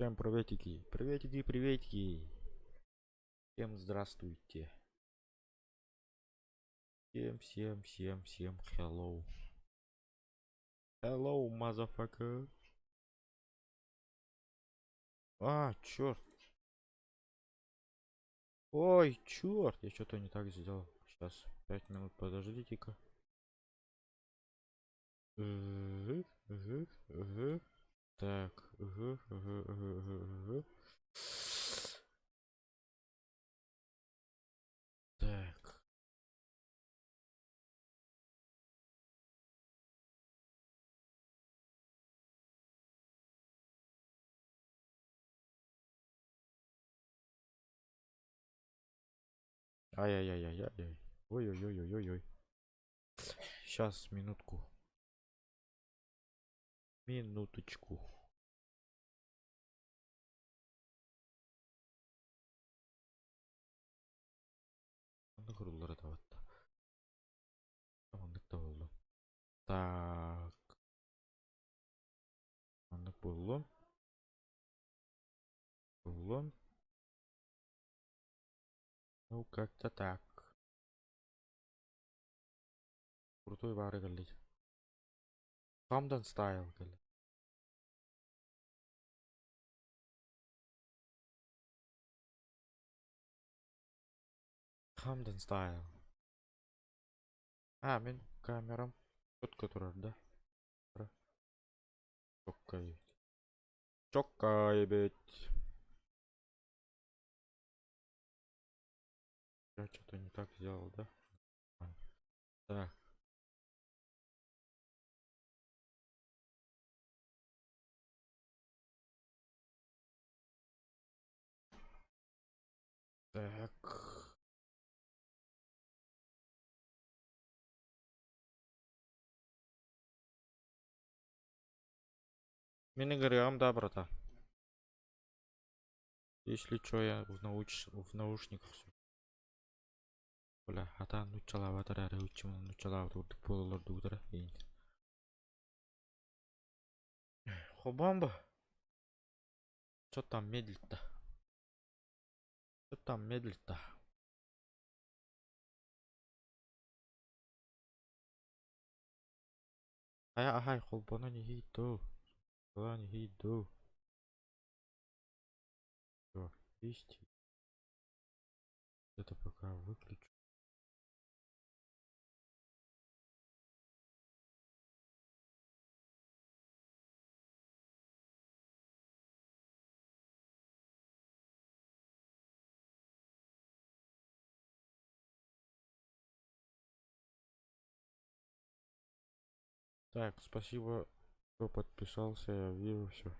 Всем приветики, приветики, приветики. Всем здравствуйте. Всем, всем, всем, всем hello. Hello, motherfucker. А, черт. Ой, черт, я что-то не так сделал. Сейчас, 5 минут подождите-ка. Угу. Так, угу. Так. Ай-яй-яй-яй-яй. Ой-ой-ой-ой-ой. Сейчас, минутку. Минуточку. Маннык уруллара табатта. Маннык да буоллун. Так. Маннык буоллун. Буоллун. Ну, как-то так. Крутой баары кэллит. Camden Style кэлли. Camden Style. А, мин камерам четко турар, да? Чоккай. Чоккай бить. Я что-то не так сделал, да? Так. Так. Мин ыҥырыам да, брата. Если чё, я в наушниках всё. Бля, хатаан нууччалаабатар эрэ ыччыман нууччалаабыт курдук буолаллар дуудара иин. Хобамба. Чё там медлит-то? Чё там медлит-то? Хайа аһай холбонон иһий дуу? Холбонон иһий дуу? Всё, есть. Это пока выключу. Так, спасибо, кто подписался, я вижу все.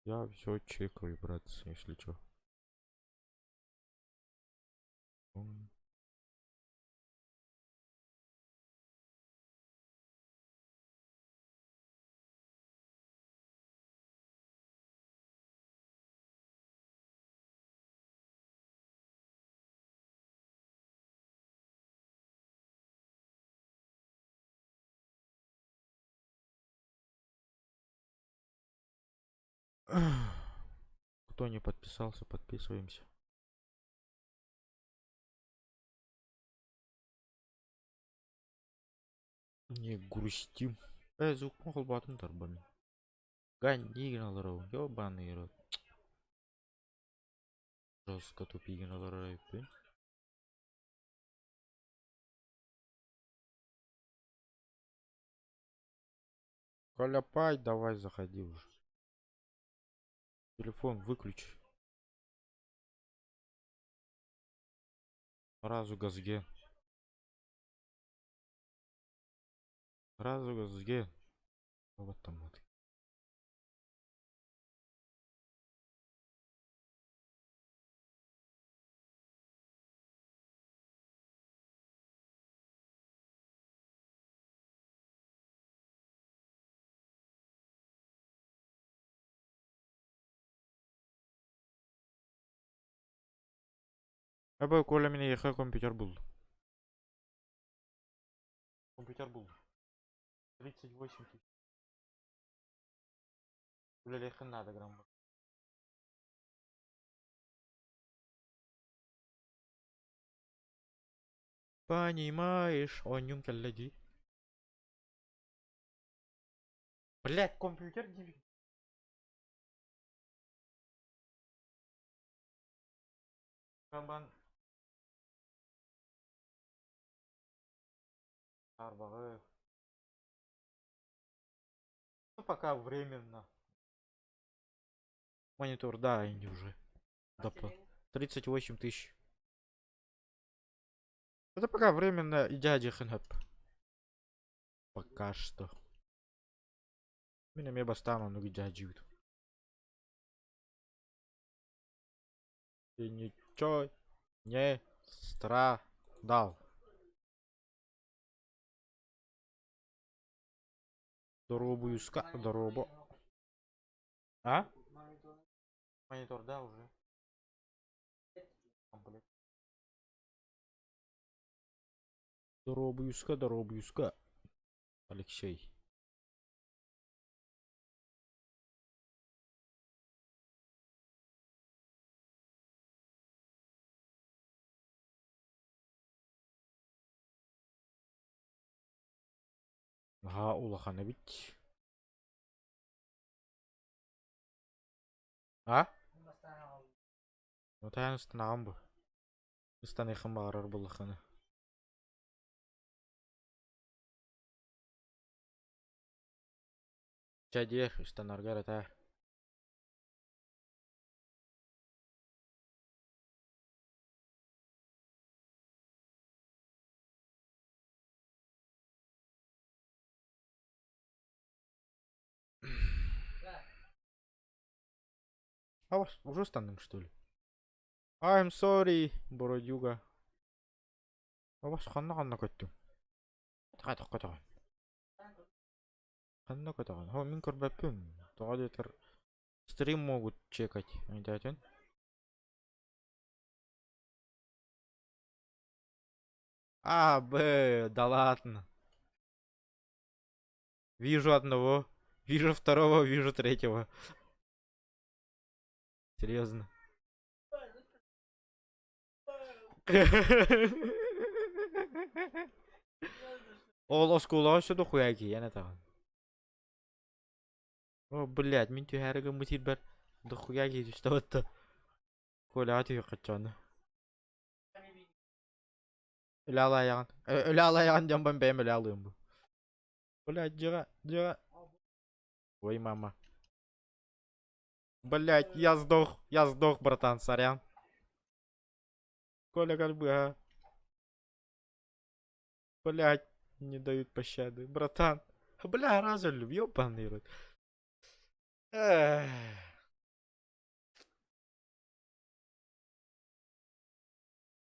Я все чекаю, братцы, если чё. М. Кто не подписался, подписываемся. Не грустим. Звук холбоотум тарбами. Гань олоробун, ёбаный рот. Жестко тупигин олорор эбиппин. Коляпай, давай заходи уже. Телефон выключи. Сразу газге. Сразу газге. Вот там вот. Абы Коля мин эйиэхэ компьютер буллум. Компьютер буллум. 38 тысяч. Үлэлиэххин наада грамма. Понимаешь, оонньуум кэллэ дии. Блядь, компьютер дии. Кабан Арбаҕы. Ну, пока временно. Монитор, да, они уже. Доп. 38 тысяч. Это пока временно и дяди хнап. Пока что. Мин эмиэ бастаан оннук дьаадьыыбыт. И ничего не страдал. Доруобуйуска, доруобо. А? Монитор, да, уже. Комплект. Доруобуйуска, доруобуйуска. Алексей. Наһаа улахан эбит. А? Отайан ыстанаҕын бу. Ыстаныаххын баҕарар буоллаххына. Чэ диэх, ыстанарга эрэ этээ. А вас уже станным, что ли? I'm sorry, бородюга. А вас ханна-ханна көттүҥ? Көтөҕөн. Ханна көтөҕөн? Хо, мин көрбөппүн. Тоҕо диэтэр стрим могут чекать. Өйдөөтүн? А, Б, да ладно. Вижу одного, вижу второго, вижу третьего. Серьезно. Ол оскуолаҕа өссө дохуя киһи этэҕин. О, блядь, мин түһээри гыммыт сирбэр дохуя киһи түстэ батта. Коляҕа түһүөххэ чону. Өлө алайаҕын. Өлө алайаҕын дьон бэйэм өлө алыам бу. Блядь, дьиҕэ, дьиҕэ. Ой, мама. Блядь, я сдох, братан, сорян. Коля Гальбыга. Блядь, не дают пощады. Братан. Бля, разу люблю, ёбаный рот. Эх.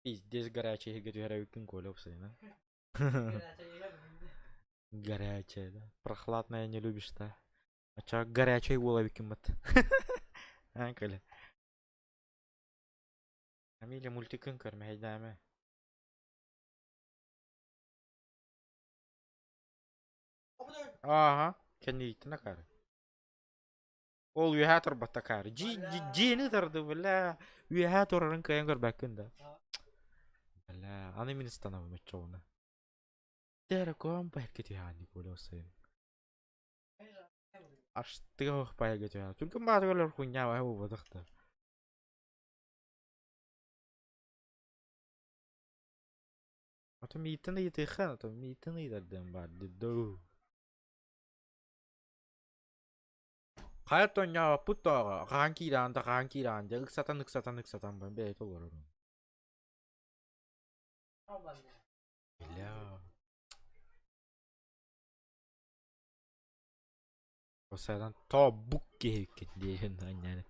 Пиздец горячий түһэрэ Коля обсайна. Горячая, да. Прохладная не любишь, да? А чё, горячий уоловикин бат. А, Коля. Амиля мультикын көрмөйдәме. Ага, кэннииттэн акаары. Ол үөһээ турбат акаары. Дьиэни тарды, бля. Үөһээ турарын кыайан көрбөккүн да. Бля, аны мин ыстанабын оччоҕуна. Тераком байырга түһэҕин Коля сайын. Аштыга байырга түһэҕин. Түргэн баатыгалар хуйня бай буолбатах да. Ото мииттэн ыйытыахха, ото мииттэн ыйытардыам баар дуу. Хайа тонньообоппут тоҕо, хаһан киирэҕин да хаһан киирэҕин дьэ ыксатан ыксатан ыксатан баран бэйэтэ олорор. Бля. Осайдан тобук киһиккин диэһин анньаан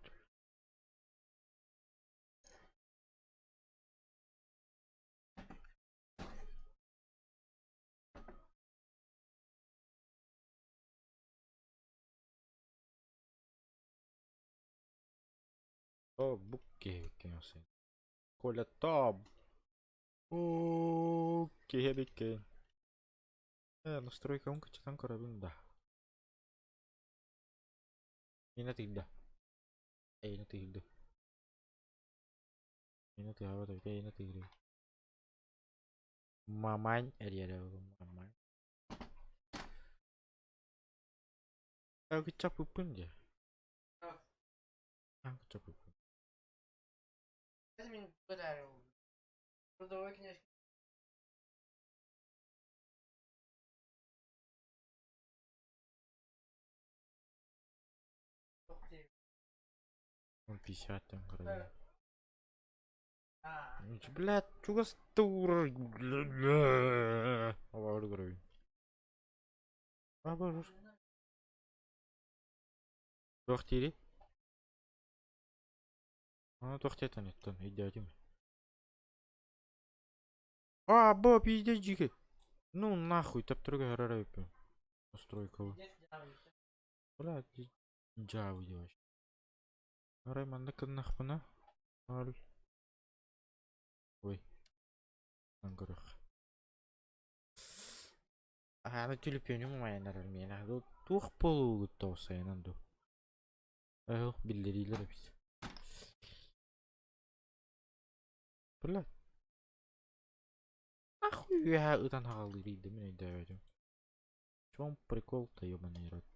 Тобук киһиккин осайдан. Коля тобук киһибиккин. Настройкабын кыччатан көрөбүн да. Миэнэ тыйда. Эйиэнэ тыйды. Миэнэ тыаһаабат эбит, эйиэнэ тыйрый. Мамань эрийэрэ мамань. Кыччаппыппын дии. Кыччаппыппын. Он 50 там короче. Блядь, чугас тур. Туох диирий? Аны туох диэтэн оттон өйдөөтүм. А, бо, пиздец дьиикэй. Ну нахуй, таптырга харара эбиппин. Настройкабы. Бля, дьаабы делаешь. Арай маннык гыннахпына. Ноль. Ой. Көрөх. Аны түлүпүөнүм умайан эрэр миэнэ. Туох буолуугут тоҕусайынан дуу. Эх, биллэриилэр эбит. Бля. Нахуй үөһэ ытан хаҕалыырый да мин өйдөөбөтүм. В чем прикол-то, ёбаный рот?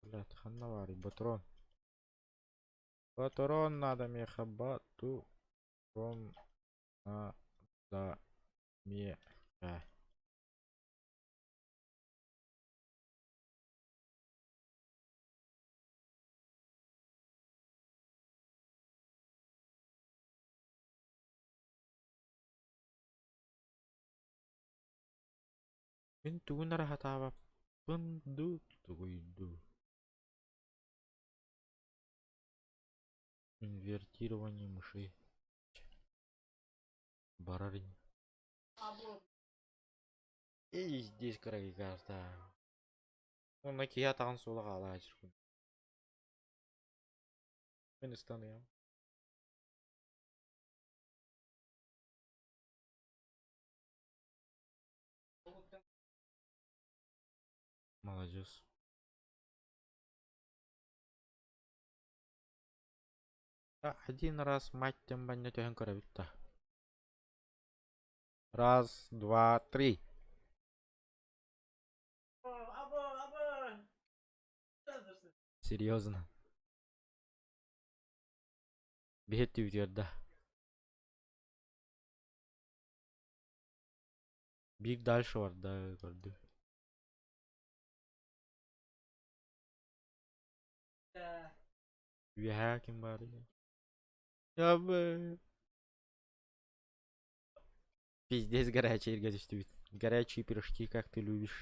Блядь, ханна баарый патрон? Патрон надо меха, батурон надо меха. Мин тугун эрэ сатаабаппын дуу, тугуй дуу. Инвертирование мышей. Барар ини. И здесь карта. Онно киһи атаҕын суола хаалааччы. Мин ыстаныам. Молодец. Один раз мать тем баня түһэн көрөбүт да. Раз, два, три. Серьезно. Биһит түбүтүөр да. Биир дальше барда көрдүм. Үөһээ ким баарый? Ябы. Пиздец горячий эргэ түстүбүт. Горячие пирожки, как ты любишь.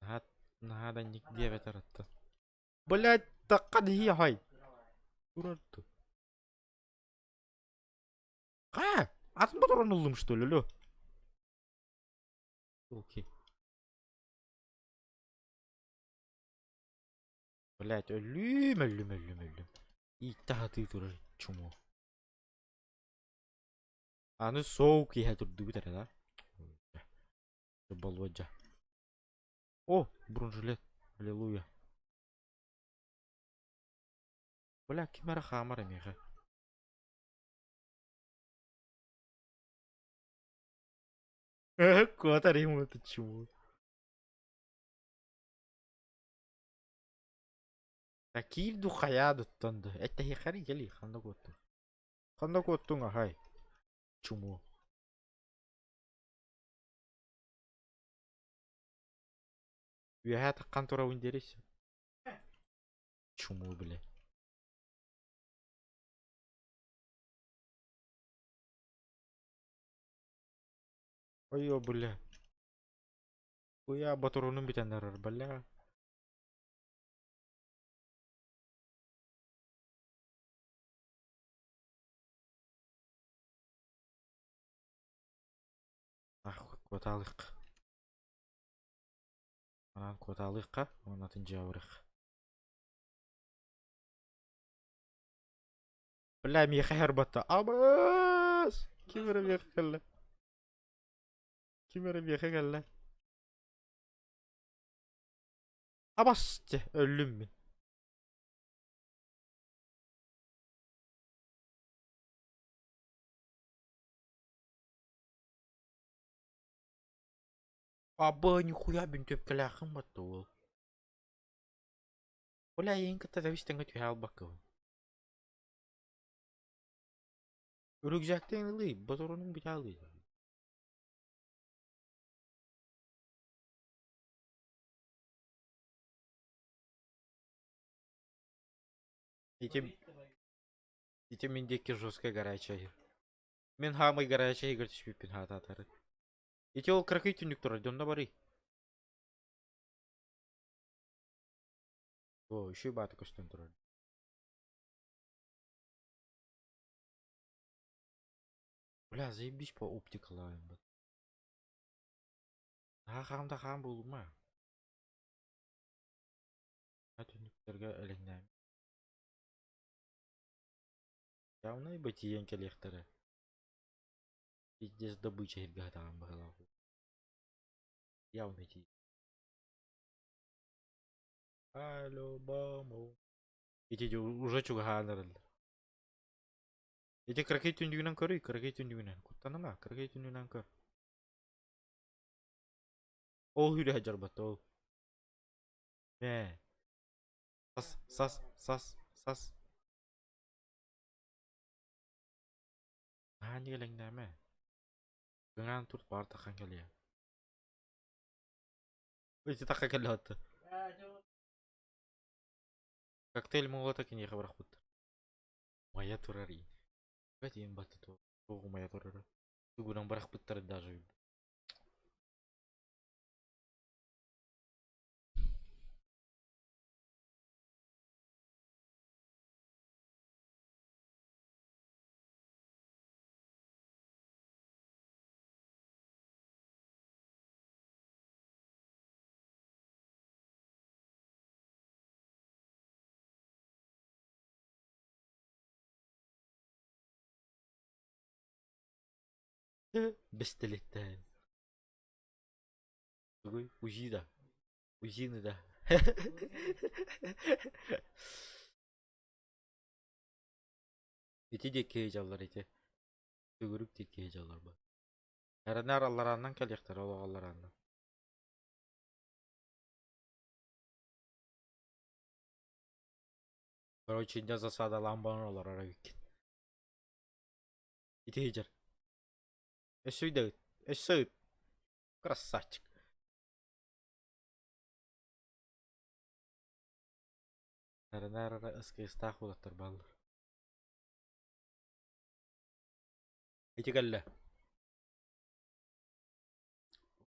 Наһаа наһаа да ник диэбэтэр атта. Блять, тахха дии хай. Турар ту. Ха! Атын патрон ыллым, что ли, алло? Окей. Блять, өллүм, өллүм, өллүм, өллүм. Иитте хатыы турар чумо. Аны соу киһэ турдубут эрэ да. Болуодьа. О, бронежилет. Аллилуйя. Бля, ким эрэ хаамар эмиэхэ. Куотар ему это чего? Киир ду хайаа дуттан да. Эттэһиэххэрин кэлии ханна куоттуҥ? Ханна куоттуҥ аһай? Чуму. Үөһээ таххан турабын диэрис. Чуму бile. Ой, бля. Уя батурунум бүтэн эрэр, бля. Нахуй куотаалык. Анаан куотаалыахха уонна атын дьиэҕэ барыах. Бля, миэхэ һарбатта. Абыс! Ким эрэ миэхэ кэллэ. Ким эрэ миэхэ кэллэ. Абас дьэ, өллүм мин. Аба, нихуя бинтиэпкэлээххин батта уол. Бля, эйигин кытта тэбис-тэҥҥэ түһэ албаккабын. Рюкзактан ылый, ботуруонуҥ бүтэ алый. Ити, ити мин диэки жесткая горячая. Мин хаамай горячай игр түспүппүн хаатаатары. Ити ол кыракый түннүк турар, дьонно барый. О, еще баата көстөн турар. Бля, заебись по оптикалаайым бат. Наһаа хаам да хаам буолума. Түннүктэргэ элэҥнээн. Явно бы тиийэн кэлиэхтэрэ. Пиздец добыча иһиргэ сатаан быһыылаах. Явно тиий. По-любому. Ити уже чугаһаан эрэллэр. Ити кыракый түннүгүнэн көрүй, кыракый түннүгүнэн. Куттаныма, кыракый түннүгүнэн көр. Ол хүрэ сылдьарбат ол. Ээ. Сас, сас, сас, сас. Наһаа ньигэлэҥнээмэ. Кыҥаан турт баар таххан кэлиэ. Ити тахха кэллэ отто. Коктейль молота киниэхэ бырахпыттар. Умайа турар иин. Бэт иин батты туох умайа турара. Тугунан бырахпыттар даже. Бэстилиэттээн. Тугуй? УЗИ да? УЗИны да? Ити диэки дьаллар ити. Төгүрүк диэки дьаллар бу. Эрэнээр алларааннан кэлиэхтэрэ олох алларааннан. Короче, инде засадалаан баран олорор эбиккин. Ити сылдьар. Өссө ыйда ыт. Өссө ыт. Красавчик. Эрэнээр эрэ ыс-кыыстаах уолаттар бааллар. Ити кэллэ.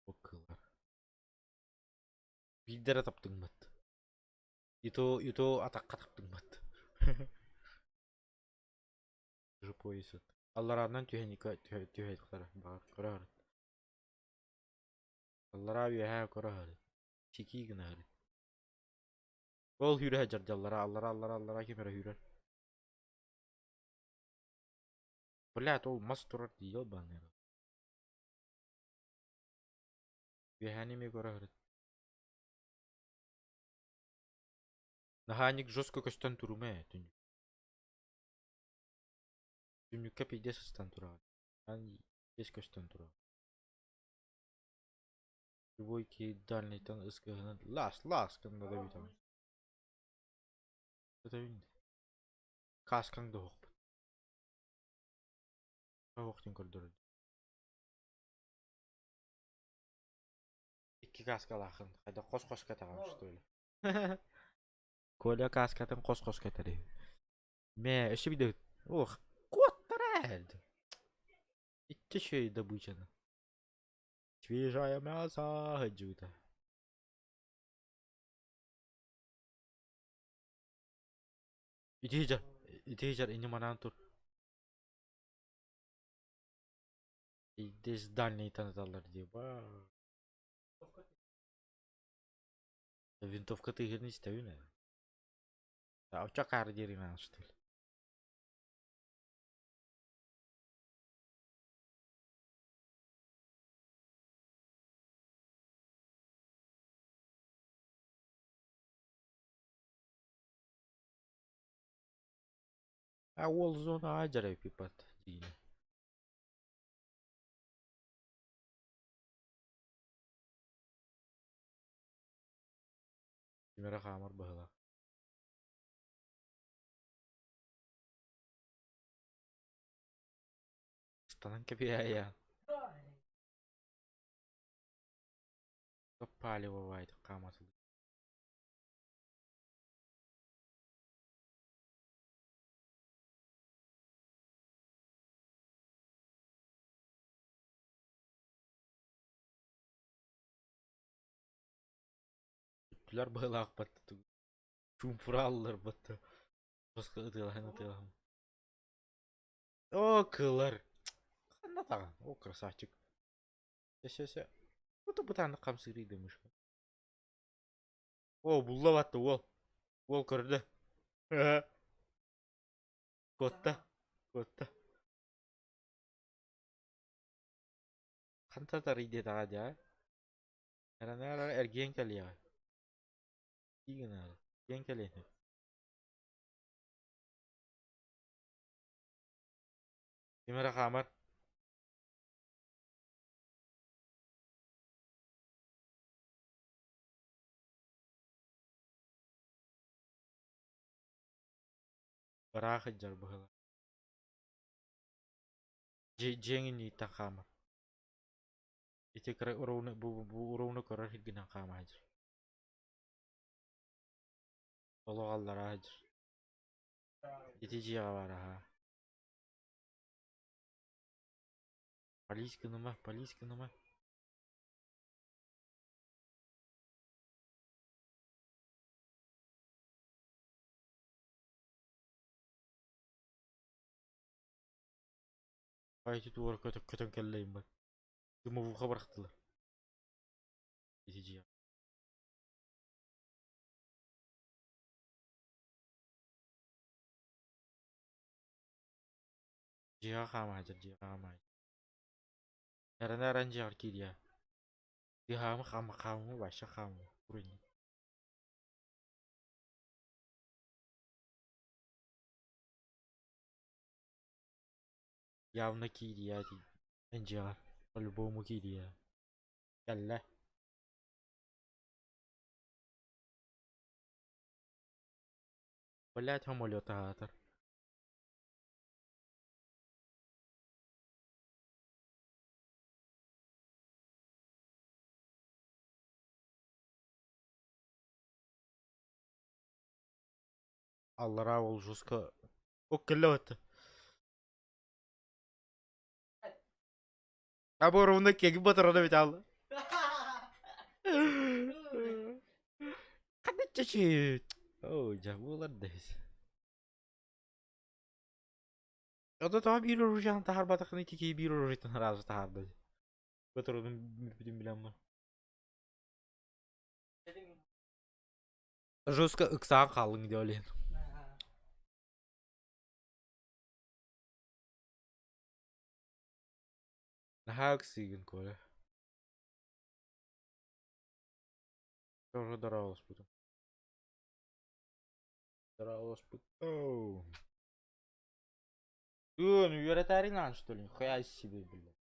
О кыыллар. Биирдэ эрэ таптыҥмыт. И то атахха таптыҥмыт. Жопой сыт. Алларааннан түһэн түһэйдилэр баҕар көрө сырыт. Аллараа үөһээ көрө сырыт. Сикии гына сырыт. Ол сүүрэ сылдьар дьаллара аллара аллара аллара ким эрэ сүүрэр. Блядь, ол мас турар дии ёбаный рот. Үөһээни эмиэ көрө сырыт. Наһаанньык жестко көстөн турума ээ түннүк. Түннүккэ пиздец сыстан тураҕын. Ан пиздец көстөн тураҕын. Любой киһи дальнайтан ыскыһынан лас лас гынна да бүтэҕин. Өтөбүн Каскаҥ да оһохпут. Оһох диэн көрдөрөр. Икки каскалааххын. Хайдах хос-хос кэтэҕин что ли? Коля каскатын хос-хос кэтэр үһү. Мэ, өссө биирдэ ох, куоттара Икки үчүгэй добычаны. Свежая мясо сылдьыбыта. Ити сылдьар, ити сылдьар инньэ манаан тур. Здесь дальний ыталлар дии ба. Винтовка тыаһын истэбин ээ. Оччо акаары диэри что ли? А уол зонаҕа дьарайпыппат диини. Ким эрэ хаамар быһыылаах. Ыстанан кэбиһээйээн. Палевовайтык хааматылыы. Бүттүлэр быһыылаах батта чуумпурааллар батта Баска ытыалаһан ытыалаһан. О, кылар. Ханна таҕан? О, красавчик. Се се. Бу бытааннык хамсыырый да мышка. О, булла батта уол. Уол көрдө. Куотта. Куотта. Хантан тарый диэтэҕэ дии, Эрэнэ эргийэн кэлиэҕэ. Тии гынаары. Эргийэн кэлиэ. Ким эрэ хаамар. Ыраах сылдьар быһыылаах. Дьиэҥ инниттэн хаамар. Ити кыра уруunu бу уруunu көрөр сиргинэн хаама сылдьар. Олох аллараа сылдьар. Ити дьиэҕэ баар аһаа. Полис гыныма, полис гыныма. Ити туора көтө көтөн кэллэйим бай. Дымовуха бырахтылар. Ити дьиэҕэ. Дьиэҕэ хаама сылдьар, дьиэҕэ хаама сылдьар. Эрэнэ эрэн дьиэҕэр киириэ. Тыаһаама хаама хаамыма вообще хаамыма. Уруйнай. Явно киириэ эн дьиэҕэр. По-любому киириэ. Кэллэ. Блять, самолет аһаатар. Аллараа ол жестко О, кэллэ батта. А бу ровно кеги батырана бит алла. Ханна О, дьабылар дэс. Ото тоҕо биир оружиены таһаарбатаххына ити киһи биир оружиетын сразу таһаарда. Батыродун бүтүн билэммин. Жестко ыксаан хааллыҥ диэ ол иһин. Наһаа ыксыыгын, Коля. Тоже дорооболоспутум. Дорооболоспутум. Ыы, ну үөрэтээриҥ аан что ли? Нихуя себе, блядь.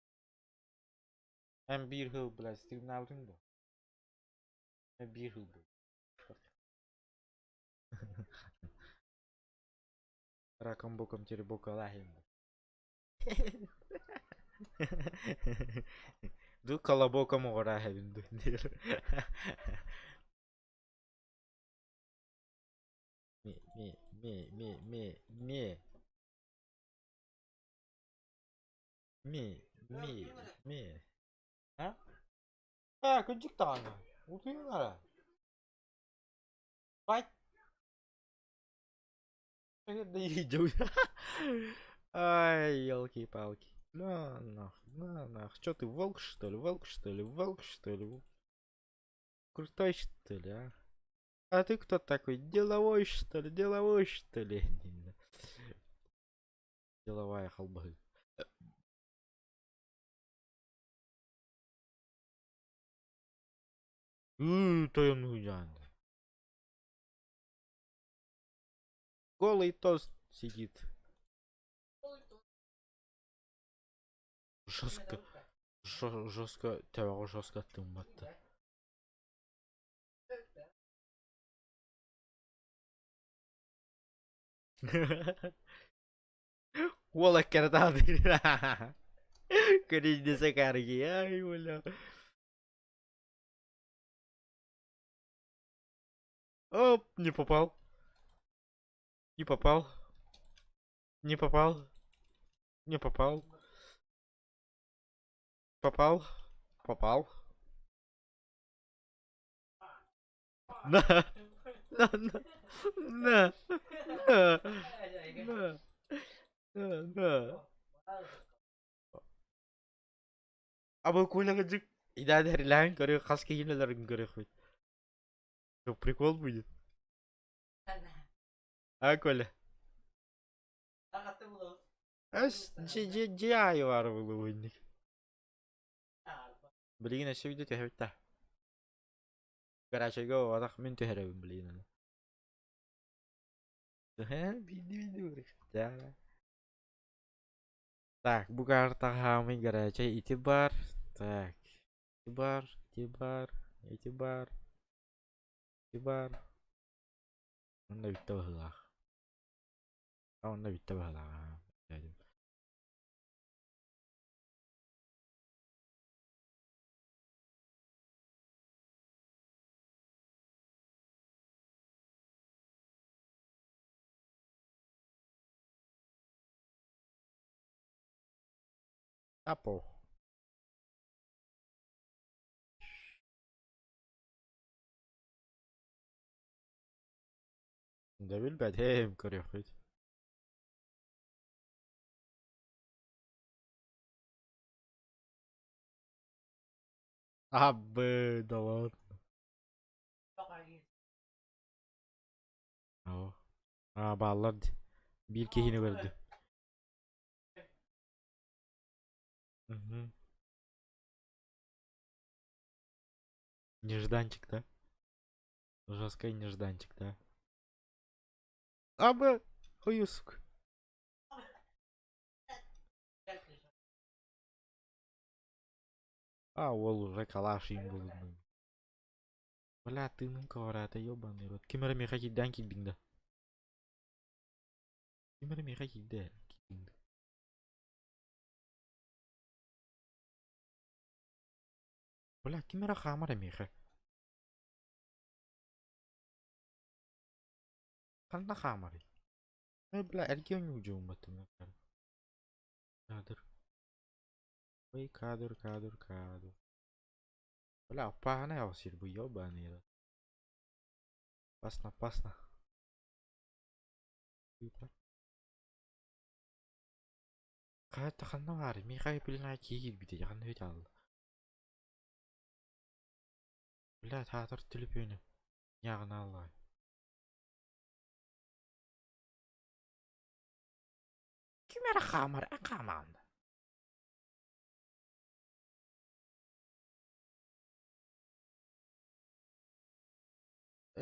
Эн биир сыл, блядь, стримнаабытыҥ дуо? Эн биир сыл буолла. Раком боком теребокалаһын. Ду колобоком оҕораһабын ду диир. Ме ме ме ме ме ме ме ме ме А? А, кырдьык даҕаны. Утуйуҥ эрэ. Бай. Ай, елки-палки. На нах, на нах. Чё ты, волк, что ли? Волк, что ли? Волк, что ли? Крутой, что ли, а? А ты кто такой? Деловой, что ли? Деловой, что ли? Деловая халбаһы. Ыы, тойон уйаан. Голый тост сидит. Жестко, жестко, төбөҕө жестко тыымматта. Уол эккирэтаатыр. Көрүннэсэ карги, ай бля. Оп, не попал. Не попал. Не попал. Не попал. Попал. Попал. На. На, на. На. На. На. На, на. Абы Коляга Ида көрү хас киһинелерин көрөхпүт. Прикол будет. А, Коля? Эс, дьиэ аайы баар буолуо Билигин өссө видео түһэбит да. Гаражга оҕотох мин түһэрэбин билигин аны. Биирди Так, бу картаҕа хаамый горячай ити бар. Так, ити бар, ити бар, ити бар, ити бар. Онно бүттэ быһыылаах. Онно бүттэ быһыылаах. Апо. Дьэ билбэтим, көрүөхпүт. Абы, да ладно. Оо. Аа, бааллар дии. Биир киһини көрдүм. Мгм. Нежданчик, да? Жесткий нежданчик, да? Абы! Ой, сука. А, ол уже калаш им был. Бля, тыыным ковората, ёбаный рот. Ким эрэ миэхэ киирдээн киирдиҥ да? Ким эрэ миэхэ киирдэ киирдиҥ да? Бля, ким эрэ хаамар эмиэхэ. Ханна хаамарый? Э, бля, эргиэн оонньуу Кадр. Ой, кадр, кадр, кадр. Бля, опаһынай сир бу, ёбаный рот. Опасно, опасно. Хайа ханна баарый? Миэхэ билин киһи киирбитэ, ханна үт аалла. Бля, таатар түлүпүөнү. Ньааҕынааллаҕай. Ким эрэ хаамар, хаамаҕын да.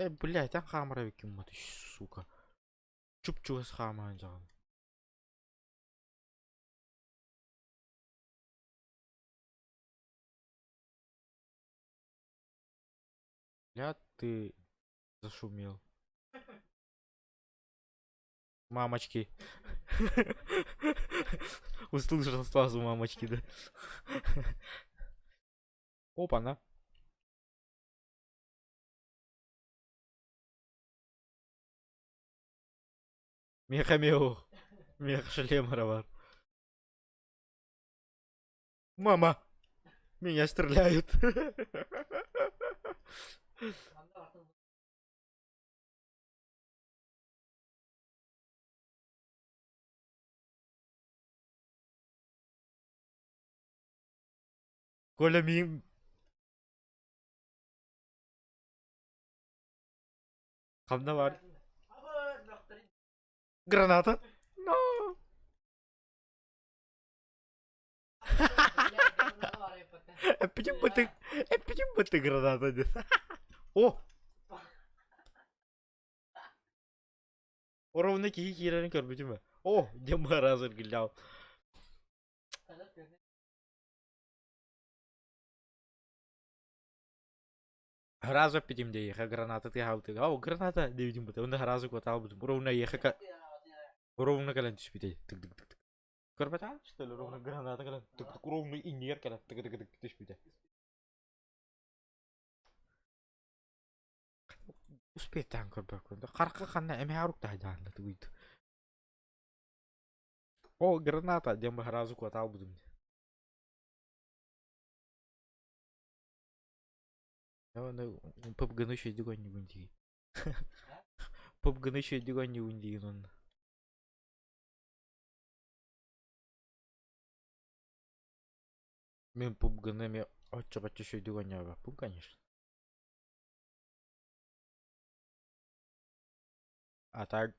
Э, блядь, эн хаамар эбиккин маты, сука. Чуп-чугас хаамаан дьаҕын. Бля, ты зашумел. Мамочки. Услышал сразу мамочки, да. Опа-на. Меха-меух. Мех шлем бар. Мама, меня стреляют. Коля мин ханна бар? Граната? No. Эппитим бытык, эппитим бытык граната диэн. О! Ровно киһи киирэрин көрбүтүм ээ. О, диэн быһараас эргиллэҕин. Сразу эппитим диэйиэхэ граната тыаһаабытыгар. О, граната диэбитим быта. Уонна сразу куотаабытым. Ровно эйиэхэ Ровно кэлэн түспүтэй тык-тык-тык. Көрбөтөҕүн что ли ровно граната кэлэн тык-тык ровно иннигэр кэлэн тык-тык-тык түспүтэ. Успеттаан көрбөккүн да харка ханна эмэһэ уруктаһайдаанна тугуйду. О, граната диэн баһараазы куотаалбытым. ППГ-ны үчүгэйдик оонньуубун дии. ППГ-ны үчүгэйдик оонньуубун диигин уонна. Мин PUBG-ны эмиэ оччо-бачча үчүгэйдик оонньообоппун, конечно. А так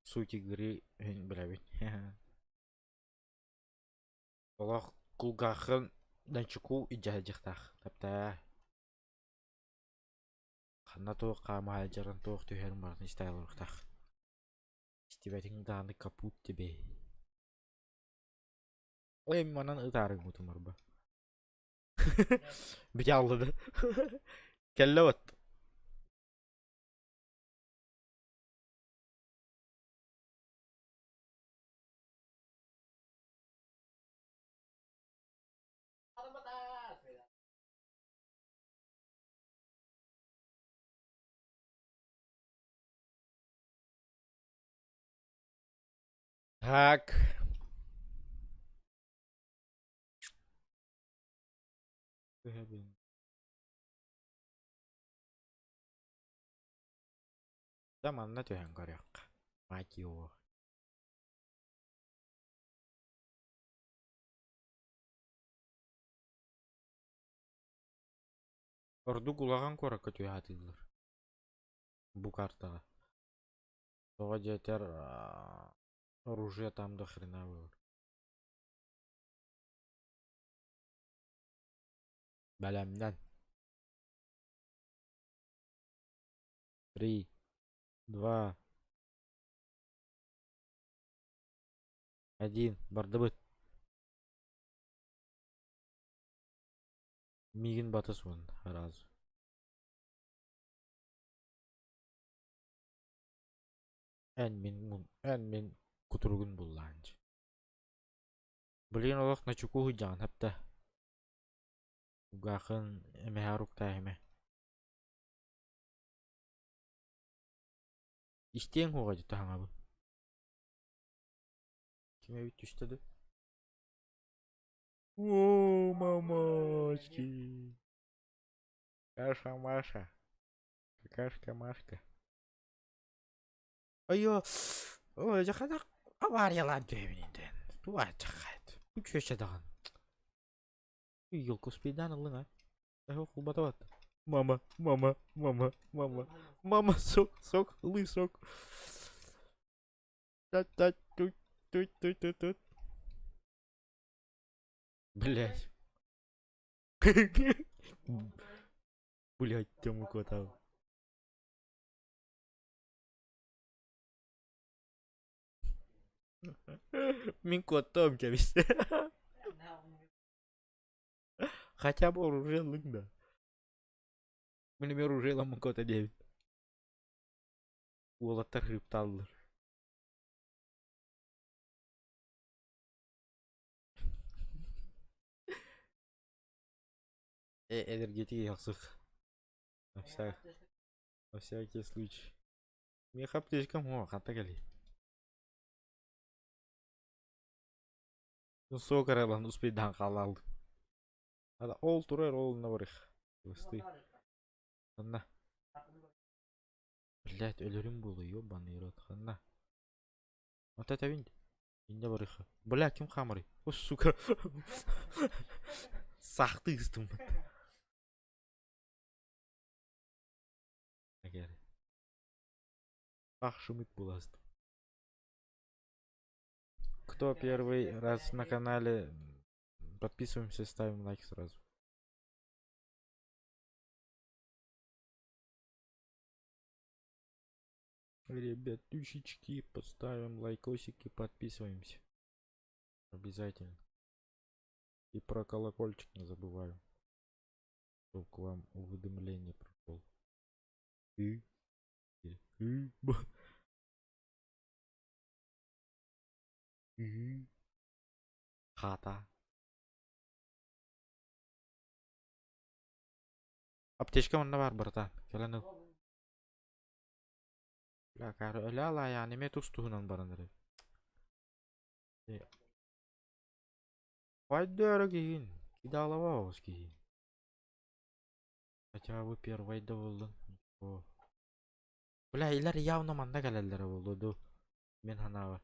суть игры билэбин. Олох кулгааххын дончуку илдьэ сылдьыахтаах. Таптаа. Ханна туох хаама сылдьарын, туох түһэрин барытын истэ олоруохтаах. Истибэтиҥ даҕаны капут тебе. Ой, манан ытаарыҥ утумарба. Бүтэ аллыды. Кэллэ вот. Так. Да манна түһэн көрүөххэ. Мать его. Ордук улахан куоракка түһэ сатыыллар. Бу картаҕа. Тоҕо диэтэр оружие там до хрена было. Бэлэмнэн. Три, два, один. Бардыбыт. Миигин батыс уон сразу. Эн мин эн мин кутуругун буллаанчы. Блин олох начуку сылдьаҕын хапта. Угаахын эмэһэ оруктаа иһимэ. Истиэҥ суоҕа дии таһаҥабын. Ким эбит түстэ дуу? О, мамочки! Каша Маша. Какашка Машка. Айо, ой, дьаханах авариялаан түһэбин интэн. Туга чахайт. Күчүөчэ даҕан. Елка успейдаан ыллыҥ а? Хулбатабат. Мама, мама, мама, мама, мама, сок, сок, ылыы сок. Та-та, тут, тут, тут, тут, тут. Блять. Блять, Тему куотал. Мин куоттуом кэбис. Хотя бы оружие ылыҥ да. Мин эмиэ оружие ыламмын куота диэбит. Уолаттар хрыптааллар. Э, энергетик яхсых. На вся... На всякий случай. Миэхэ аптечкам о, ханта кэлий. Сок аралан успейдаан хаалаалдым. Ада ол турар ол на барых. Ыстый. Ханна. Блять, өлөрүм буолуо, ёбаный рот. Ханна. Вот это винт. Инде барыха. Бля, ким хаамарый? О, сука. Сахты ыстым. Ах, шумит буласт. Кто первый раз на канале, подписываемся, ставим лайк сразу. Ребятушечки, поставим лайкосики, подписываемся. Обязательно. И про колокольчик не забываем. Чтоб к вам уведомление пришел. И, и, и, б. Үһүү. Хата. Аптечка манна баар братан. Кэлэн ыл. Бля, кары өлө алаайаан эмиэ тус туһунан баран эрэ. Хайда киһин. Кидалова оҕус киһин. Хотя бы первый да буоллун. О. Бля, илэр явно манна кэлэллэрэ буолуо дуу. Мин ханаабар.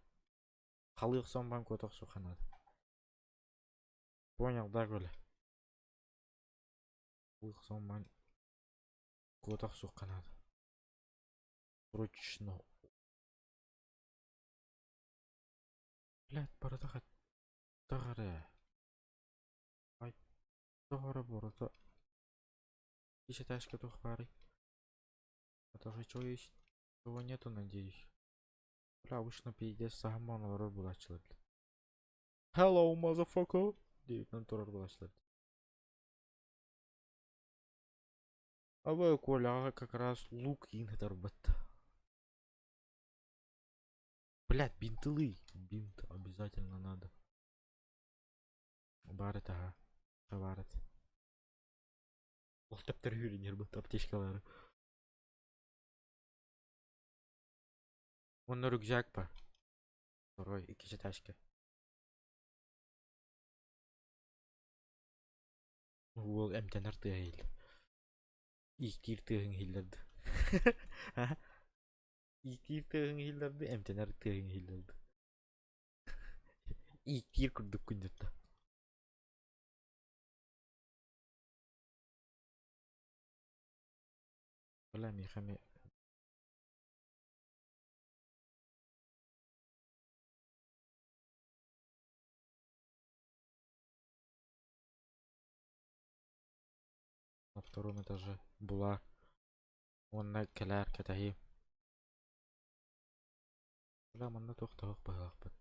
Халыах сон куотах суханаад. Понял, да, Коля? Халыах сон куотах суханаад. Срочно. Блядь, барыта хаттах эрэ. Хайдах эрэ барыта. Иккис этажка туох баарый? Это же что есть? Чего нету, надеюсь. Бля, обычно пиздец саһан олорор булааччылар. Hello, motherfucker! Диэбитинэн турар булааччылар. Абы Коляҕа как раз лук иин ытарбыт. Блядь, бинтылый. Бинт обязательно надо. Баар этэ аха. Баар этэ. Ол төптөр үүрүнэрбит аптечкалары. Онно рюкзак бар. Второй, иккис этажка. Уол эмтэнэр тыаһа иһиллэр. Ииктиир тыаһын иһиллэрди. Ииктиир тыаһын иһиллэрди, эмтэнэр тыаһын иһиллэрди. Ииктиир курдук күндүттэ. Бля, миэхэ эмиэ на втором этаже була уонна кэлээр кэтэһиим. Бля, манна туох да суох быһыылаахпыт.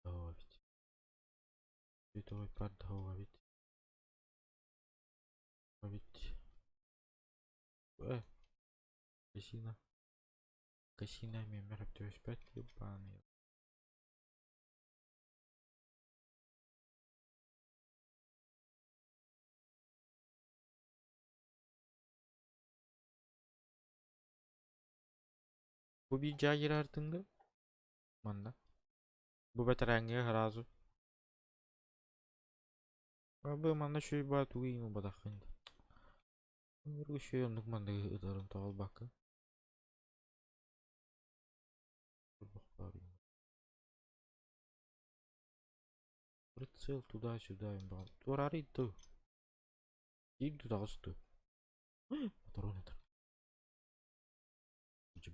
Оо эбит. Святой пардоо эбит. Эбит. Э, касина. Касина эмиэ түбэспэт ебаный. Бу биир дьаагыраартыҥ манна. Бу бэтэрээҥҥэ сразу. Бу манна үчүгэй баа тугу иҥ ылбатаххын. Үчүгэй оннук манна ытарын тоҕо ылбаккын. Прицел туда-сюда Туораары дуу. Биир дуу таҕыс дуу. Моторун ытар.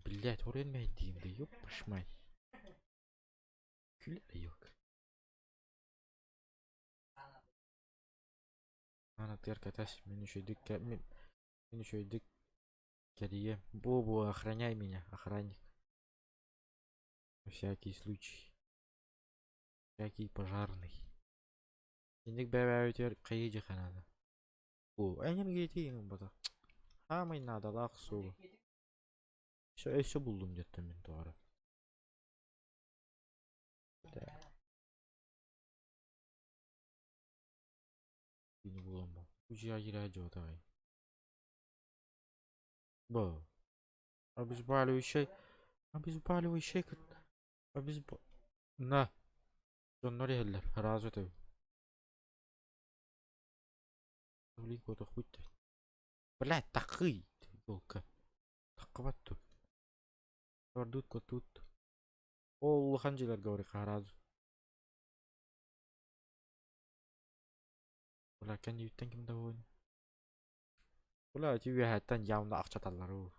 Блять, орен мэйдиим да ёппаш мать. Күлэр ёк. Ана тыар кэтэс, мин үчүгэйдик мин мин үчүгэйдик кэрийиэм. Бу-бу охраняй меня, охранник. На всякий случай. Всякий пожарный. Инник бэбээбитигэр хайыы дьиэхэ наада. О, энергетик ботах. Хаамай наадалаах суол. Все, өссө буллум диэттим мин тоҕо Кини булан бу. Дьиэ дьуотаҕай. Бу. Обезболивающий. Обезболивающий. Обезбо... На. Дьоннор иһэллэр. Сразу этэбин. Блин, куотуохпут дии. Блядь, такый! Волка. Таккыбат дуу. Ордуут куотуут. Ол улахан дьиэлэргэ барыахха сразу. Бля, кэннииттэн ким да буолуой. Бля, ити үөһэттэн явно ахчаталлар уу.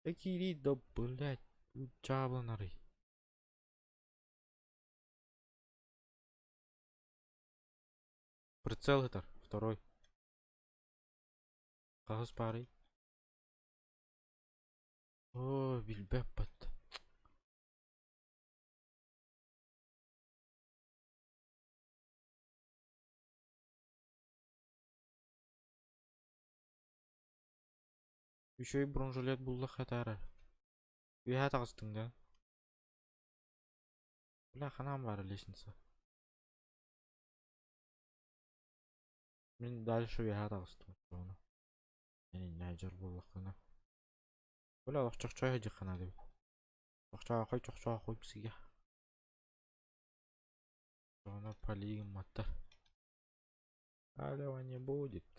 Э киирии да, блядь, дьаабыланарый. Прицел ытар, второй. Хаһыс баарый? Оо, билбэппит. Үчүгэй бронежилет булла хатаара. Үөһэ таҕыстыҥ да? Бля, ханаан баара лестница. Мин дальше үөһээ таҕыстым оччоҕуна. Эн инньэ дьор буоллаххына. Бля, олох чохчойо дьиххана эбит. Чохчоохой чохчоохой псига. Оччоҕуна пали гымматтар. Палева не будет.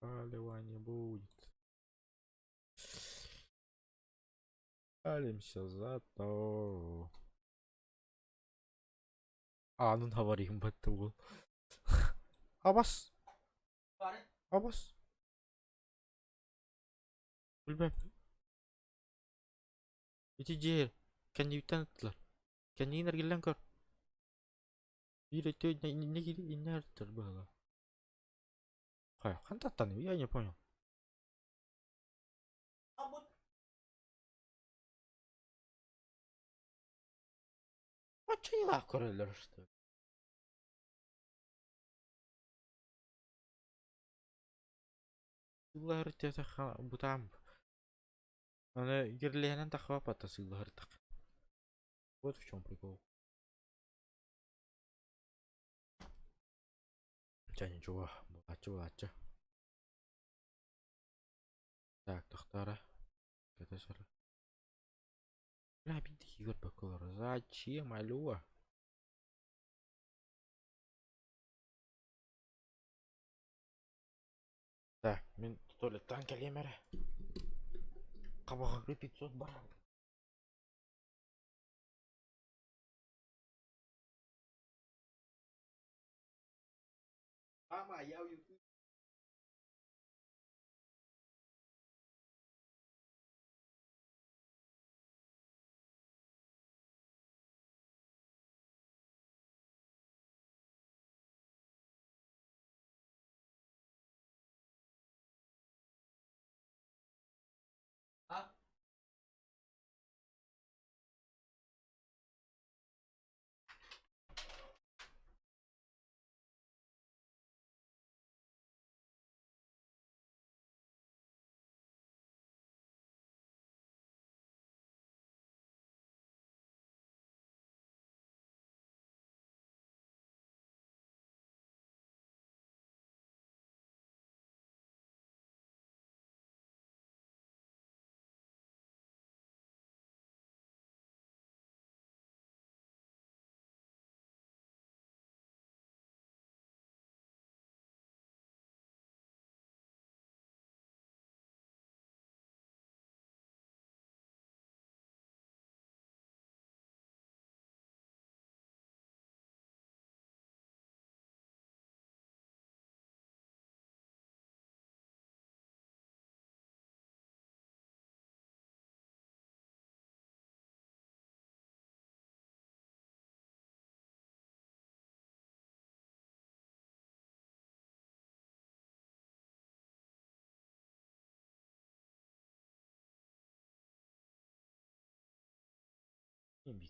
Палева не будет. Палимся зато. Аанын хабарыйым батты уол. Абас! Абас! Билбэппин. Ити дьиэ кэннибиттэн ыттылар. Кэннигин эргиллэн көр. Биир өттө иннэ иннэ ыттар быһыылаах. Хайа, хантаттан я не понял. Оччойлаах көрөллөр что ли? Сыыллаһыр бутаам. Аны гирлэһинэн таххыбаппата сыыллаһыртах. Вот в чем прикол. Ча ничего, булааччы булааччы. Так, тохторо. Кэтэ Бля, биир көрбөккө Зачем, алло? Так, мин туалеттан кэлиэм эрэ. Хабаҕырыы 500 бар. Мама, я в YouTube. Ким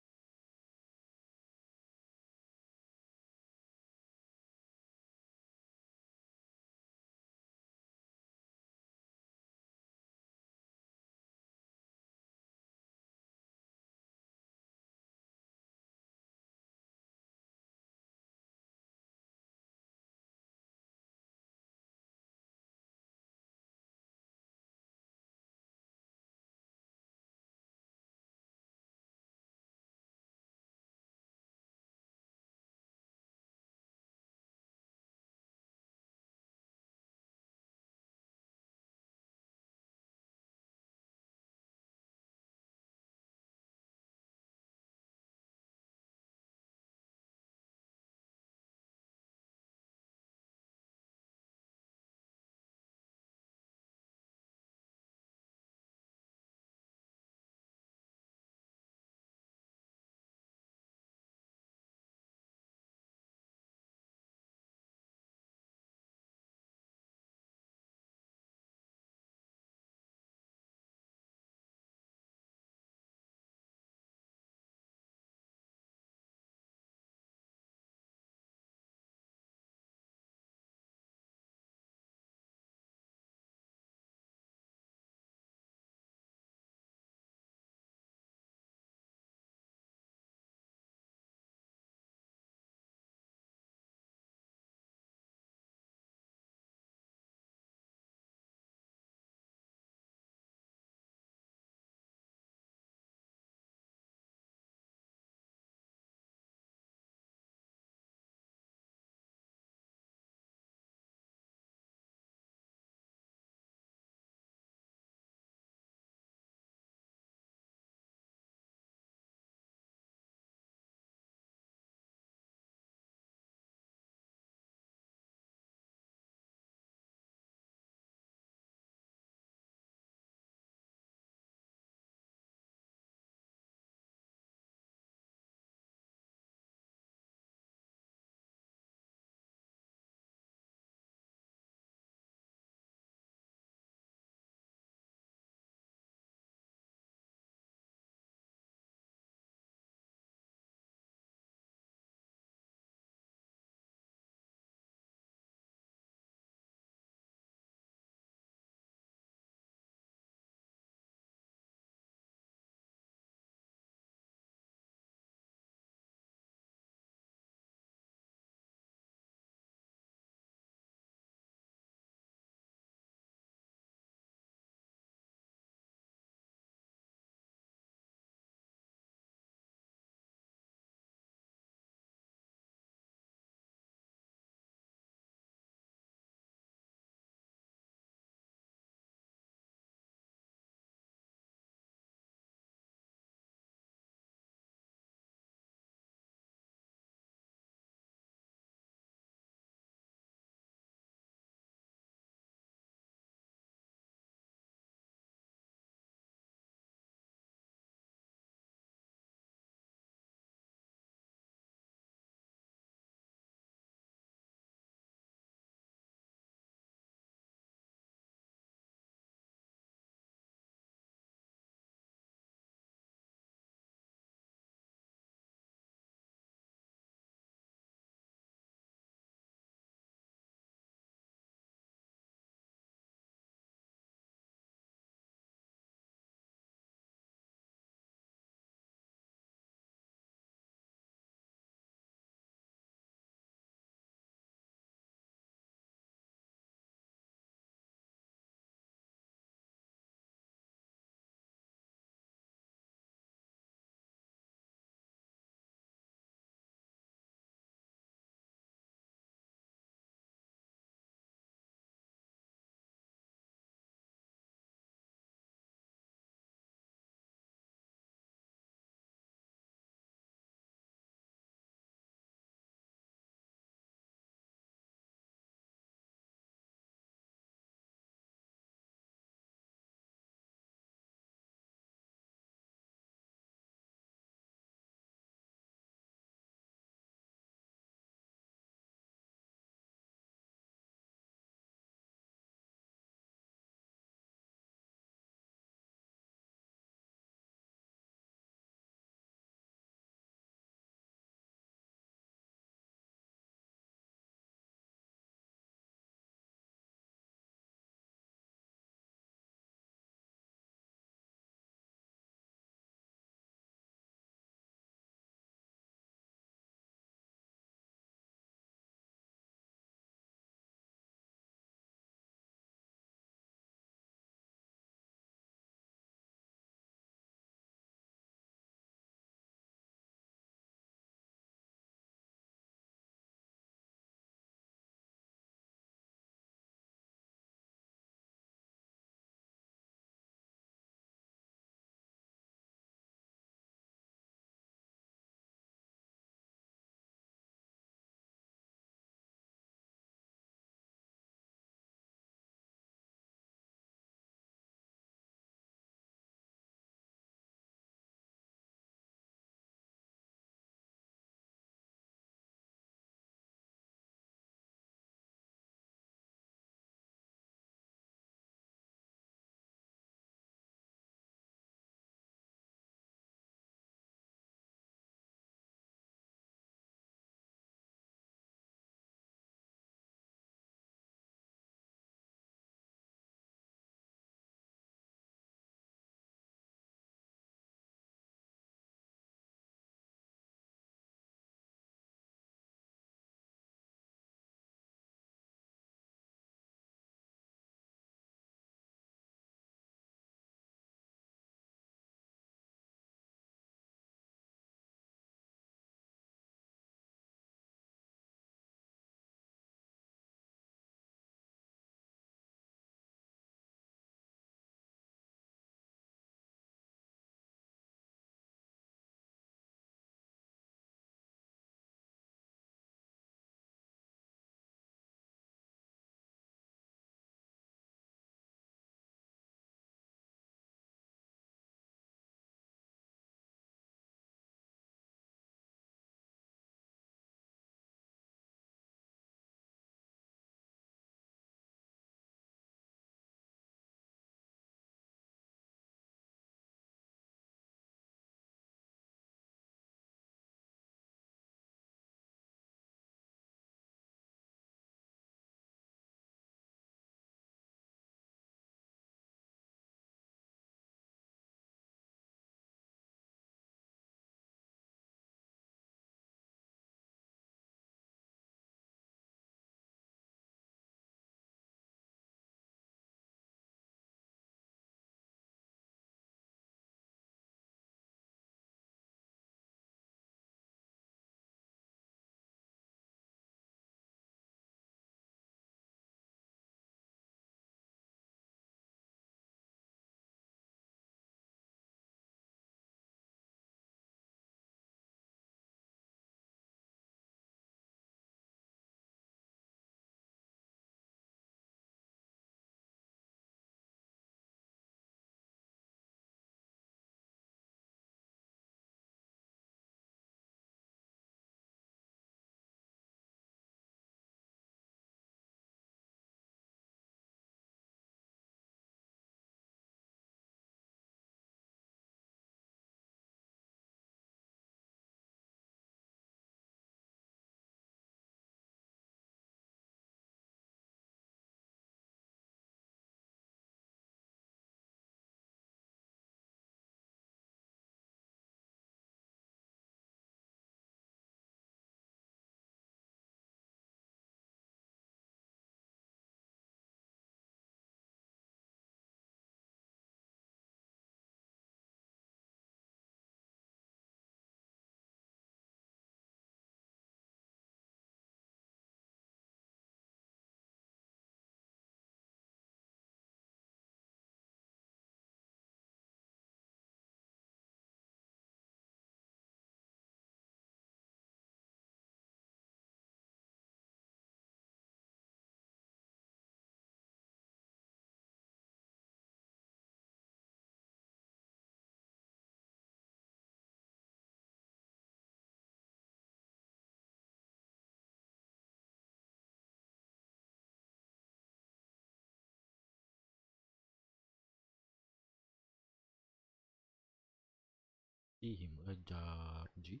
Тииһим ыалдьар дии.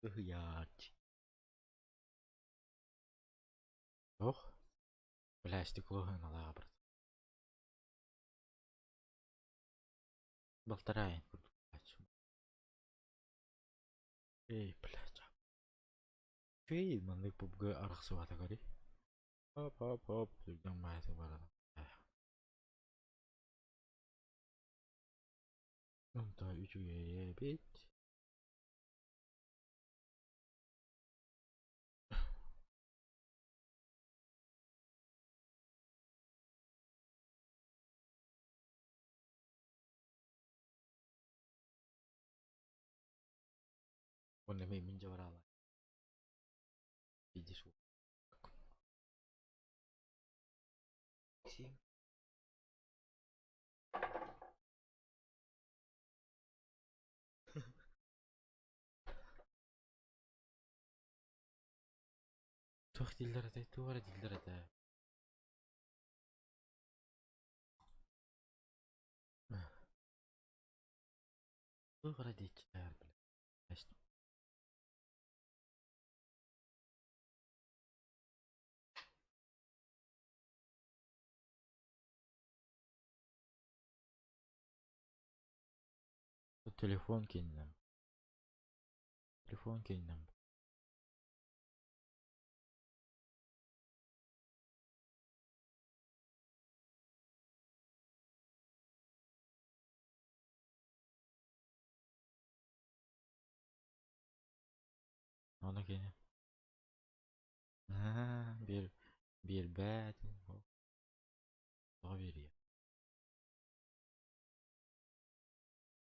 Ыһыйаар дии. Ох, бля, стекло ыҥалаах брат. Балтараа курдук Эй, блядь. Үчүгэй маннык PUBG арахсыбата көрүй. Хоп хоп хоп түргэн баайытык баран. Онто үчүгэй эбит. Уонна эмиэ мин дьабараалаах видишь Максим Туох дииллэр этэй, туох эрэ дииллэр этэ. Туох эрэ диэччилэр бile. Телефон кининэн. Телефон кининэн. Ону кини биэр биэрбэт тоҕо биэриэ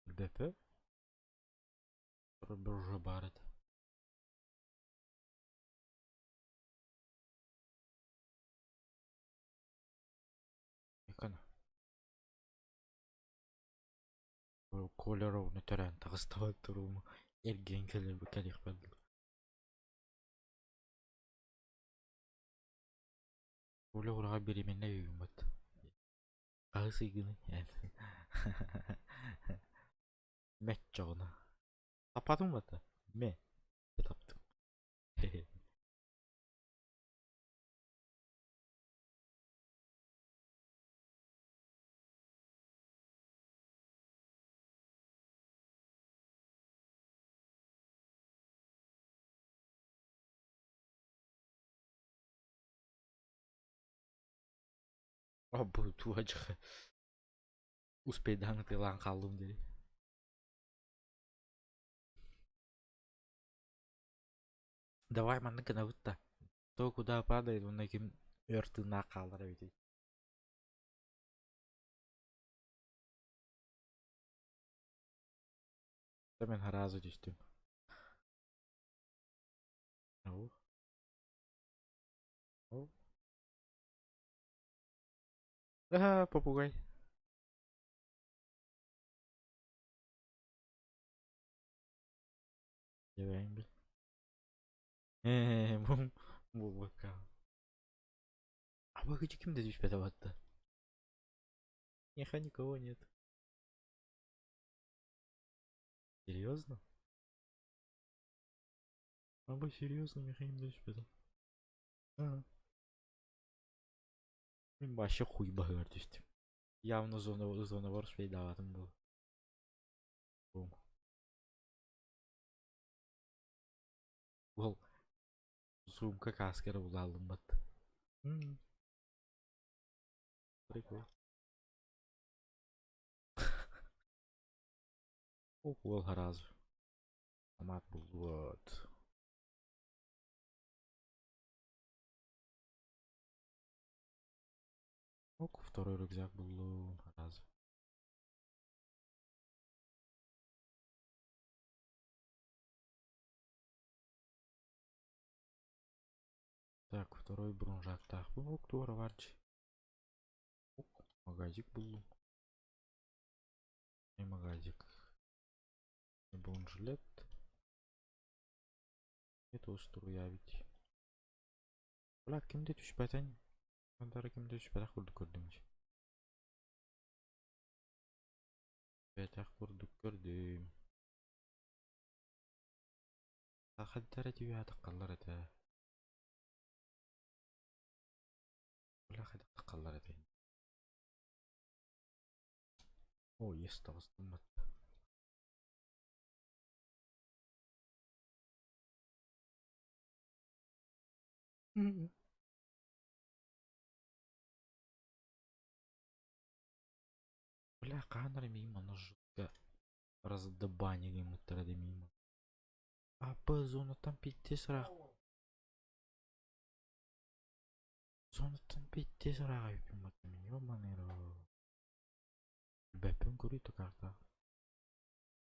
Билбэппэ уже баар этэ Экана Коля ровно төрөөн таҕыстабат туругум эргийэн кэлиэхпэр дылы. Коля ураҕа беременнай уйуммут. Хаһыс ыйгыный? Мөччөҕүнэ. Таппатым бата. Мэ. Таптым. Бу туһа успейдаан ытыалаан хааллым дии. Давай маннык гынабыт да. То куда падает, онно ким өр тыыннаах хаалар эбитий. Мен сразу түстүм. О. О. А, попугай. Дьэбэҥ Ээ, бу буолбакка. А вы ким да түспэтэ батта. Меха никого нет. Серьезно? Аба серьезно меха ким да түспэтэ. А. Мин вообще хуй баһыгар түстүм. Явно зона зона бар успейдаабатым буолуо. Бум. Уол сумка кааска эрэ булааллыммат. Прикол. Уол сразу. Амаат буллуот. Ок, второй рюкзак буллум сразу. Так, второй бронжактаахпын ок туора барчы. Ок, магазик буллум. Не магазик. Бронежилет. Это уструявить. Бля, ким да түспэтэн? Хантара ким да түспэтэх курдук көрдүм. Бэтэх курдук көрдүм. Хахаддара түһэ этэ. Бля хайдах этэ. О, есть таҕыстым. Бля, хаһан мимо манна жутко раздобанили мыттара мимо. АП зонаттан пиздец ыраах. Зонаттан пиздец ыраах эбиппин баттым. Ёбаный рот. Бэппин көрүү карта.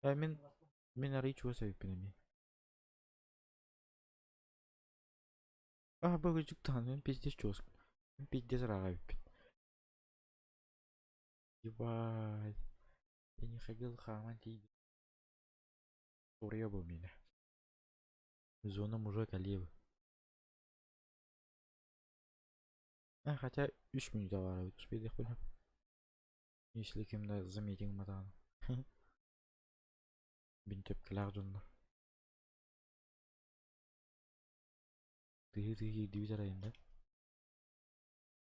Э, мин арый чугас эбиппин эми. А, бүгүжүк мен пиздец чугас. Мен пиздец ыраах эбиппин. Ебать. Я не ходил хааман тиийди. Уруйа меня. Зона мужик алиев. А, хотя 3 минута бар успели хуй. Если кем-то заметил матан. Бин төпкеләр дьоннор. Тыһы-тыһы дибит арайында.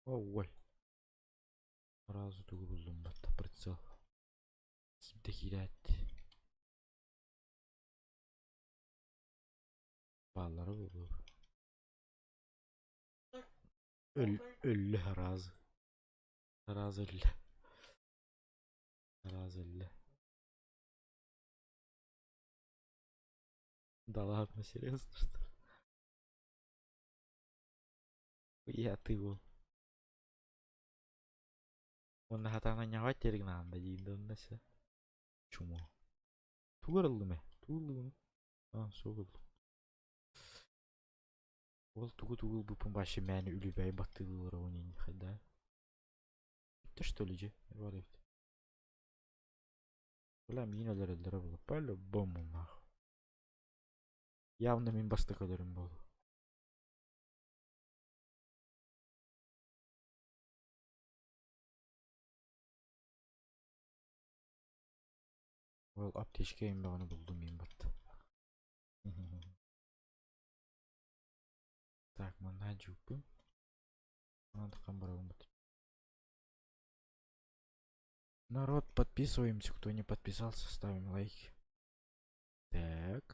Ой. Сразу тугу булдум батта прицел. Кимде кирәт. Баллары булду. Өл, өллө разы. Разы өллө. Разы өллө. Да ладно, серьезно, что ли? Я ты был. Онна хатаана ньаҕа теригнаанда диин се. Чумо. Тугар ыллым э? Тугу А, сугул. Ол тугу тугул бупун башы мәні үлүбәй баттылылар онин хайда. Битте что ли же? Бар эбит. Бля, мин өлөрөллөрө буолуо. По-любому нахуй. Явно мин бастакы өлөрүм буолуо. Ол аптечка эмбэҕини булдум мин батта. Так, манна жууппун. Манна барабын бат. Народ, подписываемся, кто не подписался, ставим лайк. Так.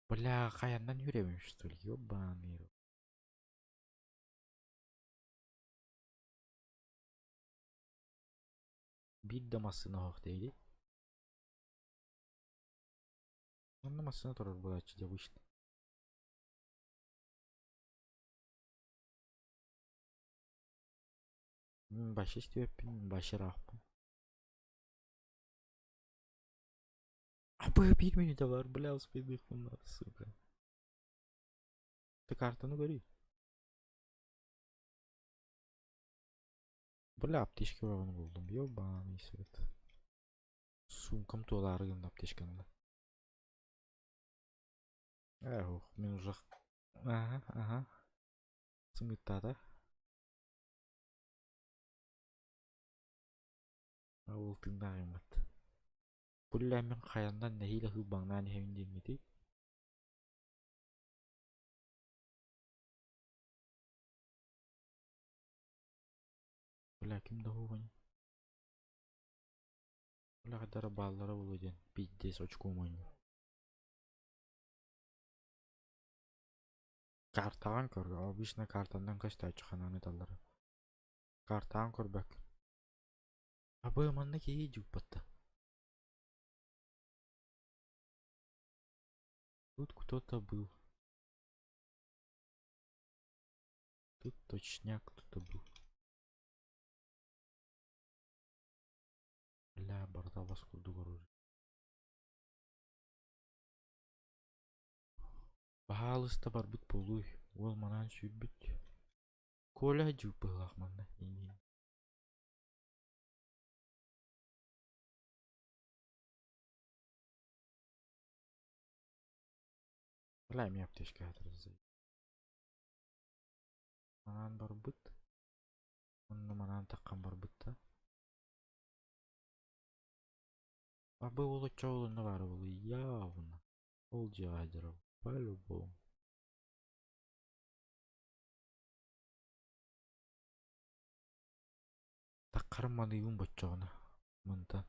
Бля, хаяннан үребин, что ли? Ёбаный рот. Биир да массыына оһох дейди. Онно массыына турар буолааччы обычно. Башы истибэппин, башы ыраахпын. Абы биир минута бар, бля, успейдыхпын, сука. Ты картаны көрүй. Бля, аптечка баҕаны булдум. Ёбаный свет. Сумкам туолаары гынна аптечканы. Эх, мин уже... Ага. Сымыттаата. Ол тыыннаах Бля, мин хаяннан нэһиилэ хыыбаҥнаан иһэбин диэҥҥитий. Бля, ким да хугань. Бля, хадара бааллара буолуо диэн пиздец очко моонньуу. Картаҕын көр, обычно картаннан көстөөччү ханан ыталлара. Картаҕын көрбөккүн. Абы манна киһи дьууппатта. Тут кто-то был. Тут точняк кто-то был. Бля, барда бас курдук оружие. Баһаалыста барбыт буолуй. Уол манаан сүүрбүт. Коля дьууппыһылаах манна. Бля, эмиэ аптечка хатырызай. Манаан барбыт. Онно манаан таххан барбыт да. А бу уол оччоҕо баара буолуо явно. Ол дьиэҕэ сылдьара по-любому. Таххарым маныыбын боччоҕуна мантан.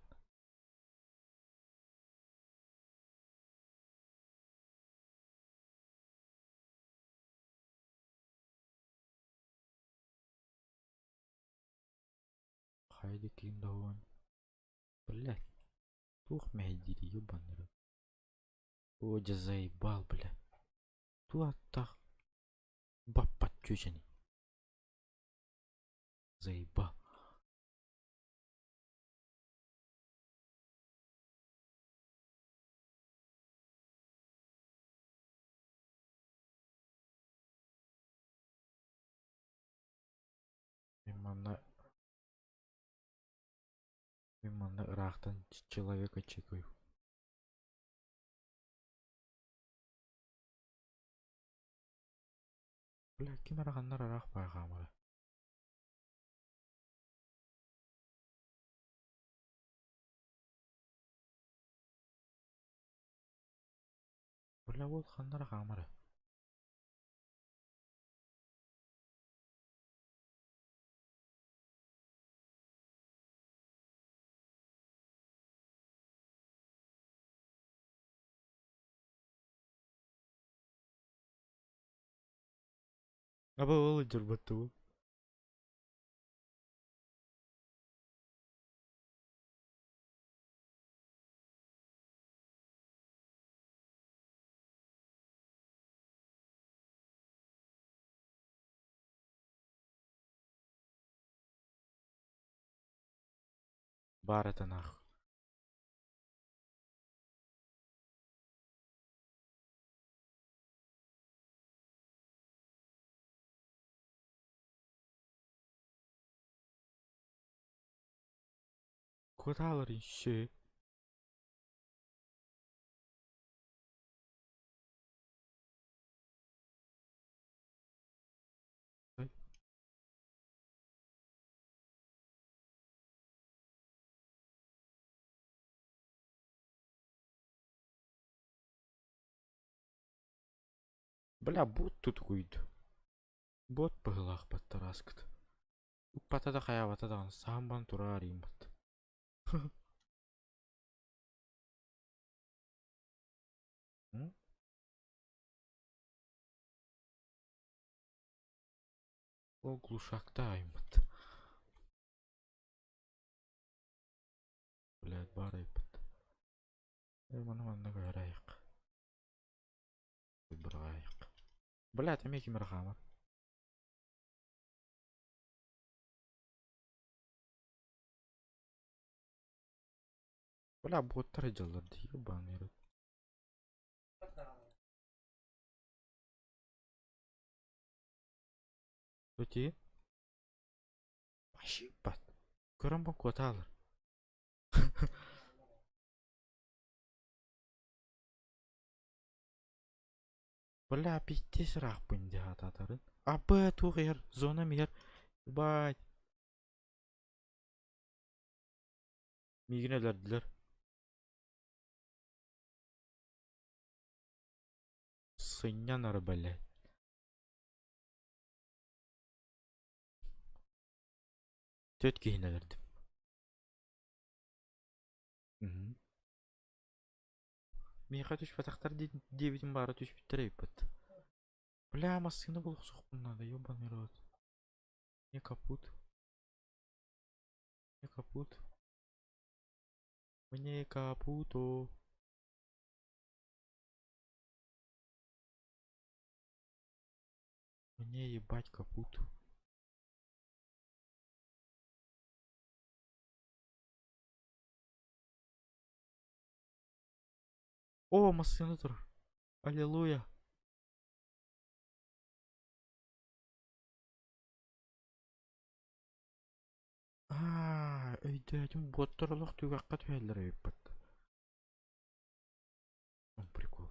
Хайа диэки да Блядь, туох мэһэйдиирий ебаный О, дьэ заебал, бля. Туох баппат чүөчэни. Заебал. Мин манна мин манна ыраахтан человека чекаю. Бля, ким эрэ ханна эрэ ыраах баар хаамара. Бля, уол ханна эрэ хаамара. Аба ол дьорботтубу. Баар этэ нах. Кутаалар еще. Бля, бот тут уйду. Бот быһыылаах баттараскыт. Уппата да хайаабата даҕаны саамбан тураар ииммат. Ол глушакта аймыт. Блядь, баар айбыт. Маны манна көһөрайык. Бырҕаайык. Блядь, эмиэ ким эрэ хаамар. Бля, боттар дьаллар дии, ебаный рот. Өти? Башиппат. Көрөн бу куотаалар. Бля, пиздец ыраахпын дии аатаатарын. Абы туох иһэр, зонам иһэр. Ебать. Миигин өлөрдүлэр. Сынньан ары, блядь. Түөрт киһини өлөрдүм. Мгм. Миэхэ түспэтэхтэр диэбитим баара түспүттэр эбиппит. Бля, массыына булуохсухпун надо, ебаный рот. Не капут. Не капут. Мне капуту. Мне ебать капут. О, массыына турар. Аллилуйя. Аа, өйдөөтүм, буоттар олох түгэххэ түһэллэр эбиппит. Прикол.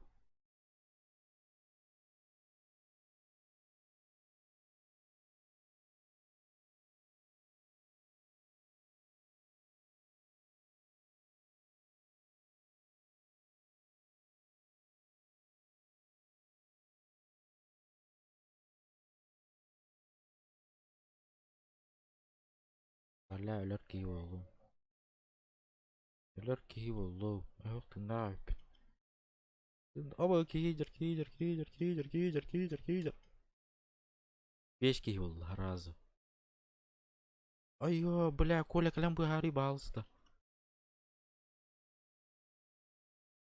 Бля, өлөр киһи буоллум. Өлөр киһи буоллум. Оһох тыыннаах эбиппин. Оба киһи киһи киһи киһи киһи киһи киһи. Биэс киһи буолла сразу. Айо, бля, Коля кэлэн быһаарыы баалыста.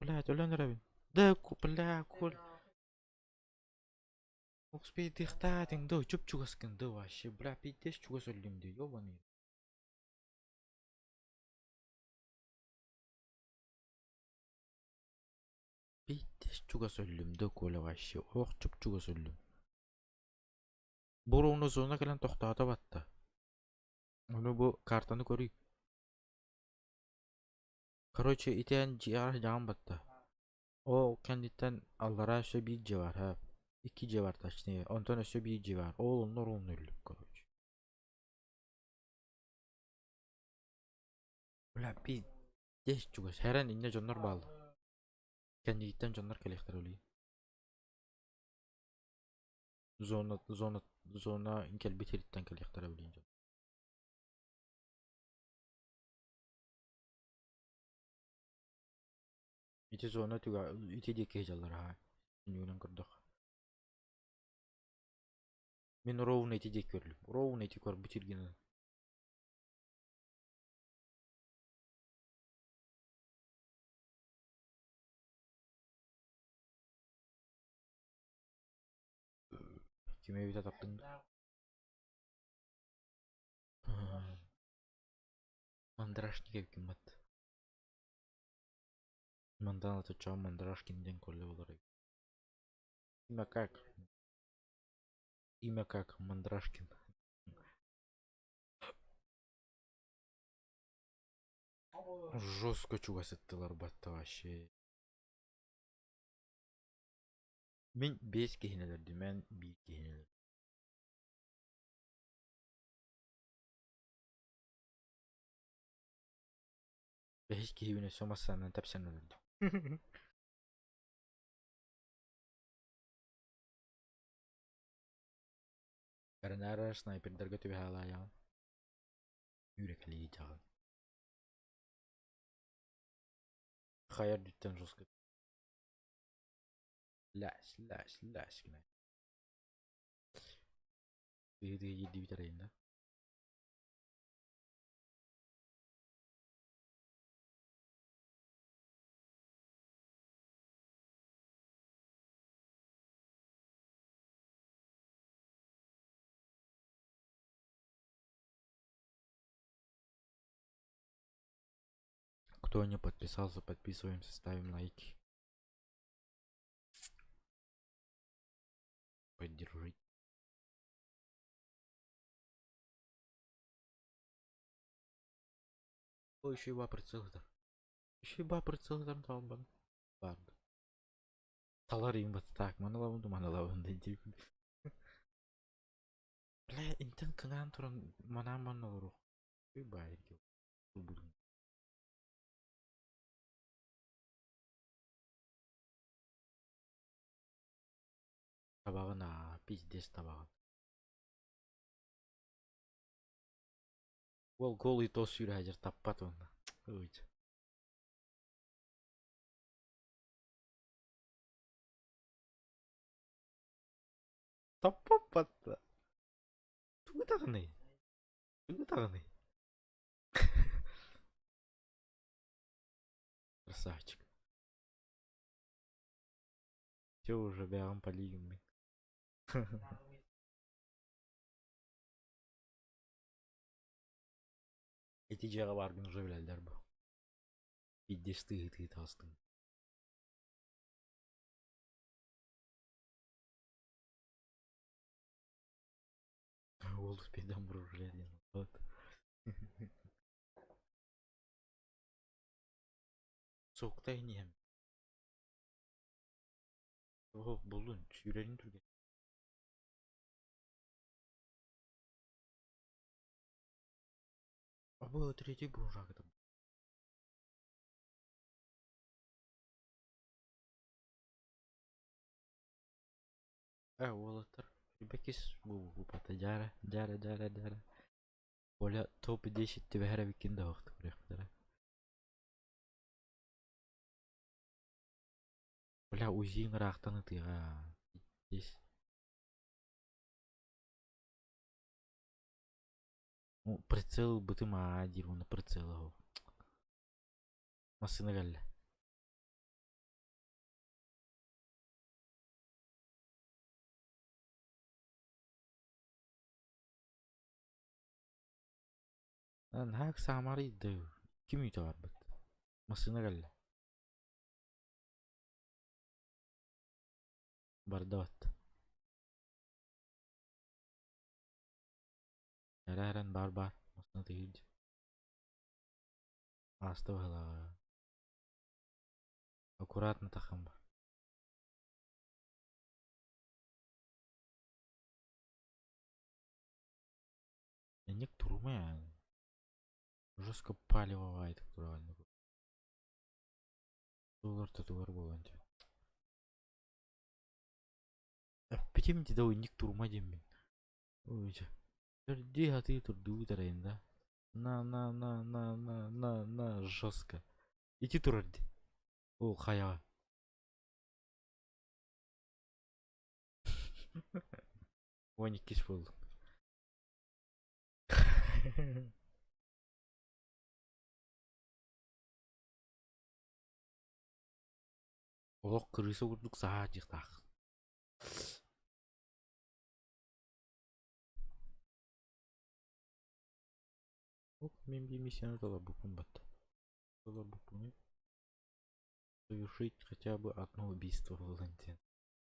Блядь, өлөн эрэбин. Да, бля, Коля. Успейдыхтаатыҥ дуу, чуп-чугаскын дуу вообще, бля, пиздец чугас өллүм дии, ёбаный. Пиздец чугас өллүм дуу, Коля вообще, ох, чуп-чугас өллүм. Бу ровно зона кэлэн тохтоото батта. Ону бу картаны көрүй. Короче, итиэн дьиэҕэр дьаҕан батта. Ол кэнниттэн аллараа өссө биир дьиэ баар, һа. Икки дьиэ баар точнее. Онтон өссө биир дьиэ баар. Ол онно ровно өллүм, короче. Бля, пиздец чугас. Хэрэн иннэ дьоннор бааллар. Кэннигиттэн дьоннор кэлиэхтэрэ билигин. Зона, зона, зона кэлбит сириттэн кэлиэхтэрэ билигин дьон. Ити зона түгэ ити диэки сылдьаллар аһаа сүнньүгүнэн көрдөххө. Мин ровно ити диэки көрдүм. Ровно ити көрбүт сиргинэн. Кими эбитэ таптыҥ Мандрашник эбиккин бат. Мантан отуччаҕа Мандрашкин диэн коллег олорор эбит. Имя как? Имя как? Мандрашкин. Жестко чугас ыттылар батта вообще. Мин биэс киһини өлөрдүм, эн биир киһини өлөрдүм. Бэһис киһибин өссө массаанан тэпсэн өлөрдүм. Эрэнээр снайпердарга түбэһэ алаайаҕын. Үүрэкэлии дьаҕын. Хайа үрдүттэн жестко Лээс, лээс, лээс гинэ. Тыһы-тыһы киирдибит эрэ да. Кто не подписался, подписываемся, ставим лайки. Поддержите. Ой, еще и ба прицел-то. Еще и ба прицел там там Барды. Талар им вот так, маналабын маналабын дейбин. Бля, интен кыҥаан туран манаан манна олоруох. Үй баайыргы. Табаҕын аа, пиздец табаҕын. Уол голый тос сүүрэ сылдьар таппат уонна. Ой. Таппаппат да. Тугу даҕаный? Тугу даҕаный? Красавчик. Все уже бэҕэм полигиммин. Ити дьиэҕэ бааргын уже билэллэр бу. Пиздец тыыһытыы таҕыстыҥ. Уол успейдан буружа диэн вот. Суукта иһин Оһох буллун, сүүрэрин түргэн. Абы третий буржуа там. Э, уолаттар, ребякис бу бата дьара, дьара, дьара, дьара. Оля топ-10 түбэһэр эбиккин да көрүөхтэрэ. Бля, УЗИ ыраахтан ытыаҕа. Здесь. Ну, прицел ылбытым аа диир уонна прицела оһох. Массыына кэллэ. Наһаа саамарыйды. Ким үүтэ барбыт? Массыына кэллэ. Барда бат. Эрэ эрэн баар баар. Массыына тыйыыр дии. Ааста быһыылааҕа. Аккуратно таххан бар. Инник турума жестко палевовайтык тураҕын. Суол ортотугар буолан дии. Эппитим дии да инник турума диэммин. Ой дьэ. Төрдүү сатыы турдубут эрэ да. На на на на на на на жестко. Ити турар дии. Ол хайаҕа. 12 буоллум. Олох кырыыса курдук саһаа дьиэхтаах. Ок, мин биир миссияны толорбуппун бат. Толорбуппун. Совершить хотя бы одно убийство в Валентин.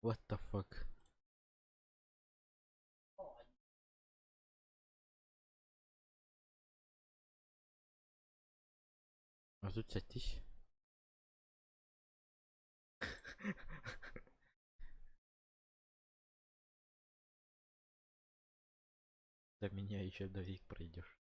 What the fuck? А тут сядьтесь. До меня еще до век пройдешь.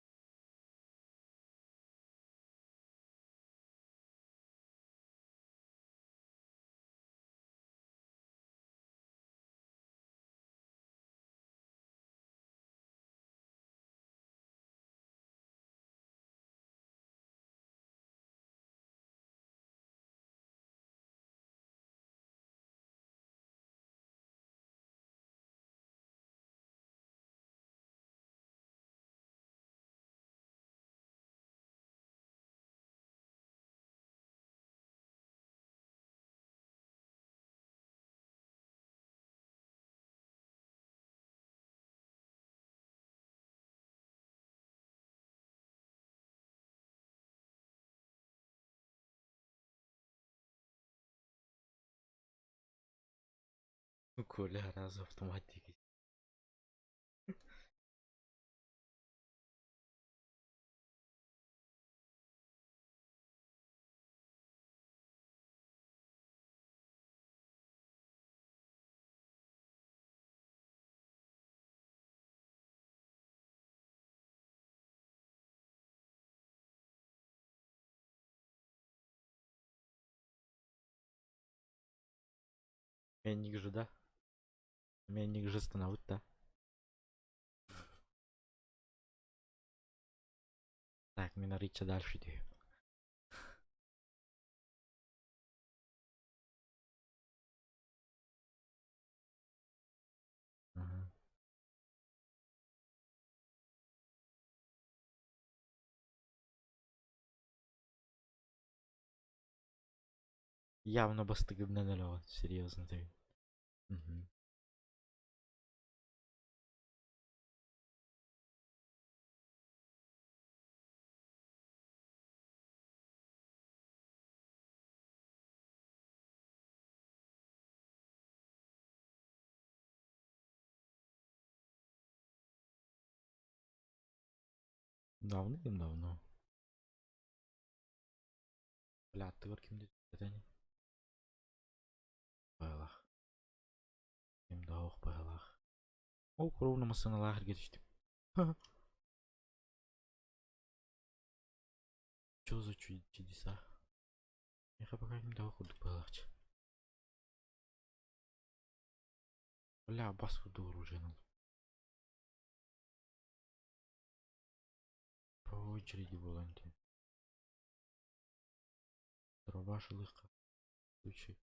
Коля раз автоматики. Менник же, да? Менник же становит, да? Так, мин арыйча дальше иди. Ага. Явно бастыгыбынан өлөҕүн, серьезно ты. Мгм. Давным-давно. Бля, аттыгар ким диэтэний? Быһалаах. Ким да ох быһалаах. Ол ровно массыыналаах эргэ түстүм. Чё за чудеса? Миэхэ пока ким да курдук быһалаахчы. Бля, бас курдук оружиенан. очереди буолан дии. Дробаш ылыахха. Случай.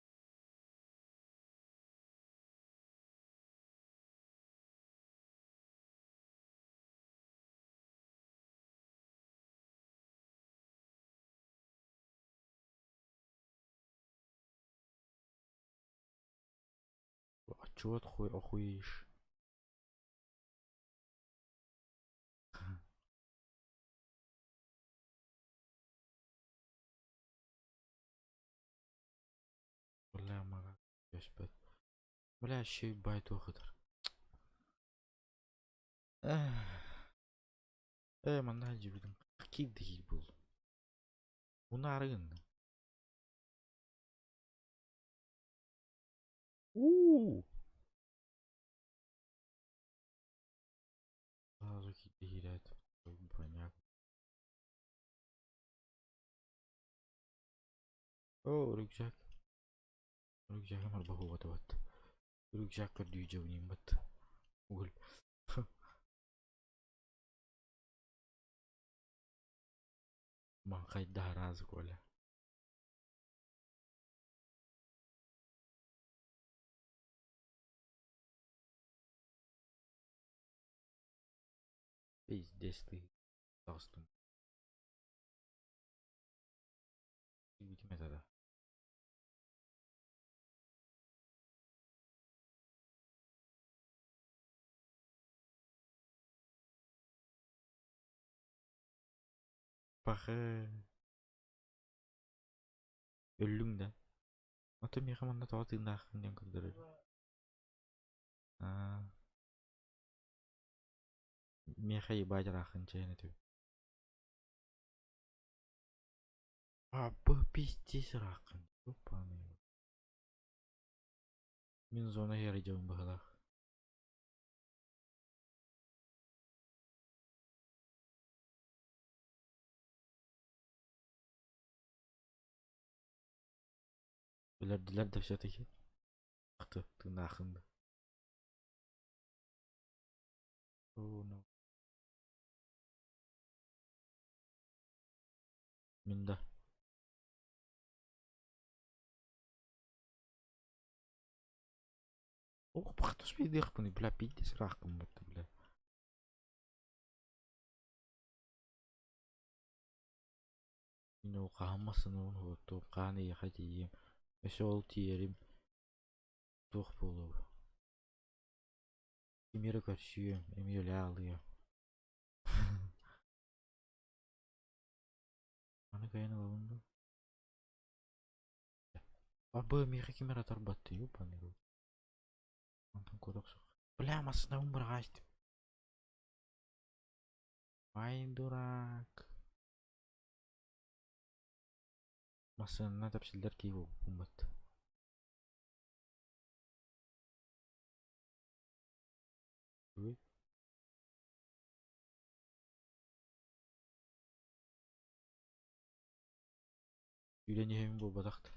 Отчет хуй охуеешь. Бля, мага көспөт. Бля, щей бай туохытар. Э, манна дьибитим. Киирдихий был. Унаарыгын. Уу! Сразу киирээт броняк. О, рюкзак. Рюкзагым арбаһуобатыбат. Рюкзак көрдүү дьэбиниммит. Угул. Маҥхайдаһараас Коля. Пиздец ты таҕыстым. Киирбитим этэ да. Пахы. Өллүҥ да. Ото миэхэ манна тоҕо тыыннааххын диэн көрдөрөр. Аа. Миэхэ ебать ырааххын чэйэн этим. А, б пиздец ырааххын. Ёпаный. Мин зона иһэр дьон быһылаах. Өлөрдүлэр да все-таки. Ахты, тыыннааххын да. Oh no. Мин да. Ох, пахтус пиздехпын, бля, пиздец ыраахпын бутта, бля. Мин ол хаһан массыынабын уһуктуом, хаһан эйиэхэ тиийиэм, өссө ол тиийэрим туох буолуо? Кими эрэ көрсүөм, эмиэ үлэ аҕалыам. Аны кыайан ылабын дуу? Арбы миэхэ ким эрэ тарбатты, ёбаный рот. Онтон куотах суох. Бля, массыынабын быраҕаачтым. Ай, дурак. Массыынанан тэпсиллэр киһи буолбуппун Ой. Үлэн иһэбин буолбатах да.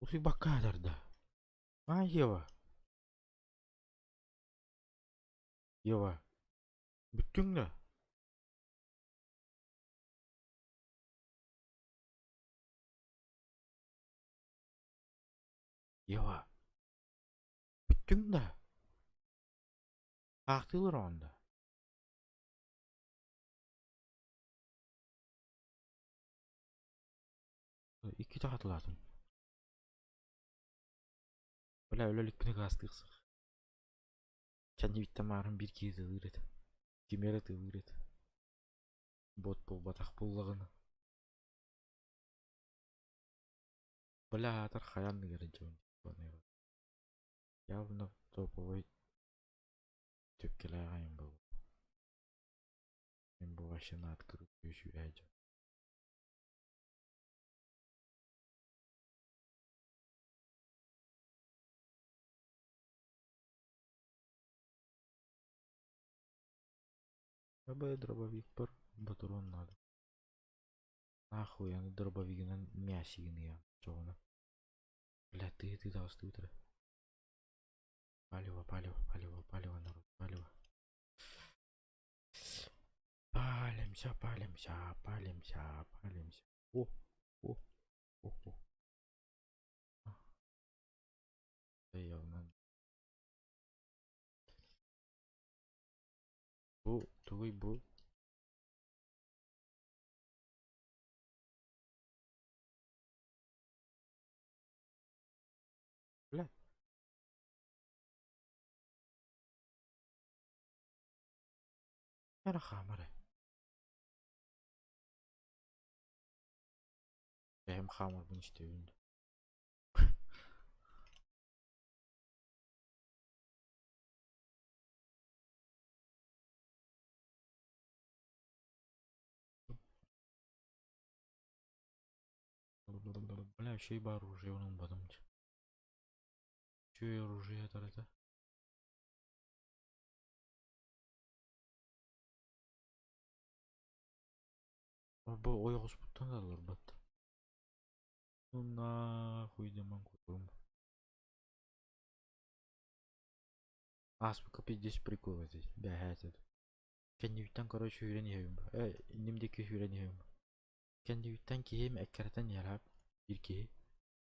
Утуйбакка адарда. А, Ева. Ева. Бүттүҥ да? Ева. Бүттүҥ да? Аахтыылар оҕонда. Иккитэ хатылаатым. Бля, өлө иликпинэ гаастыахсах. Кэннибиттэн маарым биир киһи тылыыр этэ. Кими эрэ тылыыр этэ. Бот буолбатах буоллаҕына. Бля, аатар хайа анныгар дьон. Явно топовой түпкэлээх айан буолуо. Мин бу вообще на открытую сүүрээ дьон. Абы дробовикпар ботуруон наада. Нахуй аны дробовигынан мясигин чоҕуна. Бля, ты таҕыстыбыт эрэ. Палево, палево, палево, палево, народ, палево. Палимся, палимся, палимся, палимся. О, о, о, о. Явно. Бу тугуй бу? Бля. Эрэ хаамар ээ. Бэйэм хаамарбын истэбин. Бля, вообще и оружие онун батым. Чү оружие тарата. Бу ойоҕоспуттан да олорбот. Ну нахуй демон курум. Ааспыкка пиздец прикол этий бэһээ этэ. Кэннибиттэн короче сүүрэн иһэбин. Э, инним диэки сүүрэн иһэбин. Кэннибиттэн киһим эккирэтэн иһэр биир киһи.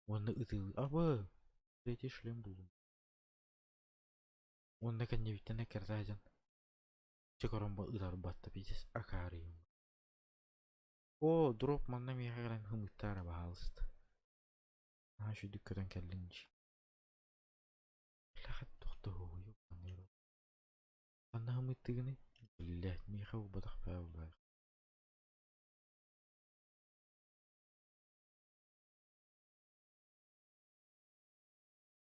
Уонна ытыылыы абы! Третий шлем буллум. Уонна кэннибиттэн эккирэтэ сылдьан чэ көрөн ытарбатта пиздец акаарыйым. Оо, дроп манна миэхэ кэлэн хымыттаа эрэ баһаалыста. Наһаа үчүгдүк көтөн кэллиҥ дии. Бляха, тохтоһуоҕуй Ханна хымыттыгыный? Блядь, миэхэ буолбатах баа булаах.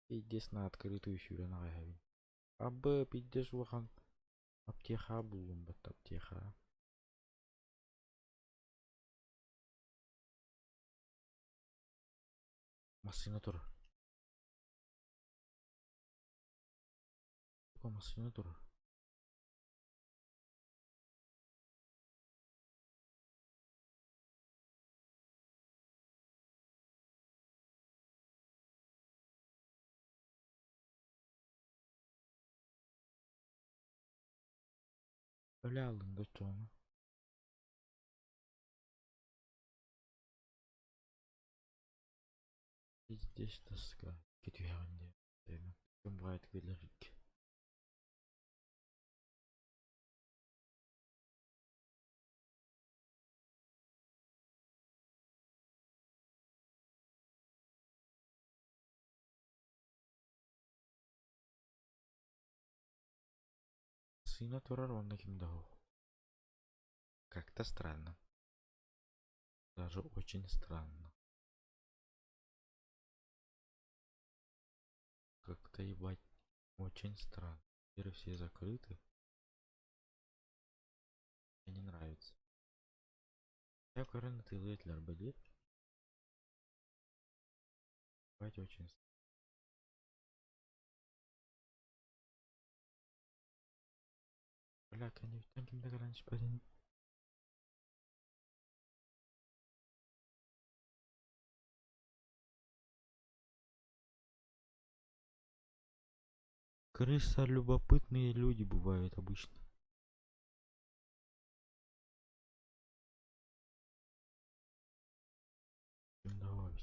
Пиздец на открытую сүүрэн аҕай иһэбин. Абы, пиздец улахан аптеха буллум бат аптеха. Массыына турар. Массыына турар. Өлө алдың да оччоҕуна. Пиздец тоска түһэҕин диэн. Ким баҕайытык билэр Сына турар уонна ким да суох. Как-то странно. Даже очень странно. Как-то ебать очень странно. Двери все закрыты. Мне не нравится. Я көрөн ытыалыы этилэр били. Ебать очень Бля, кэннибиттэн ким да кэлэн испэтин. Крыса любопытные люди бывают обычно. Давай.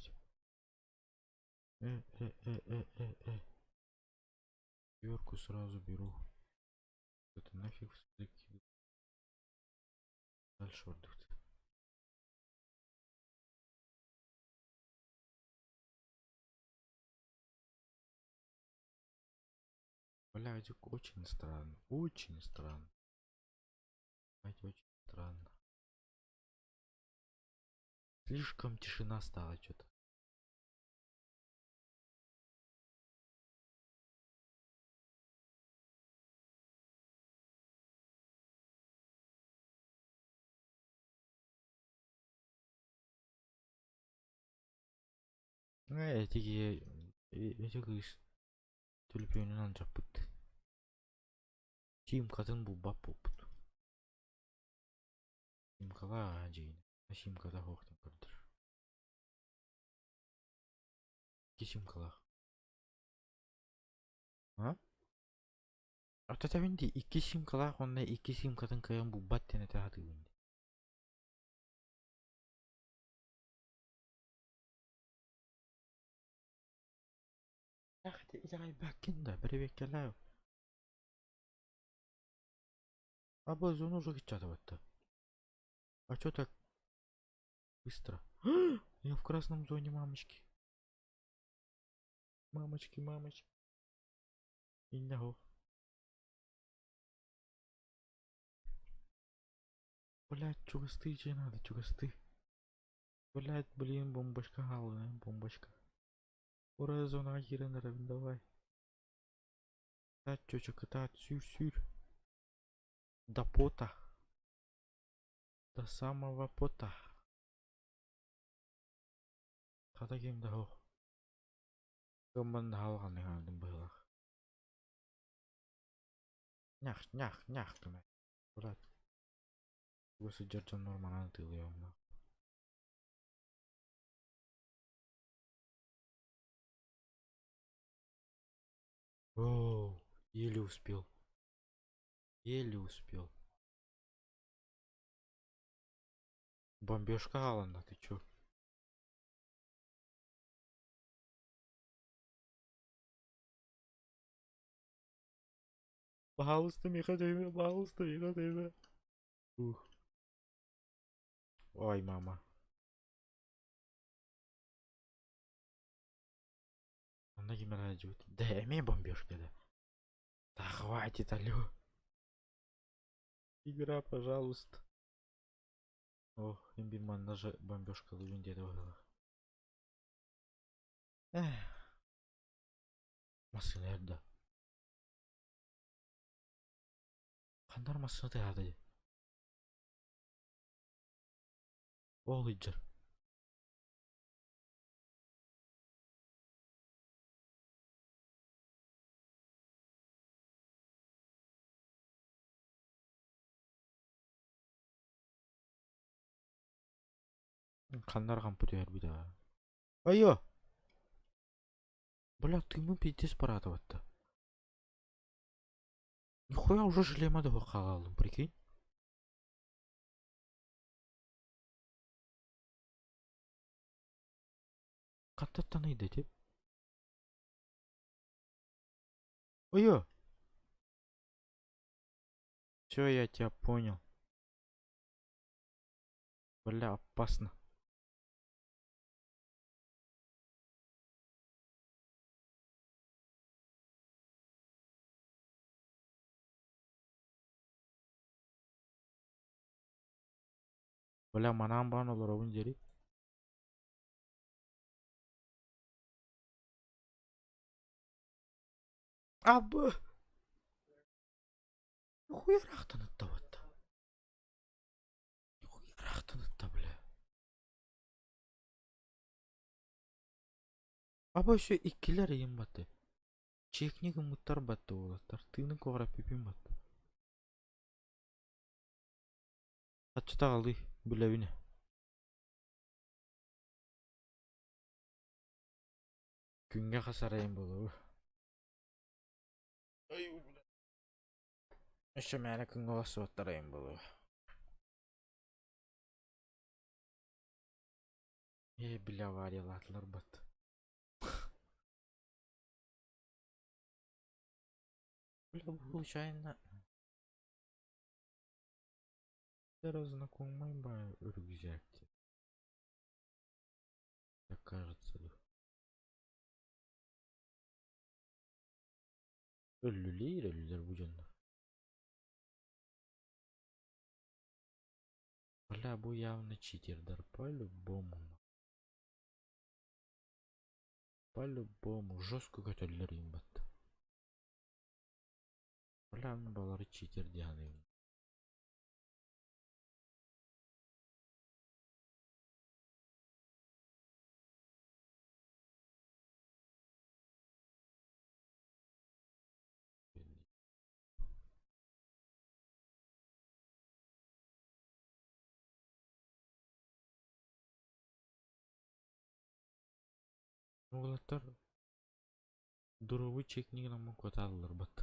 Э, э, э, э, э, э. Сверку сразу беру. Это нафиг закидываю. Дальше отдых. Блядь, очень странно. Очень странно. Блядь, очень странно. Слишком тишина стала что-то. Э, эти эти кыыс төлөпүөнүн алдьаппыт. Симкатын булбат буолбут. Симкалаах дьиҥинэ. Симката суох диэн көрдөр. Икки симкалаах. А? Аттатабын дии икки симкалаах уонна икки симкатын кыайан булбат диэн этэ сатыыбын дии. Эх, итэҕэйбэккин да, бэрэбиэркэлээ. А зону уже кыччатабатта. А чё так быстро? Я в красном зоне, мамочки. Мамочки, мамочки. Иннаху. Блять, чугасты тебе надо, чугасты. Блять, блин, бомбочка галная, бомбочка. Ура, зона киирэн эрэбин, давай. Кытаат, чүчү, кытаат, сүүр, сүүр. До пота. До самого пота. Хата ким да суох. Кыммын хаалҕаны хаалдым быһыылаах. Нях, нях, нях гына. Брат. Бу сылдьар дьоннор манан ытыалыйаллар. О, еле успел. Еле успел. Бомбежка хааланна, ты чё? Пожалуйста, миэхэ тиийимэ, пожалуйста, миэхэ тиийимэ. Ух. Ой, мама. Онно ким эрэ дьыбыт. Да эмиэ бомбежка да. Да хватит, алло. Игра, пожалуйста. Ох, им манна же бомбежкалыыбын диэтэ быһыылаах. Эх. Массыына эрдэ. Ханна массыына тыаһаата дии? Ол ыйдьар. Ханна эрэ хампы түһэрбит аа. Айо! Бля, тыыммын пиздец параатабатта. Нихуя уже шлема да хааллым, прикинь. Хантаттан ыйда ити? Ойо! Всё, я тебя понял. Бля, опасно. Бля, манаан баан олоробун диэри. Абы! Нихуя ыраахтан ыттабатта. Нихуя ыраахтан ытта, бля. Аба өссө иккилэр ыйым батты. Чиэкни гыммыттар батты уолаттар. Тыынын көҕүрэппиппин батты. Хаччыта аҕалыы, билэбин. Күҥҥэ хас арайым буолуо. Өссө мээнэ күҥҥэ олорсубаттар айым буолуо. Ээ, били авариялаатылар бат. Бля, случайно знакомый баар рюкзакте. Так кажется. Өллүлэр, өллүлэр бу дьоннор. Бля, бу явно читердар по-любому. По-любому жестко көтөллөр им батта. Бля, балары читер диэн Уолаттар доруобуй чекник гынан куотаалларбыт.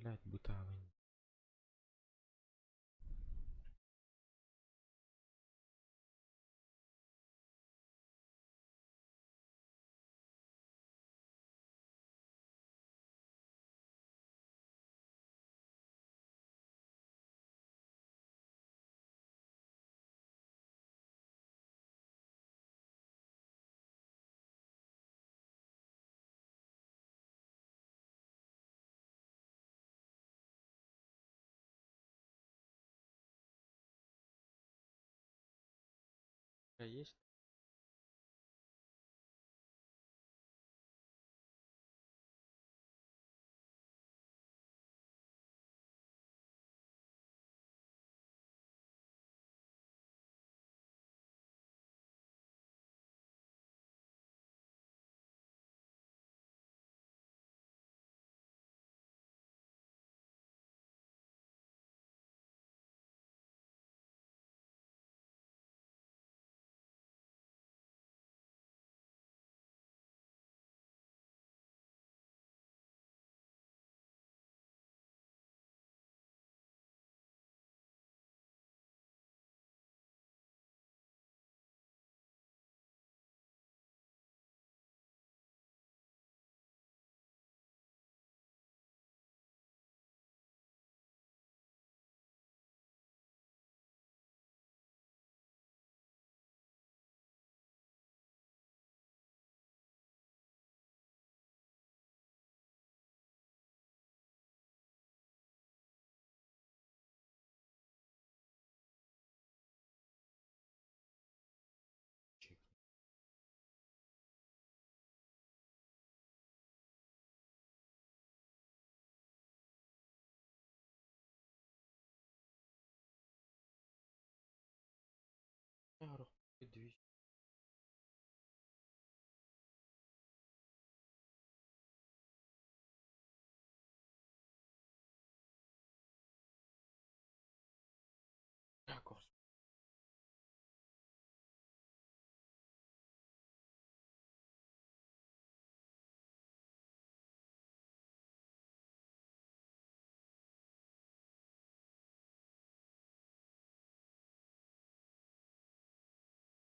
Блядь, бытаамын. Есть?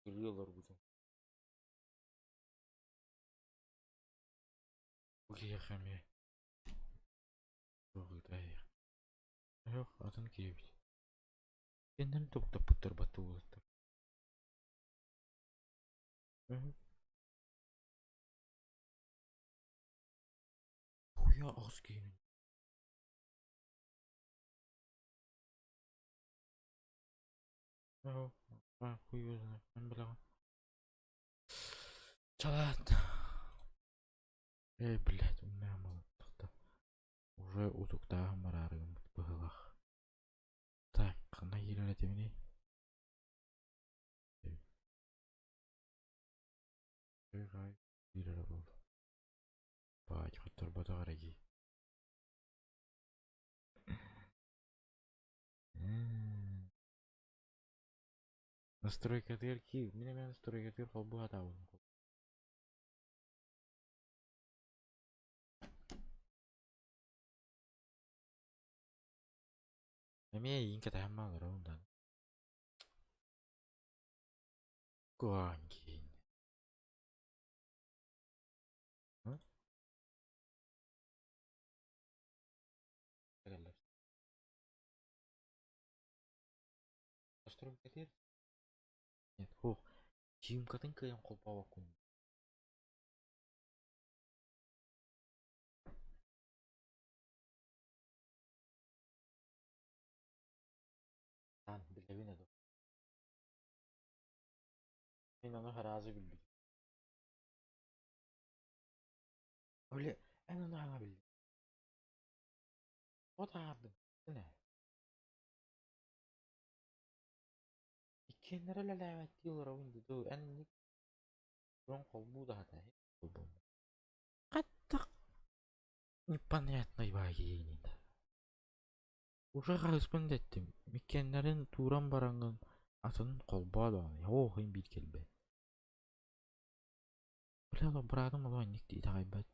Ырыа олорбутум. Бу киһиэхэ эмиэ Суох, атын киһи эбит. Кэннэрин топтоппуттар батта уолаттар. Хуя аҕыс киһини. Хуй его знает, мен билэҕин. Чалаат. Эй, блядь, умная малыттахта. Уже утуктааһын бараарыгыммыт быһыылаах. Так, ханна киирэр этибиний? Киирэрэ буолла. Баай, хотторботох эрэ дии. Настройкатыгар киир, мин эмиэ настройкатыгар холбуу сатаабытым. Эмиэ эйигин кэтэһэн баалара онтон. Куһаҕан киһи. Настройкатыгар Нет, суох. Симкатын кыайан холбообоккун. Билэбин эдо. Мин ону сразу билбитим. Били, эн ону хаҥа биллиҥ. Тоҕо таһаардыҥ? Ээ. Иккиэннэрэ үлэлээбэттии олоробун дуу, эн инник дьон холбуу да сатаа Хайдах непонятный баайыыный да. Уже хаһыспын дэттим, иккиэннэрин тууран бараҥҥын атын холбоо даҕаны, оо иһин биир кэлбэт. Бля, быраатым олох инник итэҕэйбэт.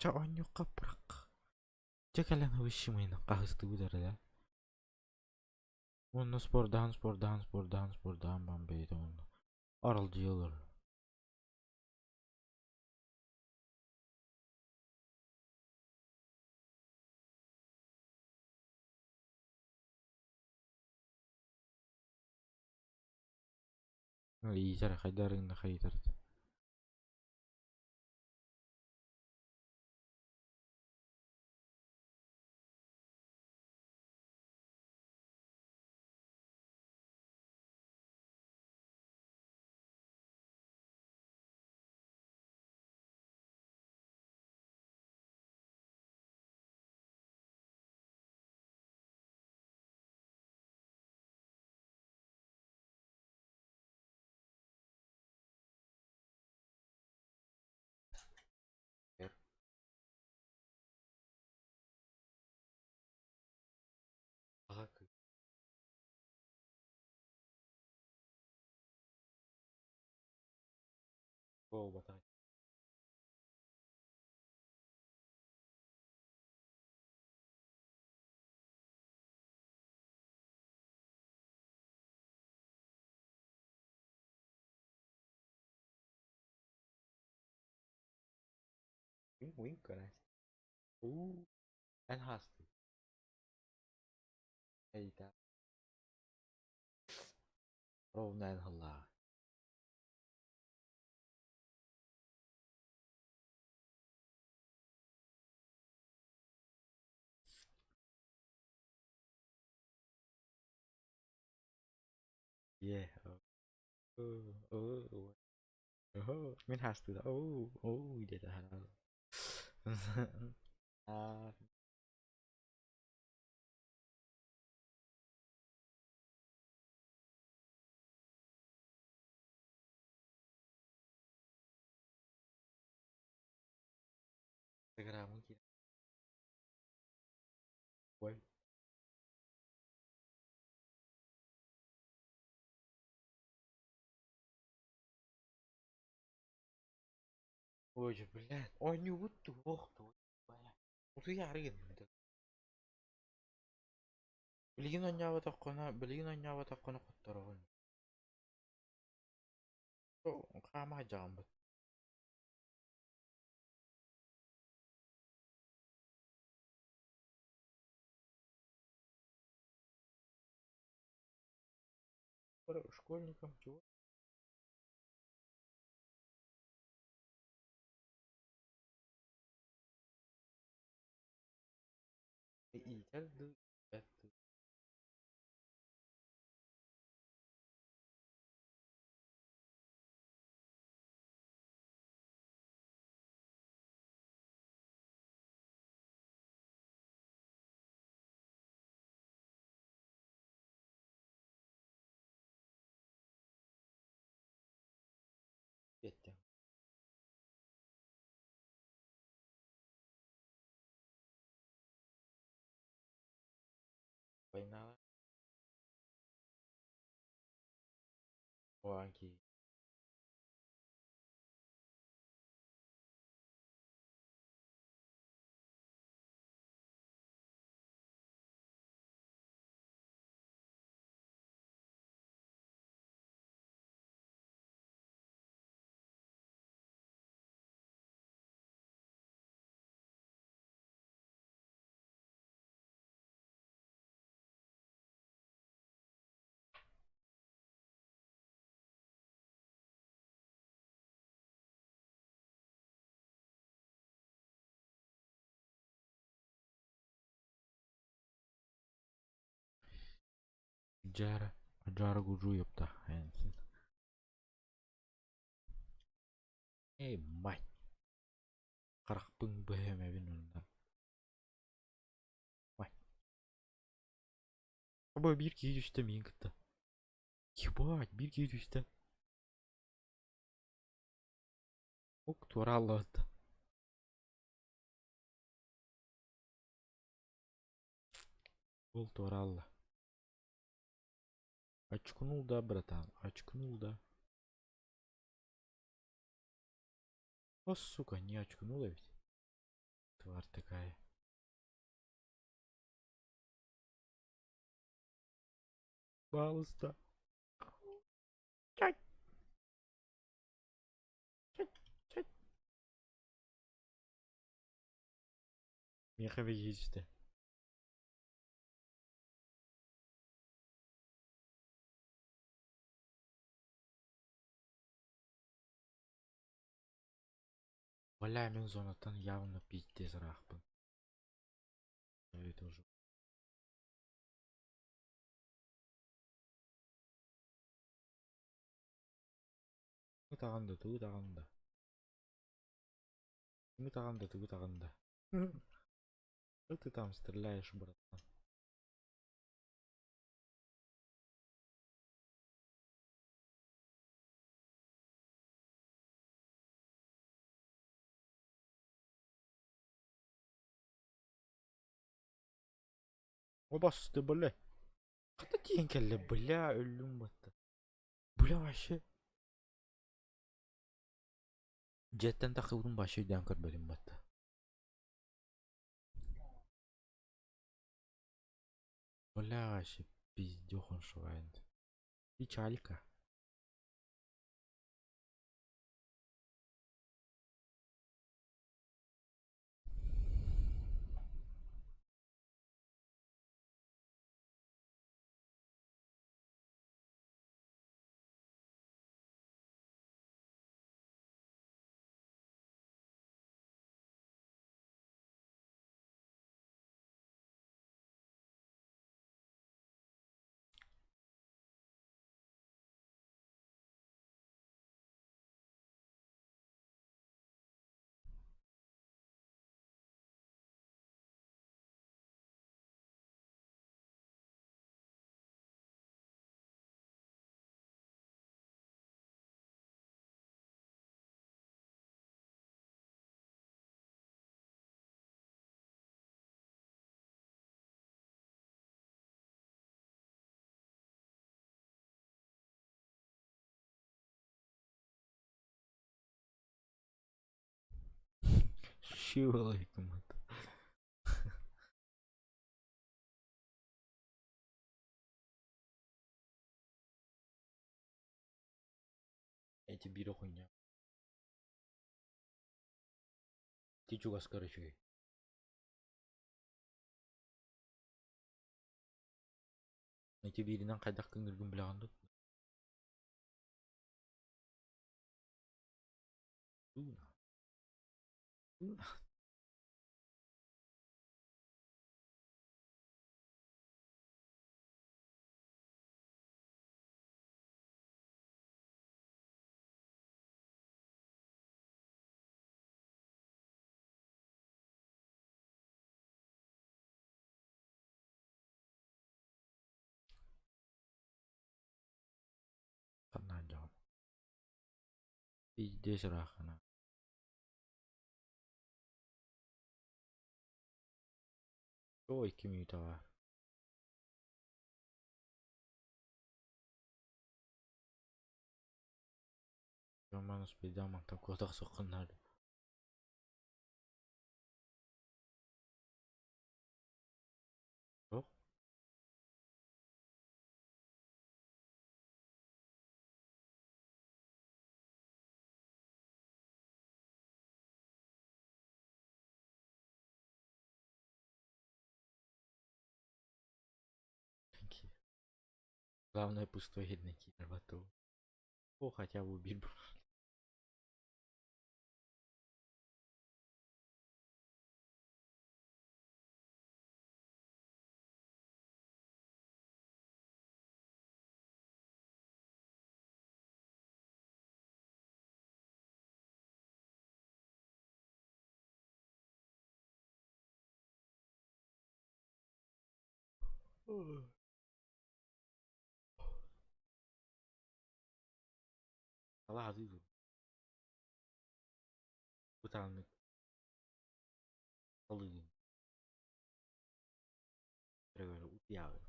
Чэ оонньуохха бырах. Дьэ кэлэн хыбыщымыйын хаһыстыбыт эрэ да. Уонна спордаһан спордаһан спордаһан спордаһан бан бэйэтэ уонна аралдьыйа олорор. Иитэр хайда арыгында хайытар. Буолбатах. Wink wink Уу, эн хаастыы. Эйда. Ровно эн халлаа. Yeah. Oh, oh, oh. Мин хаастыы. Oh, oh диэтэ. Аа. Инстаграмын киирэн. Ой. Ой, блядь, оонньуубут туох туох. Утуйаары гынным. Билигин оонньооботоххуна, билигин оонньооботоххуна хоттороҕун. Хаама сылдьаҕын Школьникам чего? Иитэр дуу, ииппэт дуу. Петя. Война. Анки. Джара. Джара гужу ёпта. Эй, мать. Харахпын бэһэмэбин онно. Мать. Аба биир киһи түстэ миин кытта. Ебать, биир киһи түстэ. Ок, туора аллаатта. Ол туора алла. Очкнул да, братан, очкнул да. О, сука, не очкнула ведь. Тварь такая. Пожалуйста. Миэхэ бэйиһистэ. Бля, мин зонаттан явно пиздец ыраахпын. Это уже. Ытаҕын да, тугу ытаҕын да. Ытаҕын да, тугу ытаҕын да. Что ты там стреляешь, братан? Обасты, бля. Хата тиийэн кэллэ, бля, өллүм батта. Бля, вообще. Дьиэттэн тахсыбытым вообще өйдөөн көрбөтүм батта. Бля, вообще пиздёх он шивает. Печалька. Шивалайкум это. Эти биир хуйня. Ти чугас, короче. Эти бииринэн хайдах кыҥыргын билэҕин дуо? Ханна дьон. Пиздец ырааххына. Ой, 2 мүнүүтэ баар. Роман успейдаан мантан куота охсуоххун наада. Суох. Главное пустой найти рвату. О, хотя бы убить. Алаһа дуу. Бытааннык алыгын. Утуйаҕын.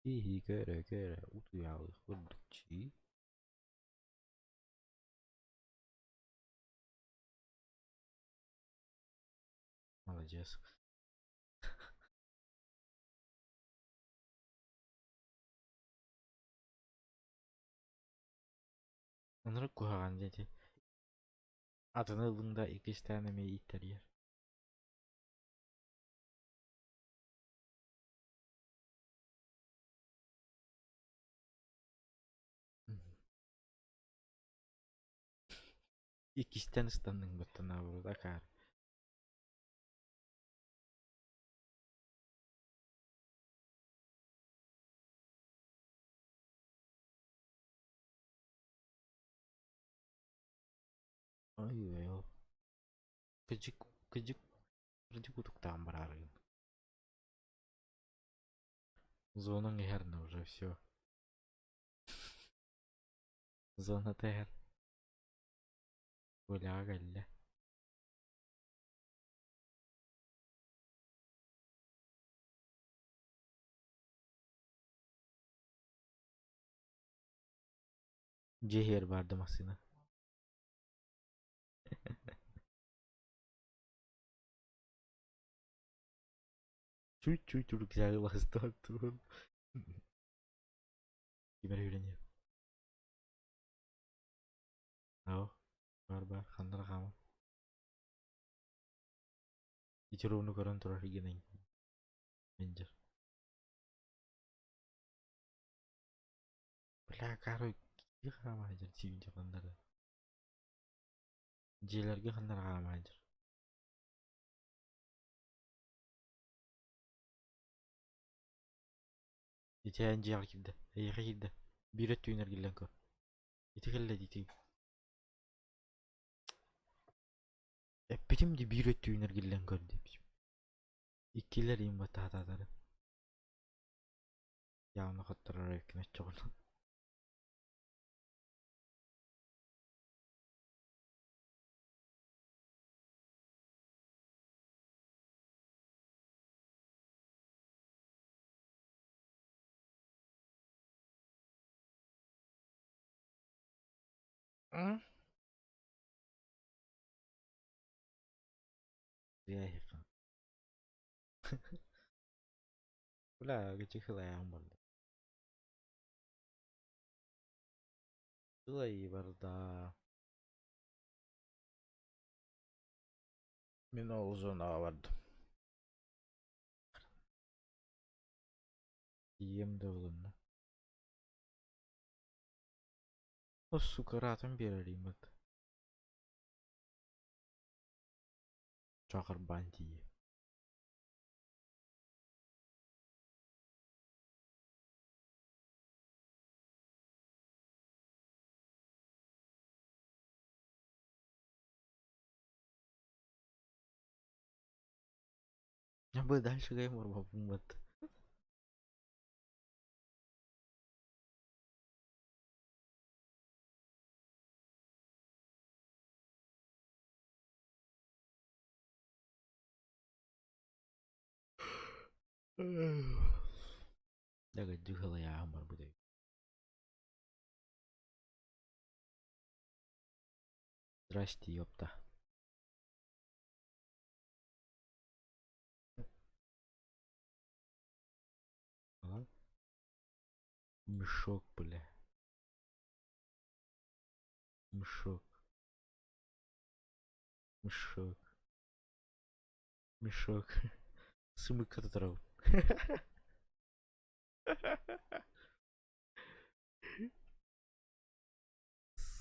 Киһи көрө-көрө утуйаҕы курдук чии. Маладьыас. Ынырык куһаҕан дьэ ити. Атыны ыллыҥ да иккистээн эмиэ ииттэрийэр. Иккистэн ыстанныҥ баттанаабыт акаары. Ой-ой, кыдьык, кыдьык, кырдьык утуктаан бараарыгын. Зонаҥ иһэр на уже все. Зоната иһэр. Коляҕа кэллэ. Дьиэ иһигэр баар да массыына. Чуть-чуть рюкзагы ластааттыбын. Ким эрэ үрэниэ. Ау, бар бар, ханна хаама. Ити ровно көрөн турар гинэн. Менеджер. Бля, короче, киһи хаама сылдьар сиибин ханнары. Дьиэлэргэ ханнары хаама сылдьар. Ити эн дьиэҕэ киирдэ, эйиэхэ киирдэ. Биир өттүгүн эргиллэн көр. Ити кэллэ дии Эппитим дии биир өттүгүн эргиллэн көр диэбитим. Иккилэр иин баттаатаатары. Явно хотторор эбиккин оччоҕуна. М? Бля, кычыхылайаан барда. Сылай барда. Мин ол зонаҕа бардым. Тиийиэм да булунна. О, сука, ыраатан биэрэр бат. Чаҕырбаан тиийиэ. Я бы дальше геймор бат. Дагыддыы сылайааһын барбыт эбит. Здрасте, ёпта. Ага. Мешок, бля. Мешок. Мешок. Мешок. Сымыкка тутарабын.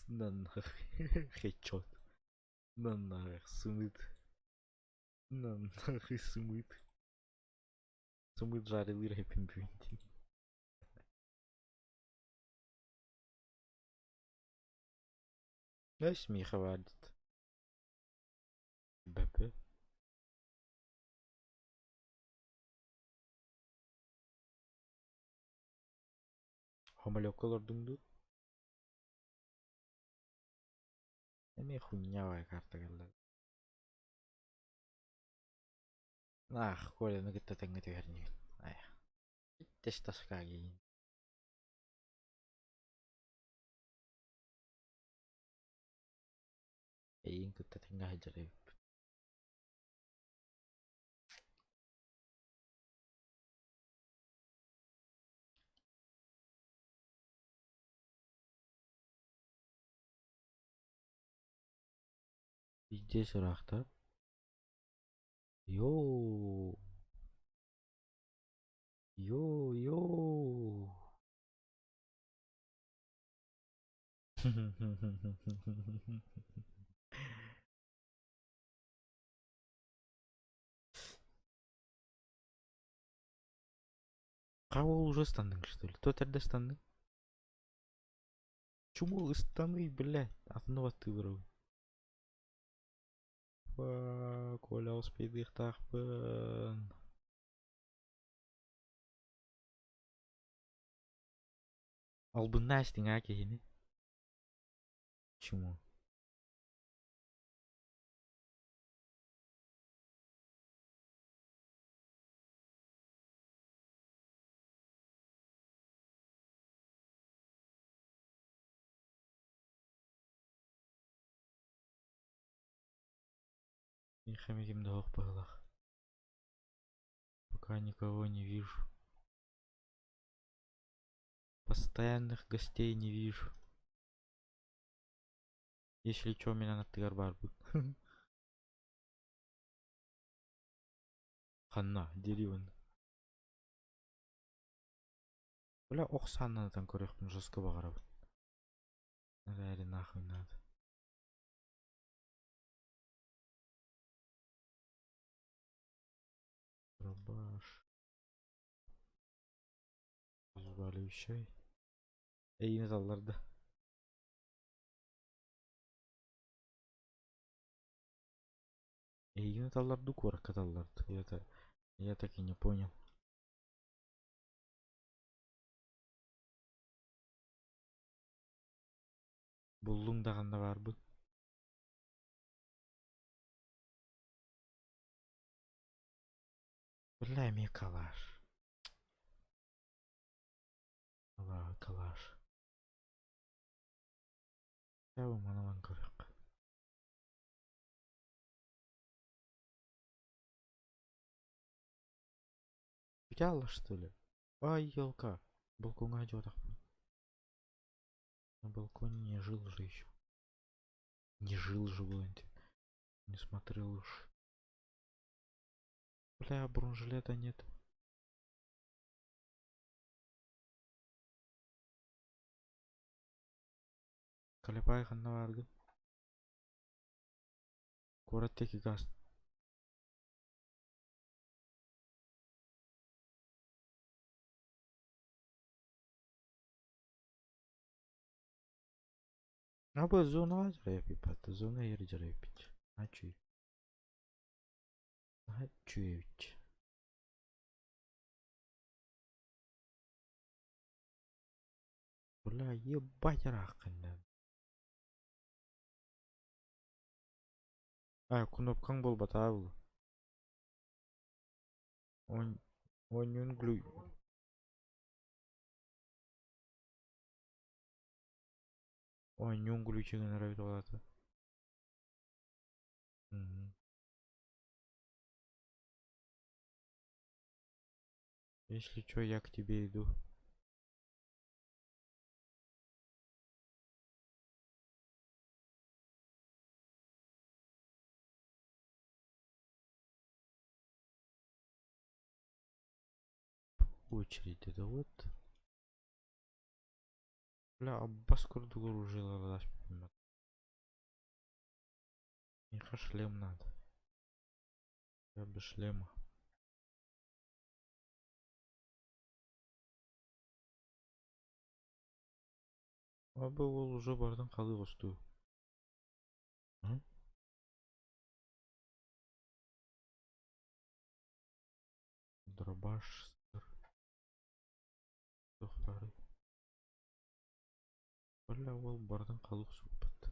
На нахуй. Хедшот. На нахуй. Сымыт. На нахуй сымыт. Сымыт жарилыр хепин бүгүн. Өс миэхэ баар дит. БП. Самолекка олордуҥ дуу? Эмиэ хуйня карта кэллэ. Ах, Коляны кытта тэҥҥэ түһэр инибин. Айа. Иттэс тоска гиин. Эйигин кытта тэҥҥэ сылдьар эбиппит. Пиздец ыраахта. Йоо. Йоо, йоо. Кого уже станның, что ли? Кто тогда станның? Чему ыстаны, блядь? Атыны баттыы Fuck, Коля успейдыахтаахпын. Албыннаа истиҥ киһини. Чему? Миэхэ ким да суох быһыылаах. Пока никого не вижу. Постоянных гостей не вижу. Если чё, мин аттыгар баарбын. Ханна, деревня. Бля, ох сааннан көрүөхпүн жестко баҕарабын. Наверное, нахуй надо. Дробаш. Обезболивающий. Эйигин ыталлар да. Эйигин ыталлар дуу, куоракка ыталлар дуу? Я так и не понял. Буллуҥ да ханна баарбын? Бля, эмиэ калаш. Калаш. Манан көрүөххэ. Бүтэ что ли? Ай, елка. Балкоҥҥа дьуотахпын. На балконе не жил же еще. Не жил же вроде. Не смотрел уж. Бля, бронежилета нет. Калипай ханна бааргын? Куорат диэки газ. Абы зонаҕа дьарайаппыт, зона иһэр дьарайаппыт. Наһаа Наһаа үчүгэй эбит. Бля, ебать ырааххын А, кнопкаҥ буолбатаҕа буолуо. Он Оонньуун глю... Оонньуун глючи гынар эбит ол аата. Если чё, я к тебе иду. Очередь это вот. Бля, аббас курдук оружиелар Миэхэ шлем надо. Я без шлема. Абы ол уже бардын халы госту. Дробаш туох баарый? Бля, уол бардын халык суппат.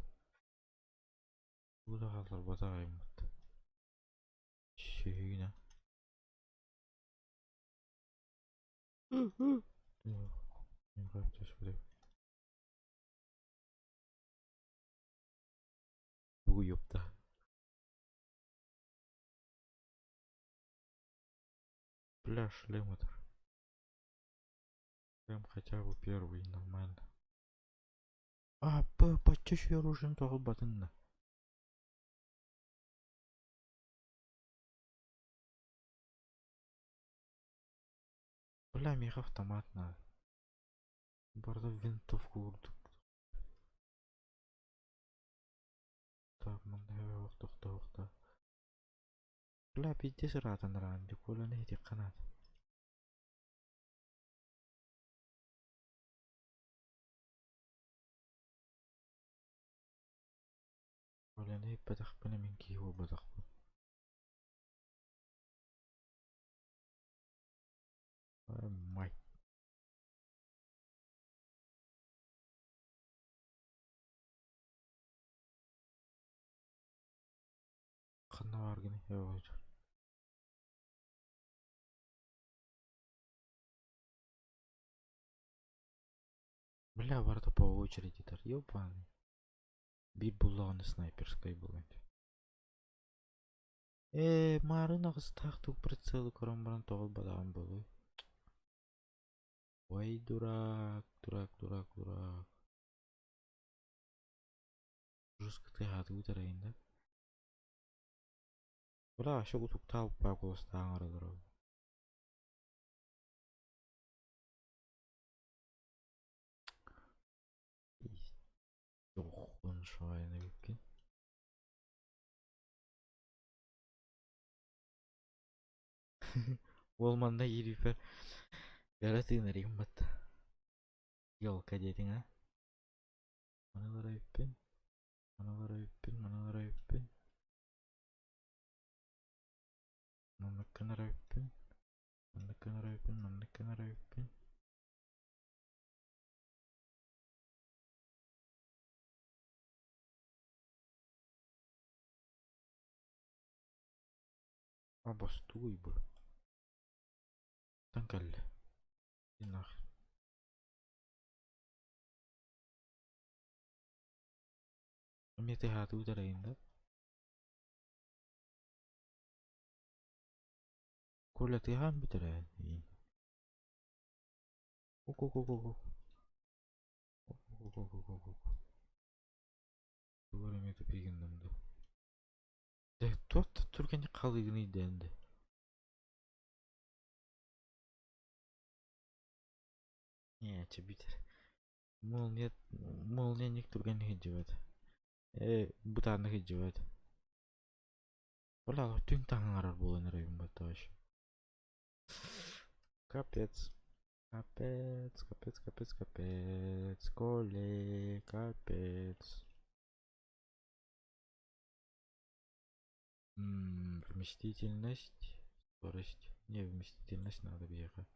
Бу да хаалларбатах айыммыт. Сүһүгүнэ. Бугу ёпта. Бля, шлем это. Прям хотя бы первый нормально. А, п, почаще оружием тоҕо батынна. Бля, миэхэ автомат надо. Барда винтовку курдук. Так, манна тохто. Бля, пиздец ыраатан ыраан, дьукуоланы иһитиэххэ наада. Коляны иһиппэтэхпинэ мин киһи буолбатахпын. Мать. Ханна бааргыный? Бля, барыта по очереди тар, ёбаный. Биир буллаҕына снайперскай буолуон Ээ, маарын аҕыстаах тук прицелы көрөн баран тоҕо ылбатаҕым буолуой? Ой, дурак, дурак, дурак, дурак. Жестко тыаһаатыбыт эрэйин да. Бля, вообще утуктаабыппаа куоластааҕын аралара. Дохуон шайын эбиккин. Уол манна киирбиппэр өрө тыынар гыммыт. Елка диэтиҥ аа? Маны ылар эбиппин, маны ылар эбиппин, маны ылар эбиппин. Маннык гынар эбиппин, маннык гынар эбиппин, маннык гынар эбиппин. Обостуй бу. Тан кэллэ. Нахер. Эмиэ тыаһаатыбыт эрэйин да? Коля тыаһаан бүтэр ээ Ок-ок-ок-ок. Ок-ок-ок-ок-ок. Тугу эрэ эмиэ тупик гынным дуу. Дэ, туох да түргэнник халыыгыный дээн дэ. Ээ, чэ бүтэр. Молния, молния ник түргэнник сылдьыбат. Ээ, бытааннык сылдьыбат. Бля, түҥ таҥарар буолан эрэбин баттаҕаш. Капец. Капец, капец, капец, капец. Коле, капец. М вместительность, скорость. Не, вместительность надо биһиэхэ.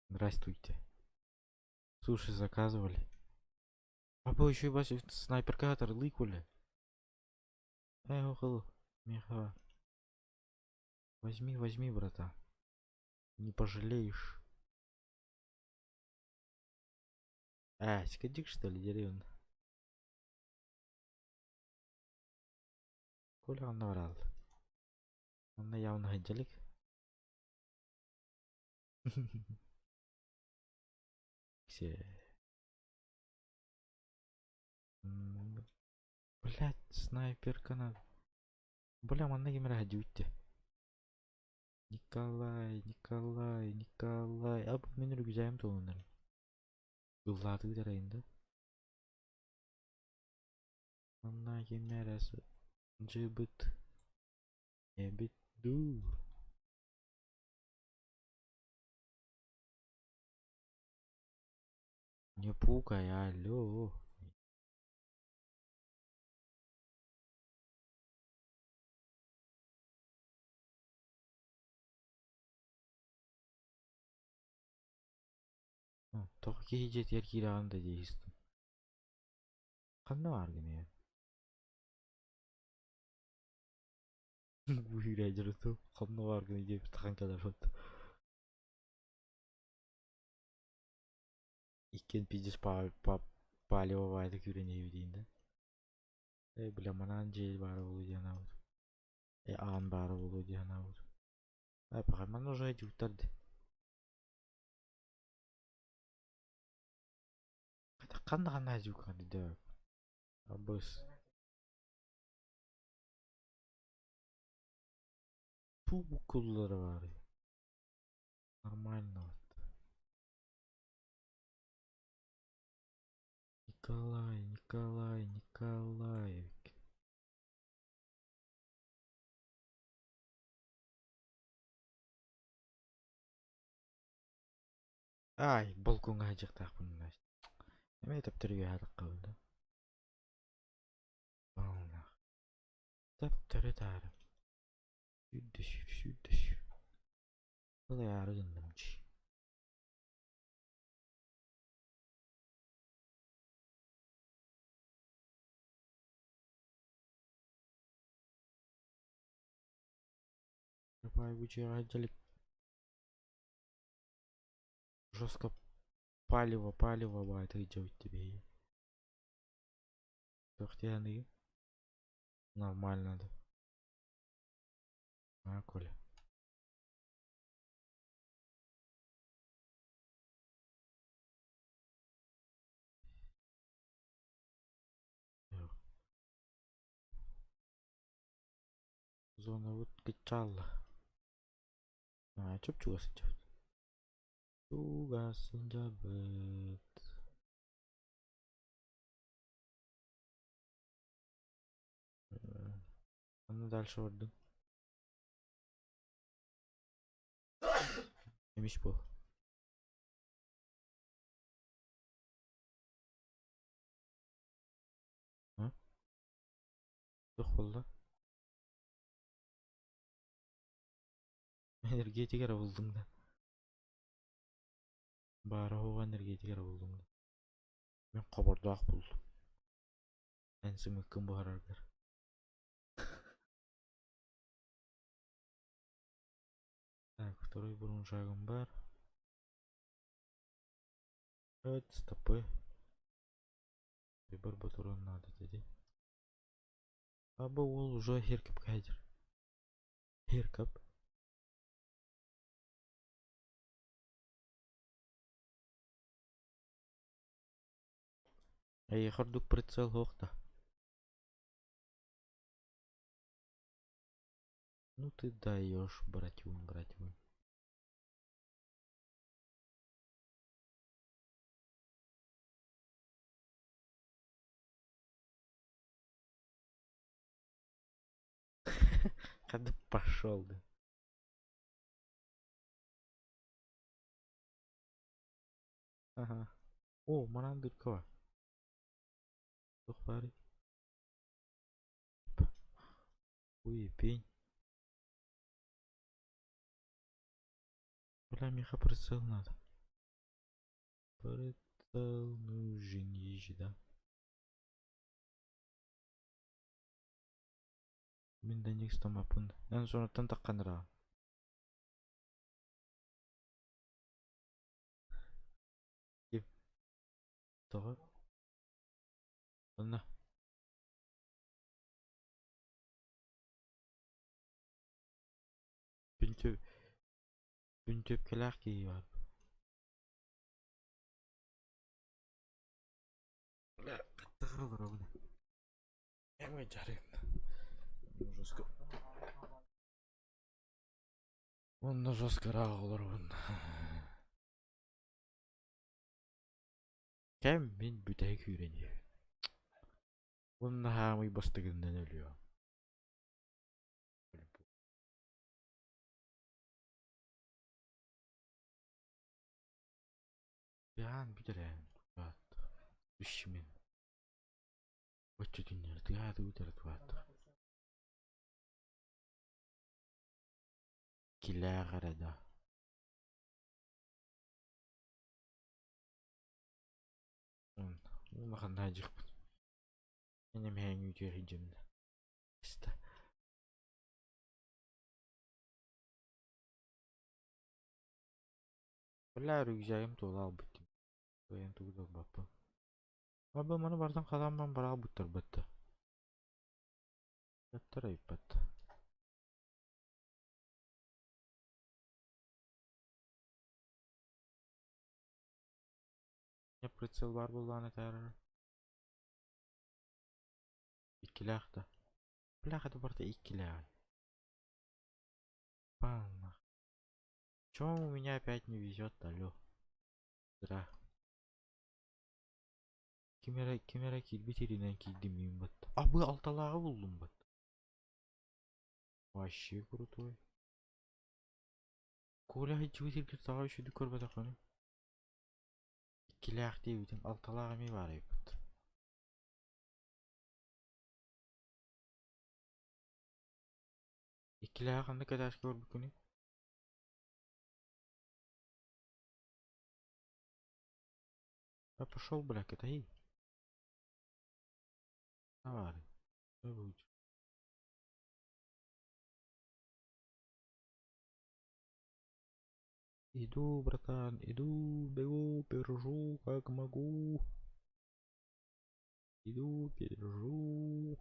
Здравствуйте. Суши заказывали? Папа еще бас снайперка атарлыы Коля. Эй, около. Меха. Возьми, возьми, брата. Не пожалеешь. А, скадик что ли, деревня? Коля он набрал. Он явно хотелик. Все. Блять, снайперка надо. Бля, манна ким эрэ дьүүттэ. Николай, Николай, Николай. А бу мин рюкзагым туһунан. Ыллаатыы тарайын да. Манна ким эрэ дьыбыт эбит дуу. Не пукай, алло. Тоҕо киһи дьиэтигэр киирэҕин да дии истим. Ханна бааргын ээ? Бу ханна бааргын диэбит хаан кэлэр Иккиэн пиздец палево баайда күүрэн иһибитиин да. Э, бля, манаан дьиэ баара буолуо диэн аабыт. Э, аан баара буолуо диэн аабыт. Э, пока ман уже дьуктарды. Ханна ханна дьукканы дөө. Абыс. Туу буккуллара баары. Нормально вот. Николай, Николай, Николаевич. Ай, балкоҥҥа сылдьыахтаахпын Эмиэ төптөрү үөһэ да. Баллах. Төптөрү таары. Сүүрдэ сүүр, сүүрдэ сүүр. Ылыйаары гынным дии. Давай бу дьиэҕэ дьалик жестко палево палево баайдык дьабыт тебе. Туох Нормально да. А, Коля. Зона вот кычалла. А, чуп-чугас сылдьабыт. Чугас сылдьабыт. Аны дальше бардым. Эмиш бу. А? Туох буолла? Энергетик эрэ булдуҥ да. Баара суоҕа энергетик эрэ булдуҥ да. Мин хобордоох буллум. Эн сымыыккын буһараргар. Так, второй бурунжагым бар. Это стопы. Выбор батурон надо dedi. Аба ол уже херкеп кайдер. Херкап. Эйиэхэ ордук прицел суох да? Ну ты даешь, братюнь, братюнь. Да пошел ты. Ага. О, манан дырка. Туох баарый? Уебень. Бля, миэхэ прицел надо. Прицел нужен ежи, да? Мин да инник ыстаммаппын. Эн сонуттан таххан ыраҕын. Ким? Тоҕо? Онно. Бүнтү бүнтүөпкэлээх киһи баар. Бля, хаттахара олоробун. Эмэ дьарыгын. Жестко. Онно жестко ыраах олоробун. Кэм мин бүтэһик үүрэн иһэбин. Уонна хаамый бастыгынан өлүөм. Быаан бүтэрээһин Үш мин. Оччо түннэр тыааты утары туһаат. Килээх эрэ да. Улахан наадьыхпын. Эн эмэһэҥ үтүө сылдьабын. Иста. Бля, рюкзагым туола албыттым. Кыайан тугу да ылбаппын. Абы маны бартан халамман бараабыттарбатта. Ыттар айыппат. Я прицел бар буоллаҕына этээр. Иккилээх да. Бляха это барыта иккилээх. Панах. Чё у меня опять не везет, алло. Зра. Ким эрэ ким эрэ киирбит иринэн киирдим мин бат. А бу алталааҕы буллум бат. Вообще крутой. Коля сылдьыбыт сиргэр тоҕо үчүгдүк көрбөтөххүнүй? Иккилээх диэбитиҥ, алталаах эмиэ баар эбит. Иккилээҕи ханнык этээскэ көрбүккүнүй? Я пошел, бля, китай. Давай. Давай. Иду, братан, иду, бегу, пержу, как могу. Иду, пержу.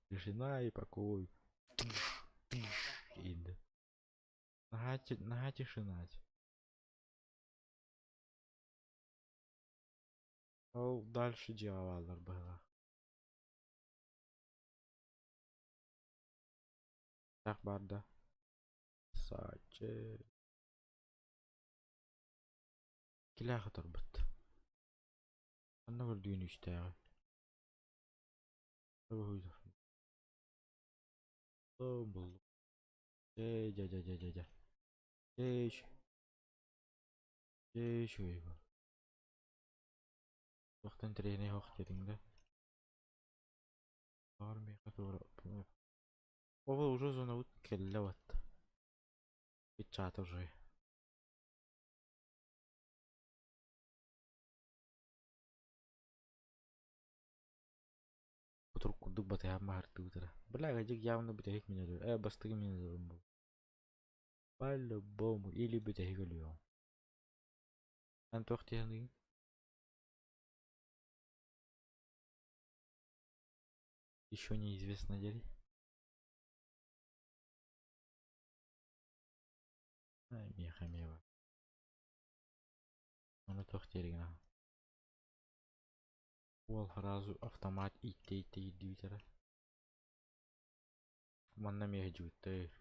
Тишина и покой. Инд. Наһаа тишина. Ол дальше дьыалалар быһыылаах. Так баар да. Саачы. Килээхэ турбут. Ханна көрдүүн үстээҕи? Буллум. Ээ, дьэ дьэ дьэ дьэ дьэ. Ээ, ээ, үчүгэй бу. Туохтан интэриэһинэй оһох диэтиҥ да? Баҕар миэхэ туора Ол уже зонабыт кэллэ вот. Чаата уже. Кутурук курдук батыһан баһартыыбыт эрэ. Бля, дьик явно бүтэһик мин өлөр. Э, бастакы мин өлөрүм бу. По-любому. Или бүтэһик өлүөҕүм. Эн туох дии саныыгын? Еще неизвестно диэри. Миэхэ эмиэ бар. Ону туох диэри гынаҕын? Уол сразу автомат ииттэ-ииттэ киирдибит эрэ. Манна эмиэ сылдьыбыттар.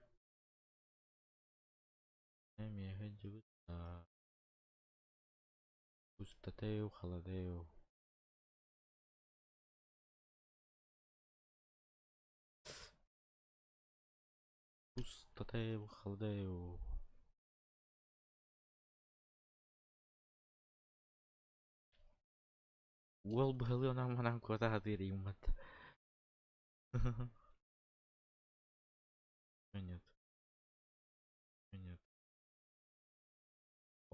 Эмиэ сылдьыбыттар. Пустотею, холодею. Пустотею, холодею. Уол быһалыы онон-манан куота сатыыр иҥмэт. Нет. Нет.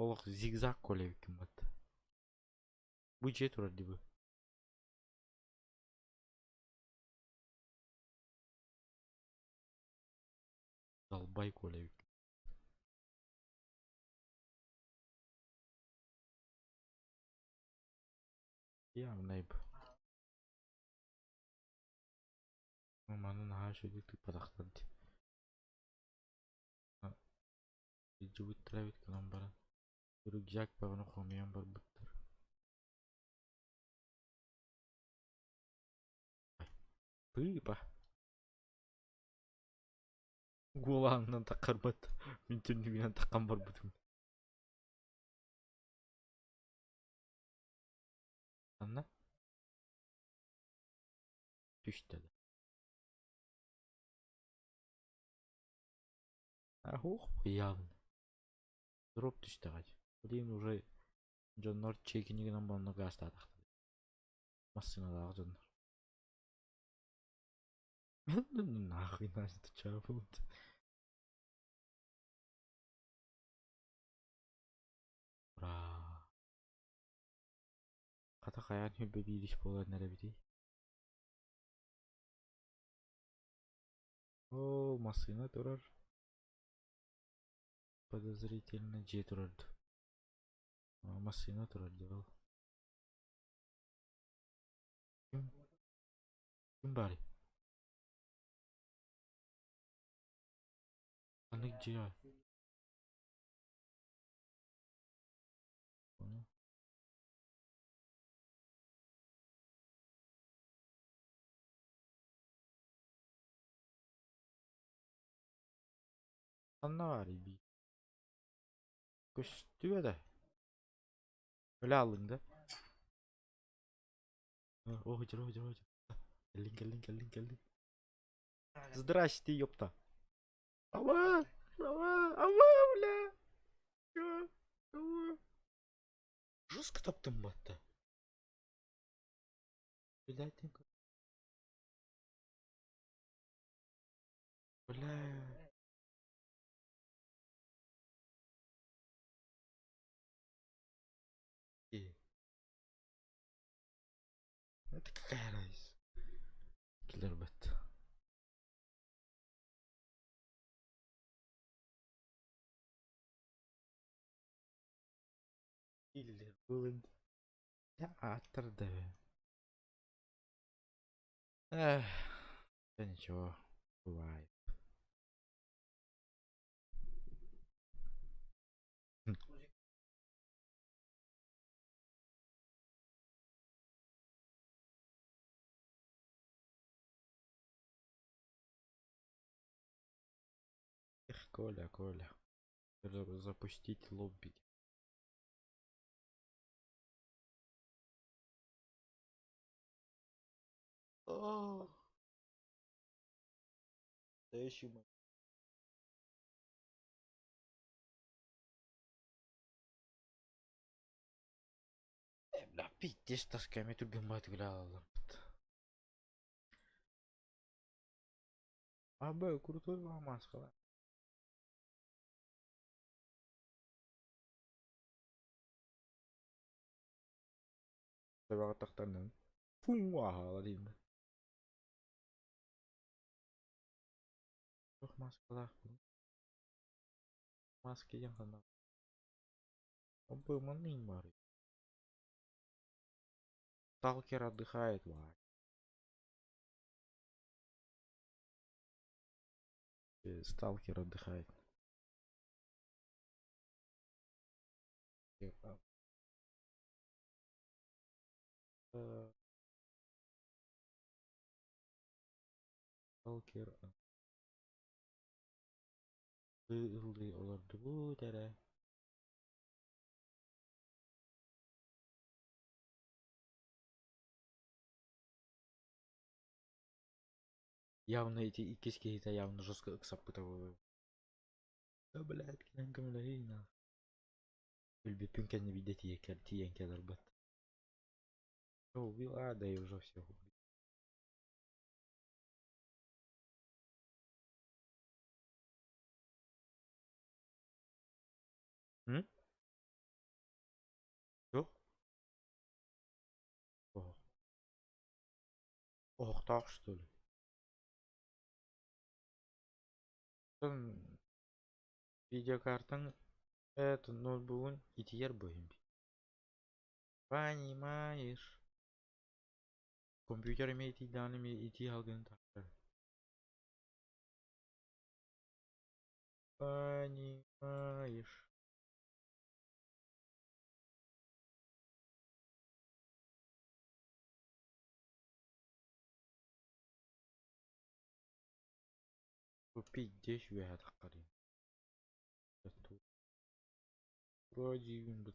Олох зигзаг коле эбиккин бат. Бу дьиэ турар дии бу. Далбай Коля эбит. Явнай бу. Маны наһаа үчүгэйдик тыыппатахтар дии. Илдьибиттэрэ эбит гынан баран рюкзак бөҕөнү хомуйан барбыттар. Пыыпа. Гуолаанынан таххарбат. Мин түннүгүнэн таххан барбытым. Анна? Түстэ да. Ох, явно. Дроп түстэҕэ дии. Блин, уже дьоннор чекини гынан бараннар гаастаатахтар. Массыыналаах дьоннор. Нахуй нас это чапают. Ура! Хата хайаан хүлбэ биир ис буолан эрэбитий? Оо, массыына турар. Подозрительно дьиэ турар дуу. Массыына турар дии ол. Ким, ким баарый? Ханнык дьиэ? Понял. Ханна баарый бии? Көстүбэ да. Өлө ааллыҥ да? О, дьоро, дьоро, дьоро. Кэллиҥ, кэллиҥ, кэллиҥ, кэллиҥ. Здрасте, ёпта. Ама, ама, ама, бля. Жестко таптым батта. Блядь, бля. Это какая разница? Киллер бат. Киллер был. Я автор да. Эх, да ничего, бывает. Эх, Коля, Коля. Запустить лобби. О, Настоящий момент. Э, бля, пиздец тасками түргэн баҕайытык үлэ А, крутой маска. Табаҕа Фу, деймин. Туох маскалаах Маска диэн ханна Обы маннык баарый. Сталкер отдыхает вай. Сталкер отдыхает. Сталкер ыллыы олордубут эрэ. Явно эти иккис киһитэ явно жестко ыксаппыта буолуо. Да блядь, кэлэн көмөлөһүй нах. Өлбүппүн кэннэ биирдэ тиийэн кэлэрбэт. Убил, а, да и уже всех убил. М? Туох? Оһохтоох что ли? Оттон видеокартаҥ это ноутбугун итийэр быһыым. Понимаешь? Компьютер эмиэ итийдэҕинэ эмиэ итии салгыны таһаарар. Понимаешь? Купить здесь үөһэ таххарыым. Вроде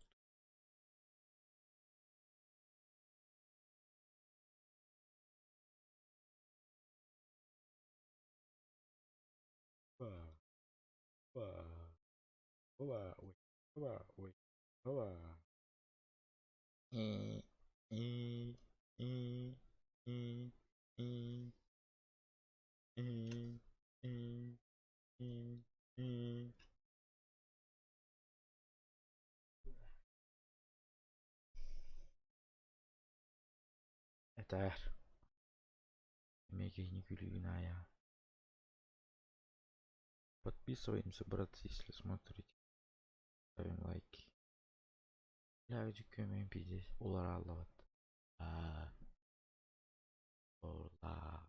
Опа, опа, ой, опа, ой, опа. И, и, и, и, и, и, и, и, и. Этээр. Эмиэ киһини күлүүгүн аайа. Подписываемся, братцы, если смотрите. Ставим лайки. Бля, көмөйүм пиздец. Уларааллабат. Аа. Ола.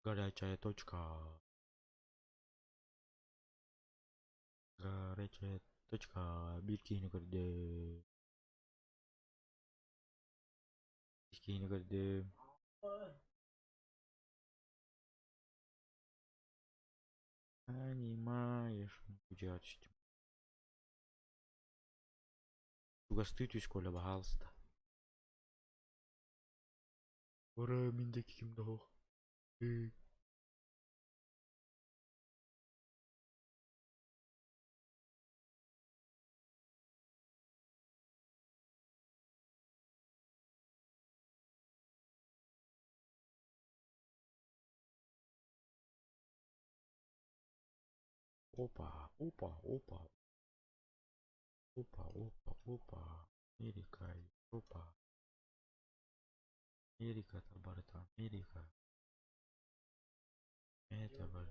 Горячая точка. Горячая точка. Биир киһини көрдүм. Икки киһини көрдүм. Понимаешь, удачно. Чугастыы түс, Коля, баһаалыста. Ура, мин диэки ким да суох. Опа, опа, опа. Опа, опа, опа. Америка, Европа. Америка, барыта, Америка. Это бар.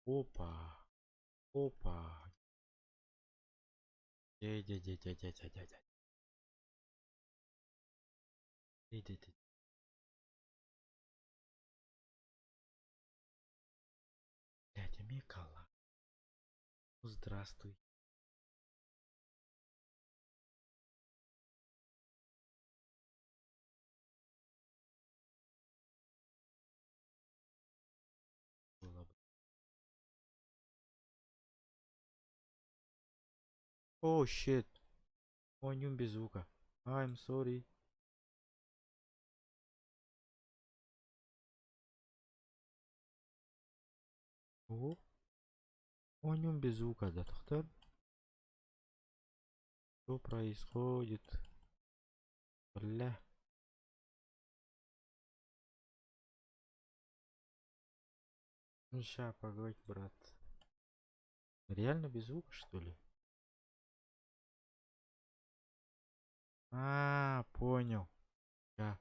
Опа. Опа. Де де де де де де де де. Де де де. Блять, Америка. Ну, здравствуй. Было бы. Oh shit. Оонньуум без звука. I'm sorry. О. Оонньуум без звука да тохтор. Что происходит? Бля. Ну ща, погодь, брат. Реально без звука, что ли? А, понял. Ща.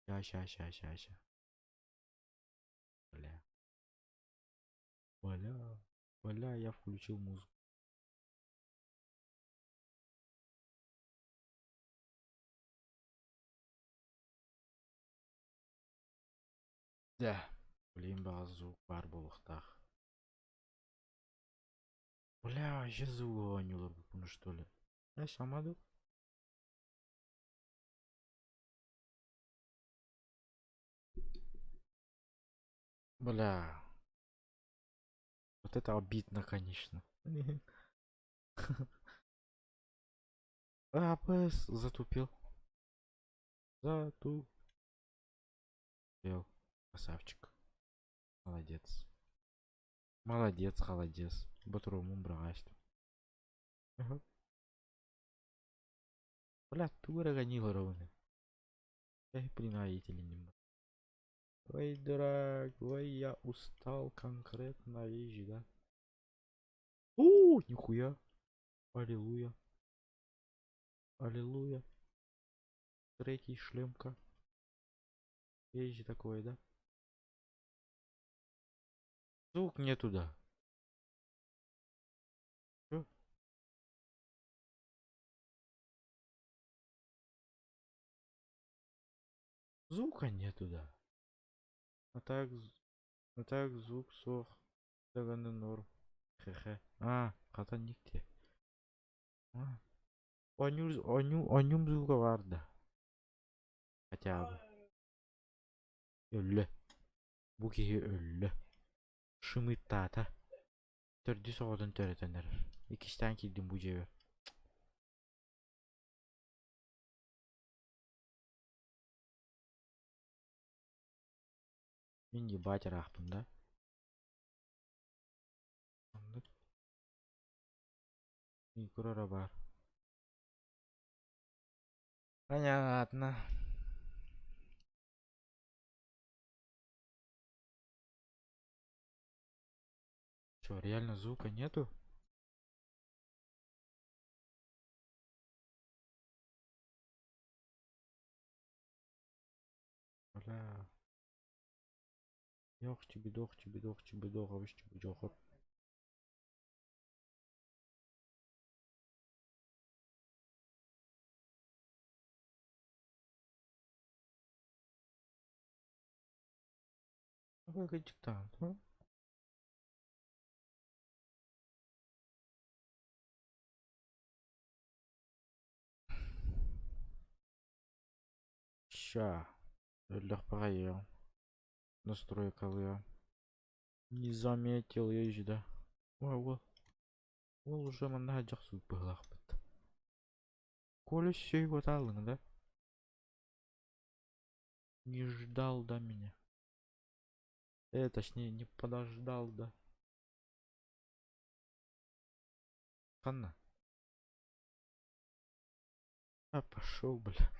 Ща, ща, ща, ща, ща. Бля. Бля. Бля, я включил музыку. Да. Блин, баҕас звук баар буолуохтаах. Бля, вообще звук оонньууларбыппын что ли? Э, сама дуу? Бля. Вот это обидно, конечно. А, ПС затупил. Затупил. Красавчик. Молодец. Молодец, холодец. Ботуруомун быраҕаачтым. Бля, тугу эрэ гонил ровно. Эх, блин, аителиним. Ой, дурак, ой, я устал конкретно, вижу, да? У, нихуя. Аллилуйя. Аллилуйя. Третий шлемка. Есть же такое, да? Звук не туда. Чё? Звука нету, да. А так, а так звук суох. Даҕаны норм. Хе-хе. А, хата никте. А. Оонньуур, оонньуу, оонньуум звука баар да. Хотя бы. Өллө. Бу киһи өллө. Шымыттаата. Төрдүс оҕотун төрөтөн эрэр. Иккистээн киирдим бу дьиэбэр. Мин ебать ыраахпын да. Оннук. Микро баар. Понятно. Чё, реально звука нету? Бля. Йох чибидох чибидох чибидох абыш чибидохоп. Какой диктант, а? Ща. Өллөх баҕайы. Настройкалыам. Не заметил я еще, да. Ой, ол. Ол уже манна дьахсуут быһылаахпыт. Коля все его да? Не ждал, да, меня? Точнее, не подождал, да. Ханна. А, пошел, бля.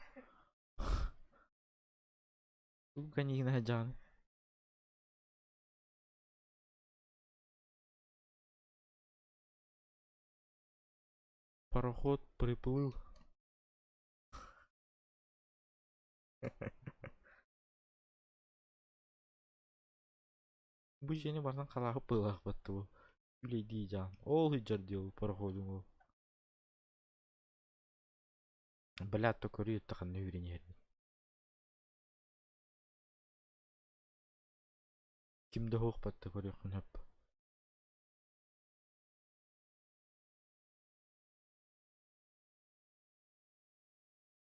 Сука, не жан. Пароход приплыл. Бу дьиэни барытын халаахып быһыылаах бу. Үлэйдии дьаан. Ол сылдьар дии ол пароходуҥ ол. Бля, то көрүү ханна үүрэн иһэрбин. Ким да суох батта көрүөххүн сөп.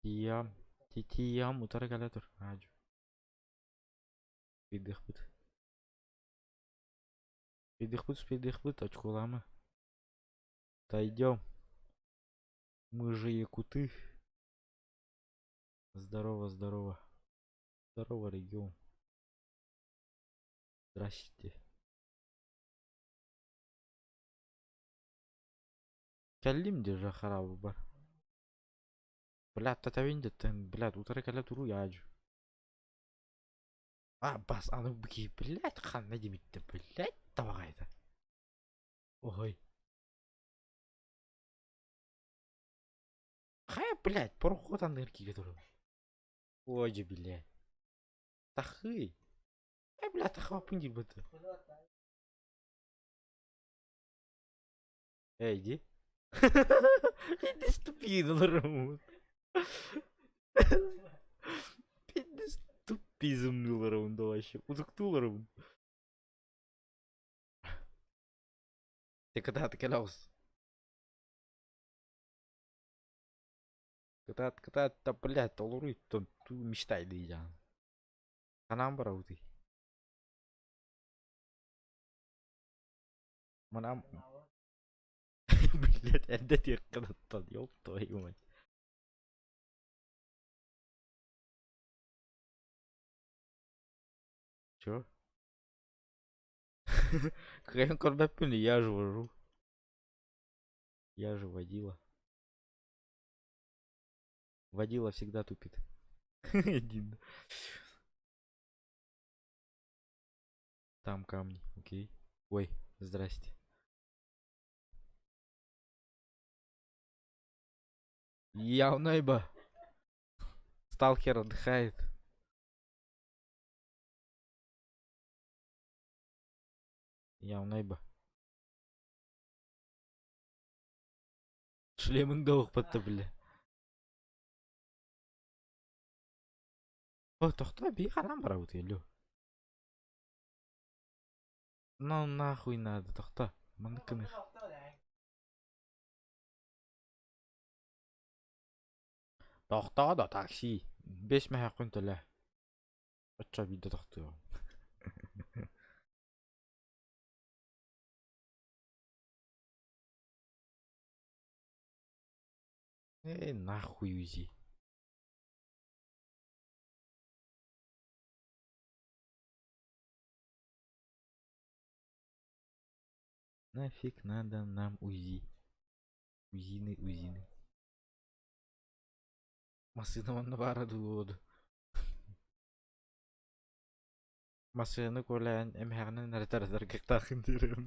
Тиийэҕим. Тиийэҕим утары кэлэ тур. Аадьу. Успейдыахпыт. Успейдыахпыт, успейдыахпыт, очколаама. Дойдем. Мы же якуты. Здорово, здорово. Здорово, регион. Здрасте. Кэллим дии харабы Блядь, татавин деттен, блядь, утары кэлэ туруу яажу. А, бас, аны бки, блядь, ханна дебитте, блядь, табагайда. Ой. Хайа, блядь, пароход анныгар киирэ турар. Ой, блядь. Тахы. Ай, блядь, тахабаппын диир Эй, иди. Иди ступи, Пиздец тупизм да вообще. Утуктууларым. Ты кытаат кэлэ Кытаат, кытаат, да, блядь, толоруй, ту мечтай дии Ханаан барабытый? Манам блядь, эрдэ тиэххин ёб твою мать. Чё? Кыайан көрбөппүн, я же вожу. Я же водила. Водила всегда тупит. Один. Там камни, окей. Ой, здрасте. Явно Сталкер отдыхает. Явно Шлемиҥ да уһукпатта бile. О, тохтоо, бии хараан барабыт Илю. Ну нахуй надо, тохтоо. Маннык гыныах. Тохтоо да такси. Бэс мэһэххин төлөө. Оччо биирдэ тохтуоҕум. Эй, нахуй узи. Нафиг надо нам УЗИ. Узины, узины. Массыына манна баара дуу Массыынаны куолаан эмэһэҕинэн эрэ таратаргыктааххын диирим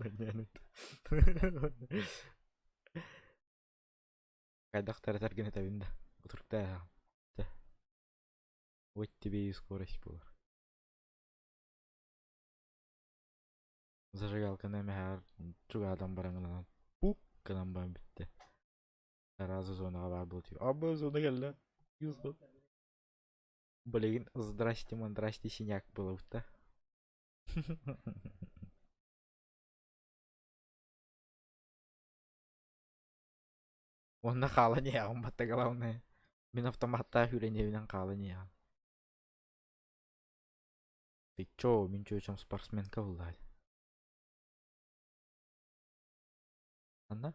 Хайдах таратаргын этэбин да утуруктааһаҕын Чэ Вот тебе и скорость буолар Зажигалканы эмэһэҕэр чугаһатан бараҥҥынан пук гынан баран бүттэ Араас зонаҕа баар буолуо Абы зона кэллэ Билигин здрасте мандрасте синяк буолабыт да Уонна хаалан иһэҕин батта главное. Мин автоматтаах үүрэниэбинэн хаалан иһэҕин. Ты чё, мин чүөчэм спортсменка буоллаа. Анна?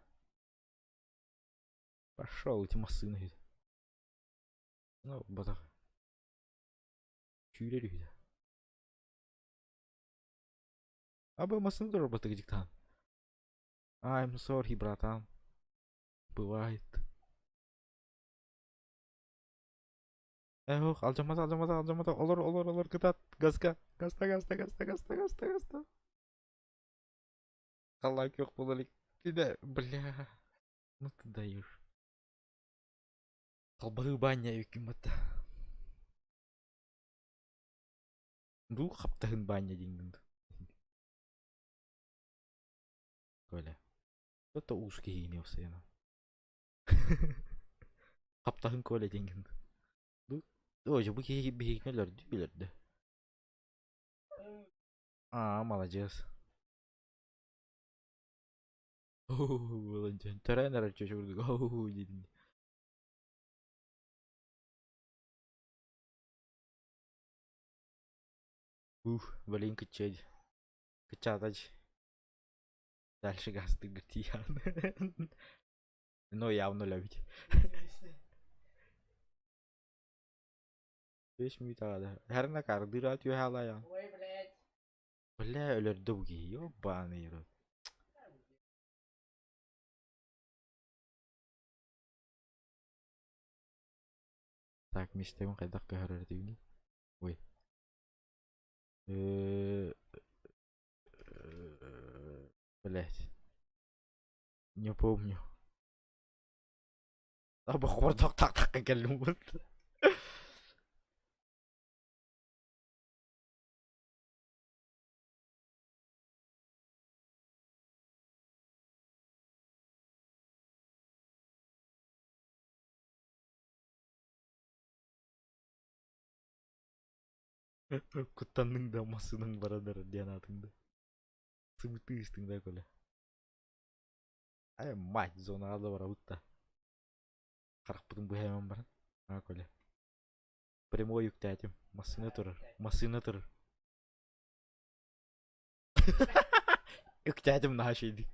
Пошел, эти массыына үһү. Ну, батах. Сүүрэр үһү да. Аба массыына турар дьиктаан. I'm sorry, братан. Бывает. Эх, алдьаммата, алдьаммата, алдьаммата. Олор, олор, олор, кытаат. Газка. Газта, газта, газта, газта, газта, газта. Халлаан күөх буола илик. Идэ, бля. Ну ты даешь. Халбаһыы баанньа эбиккин батта. Дуу хаптаһын баанньа диҥҥин. Коля. Это уус киһигини постоянно. Хаптаһын Коля диҥҥин. Ду Ой, бу киһи биһигини өлөрдү өлөрдө. Аа, маладьыас. Төрөөн эрэр чүөчэ курдук диэтин. Ух, блин, кыччай. Кыччаатач. Дальше гастыгыр тиийэн. Но явно өлөбүт. Беш мүт аҕада. Хәрнэ кардыра түһэ алайан. Ой, блядь. Бля, өлөрдө бу киһи. Ёбаный рот. Так, мистэбин хайдах көһөрөр этибиний? Ой. Блять. Не помню. Абы так так кэллим Куттанныҥ да массыынаҥ баран эрэр диэн аатыҥ да. Сымытыы истиҥ да Коля. Ай, мать, зонаҕа да барабыт да. Харахпытын быһаайан баран. А, Коля. Прямой үктээтим. Массыына турар. Массыына турар. Үктээтим наһаа үчүгэйдик.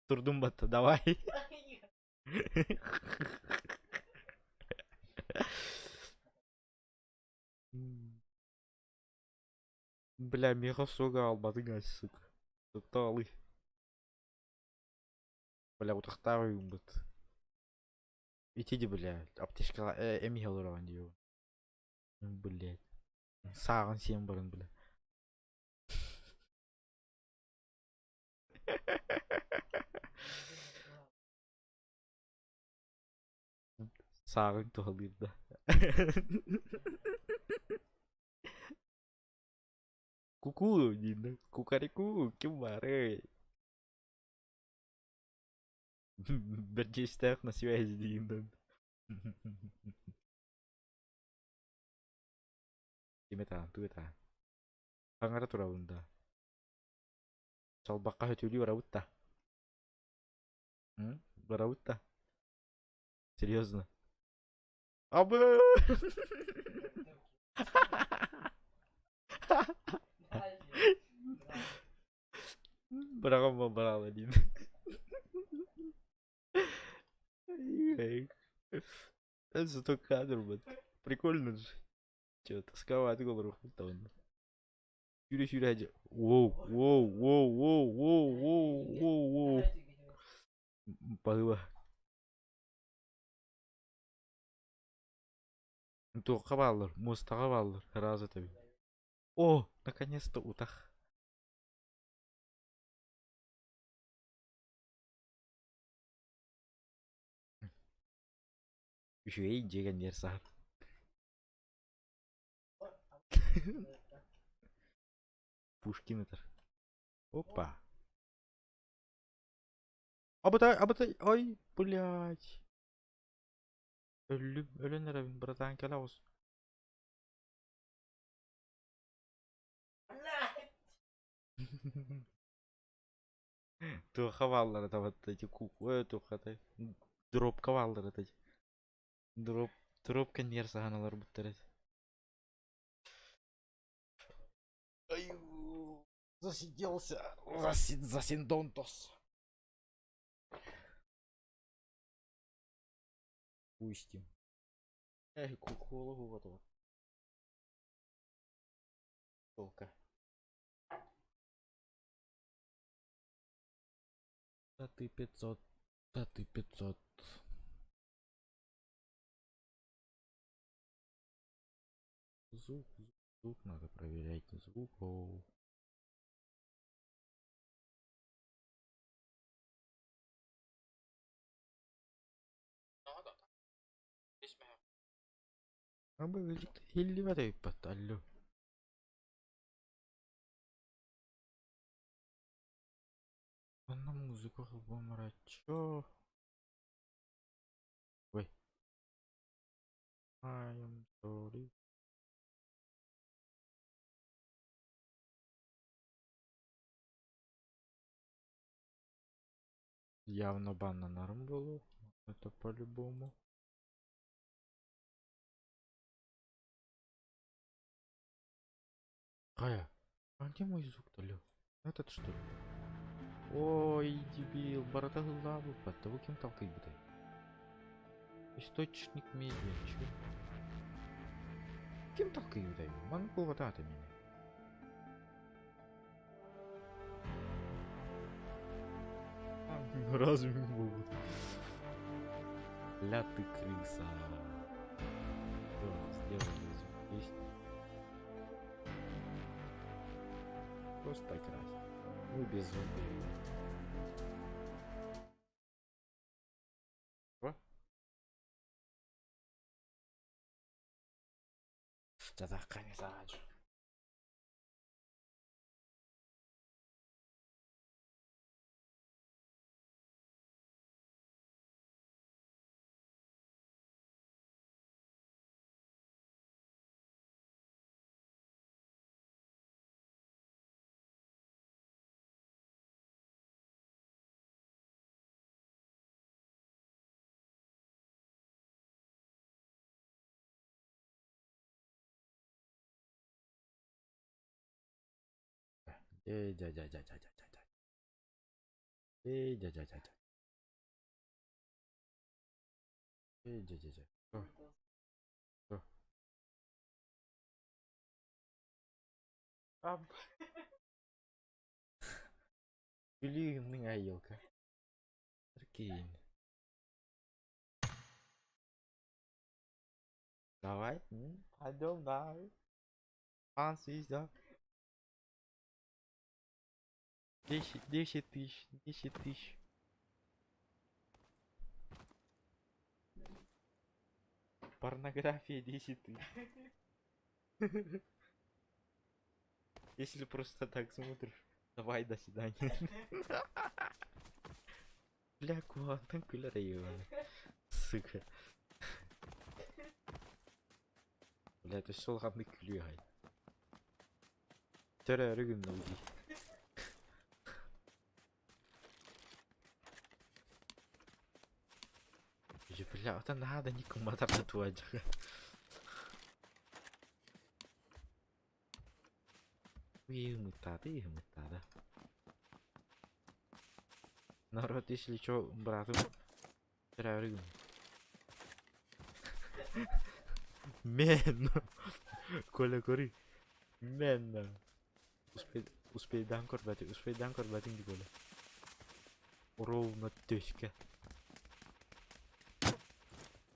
Турдум батта, давай. Бля, миэхэ суога аҕалбатыҥ ай, сука. Тохтоолуй. Бля, утахтаах ойууммут. Ити ди, бля, аптечкаҕа эмиэ олороҕун дии. Блядь. Сааҕын сиэн баран, бля. Сааҕыҥ туһалыыр да. Куку диин кукареку ким баарый? Бэрдьиэстээх на связи диин. Ким этаан, туу этаан. Таҥара турабын да. Чалбахха сөтүөлүү барабыт да. Барабыт да. Серьезно. Абы! Быраҕан бараала диин. Зато кадр вот. Прикольно же. Че, тосковать олоруохпут даҕаны. Сүүрэ-сүүрэ сылдьа Воу, воу, воу, воу, воу, воу, воу, воу. Баһыыба. Туохха бааллар? Муостаҕа бааллар. Сразу этэбин. О, наконец-то утах. Үчүгэй дьиэ кэннигэр саһар. Пушкин ытар. Опа. Абытай, абытай, ой, блядь. Өллүм, өлөн эрэбин, братан, кэлэ оҕус. Туохха бааллара табатта ити куку туоххатай дробка бааллара ити дроп дроп кэннигэр саһан олорбуттар этэ. Аю, засиделся, засиндонтос. Пустим. Эх, куколу вот вот. Толка. Да ты 500, да ты 500. Звук, звук надо проверять. Звук. Оу. Иһиллибэт эбиппэт алло. Онно музыка холбомороччу. Ой. I am sorry. Явно баннанарым буолуо. Это по-любому. Кая, а где мой звук-то, Лё? Этот что ли? Ой, дебил, барыта ыллаабыппат, бу ким талкыйбытай? Источник медиа, чё? Ким талкыйбытай? Маннык буолбатаата миэнэ. Разве могут? Ля ты крыса. Сделали звук есть. Просто красиво. Ну, без звука. Что? Да-да, Эй, дядя, дядя, дядя, дядя. Эй, дядя, дядя. Эй, дядя, дядя. Что? Что? А, Блин, елка. Прикинь. Давай, пойдем, давай. Пан да. 10, 10 тысяч, 10 тысяч. Порнография 10 тысяч. Если просто так смотришь, давай, до свидания. Бля, куһаҕантан күлэр ебаный. Сука. Блядь, өссө улаханнык күлүү аһай. Төрөөрү гынным дии. Бля, это надо никому татуажа. Ыйымыттаата, Народ, если чё, братым төрөөрү гын. Мен! Коля, көрүй. Мен! Успей, успейдаан көрбөтүҥ, успейдаан көрбөтүҥ дии Коля. Ровно төскө.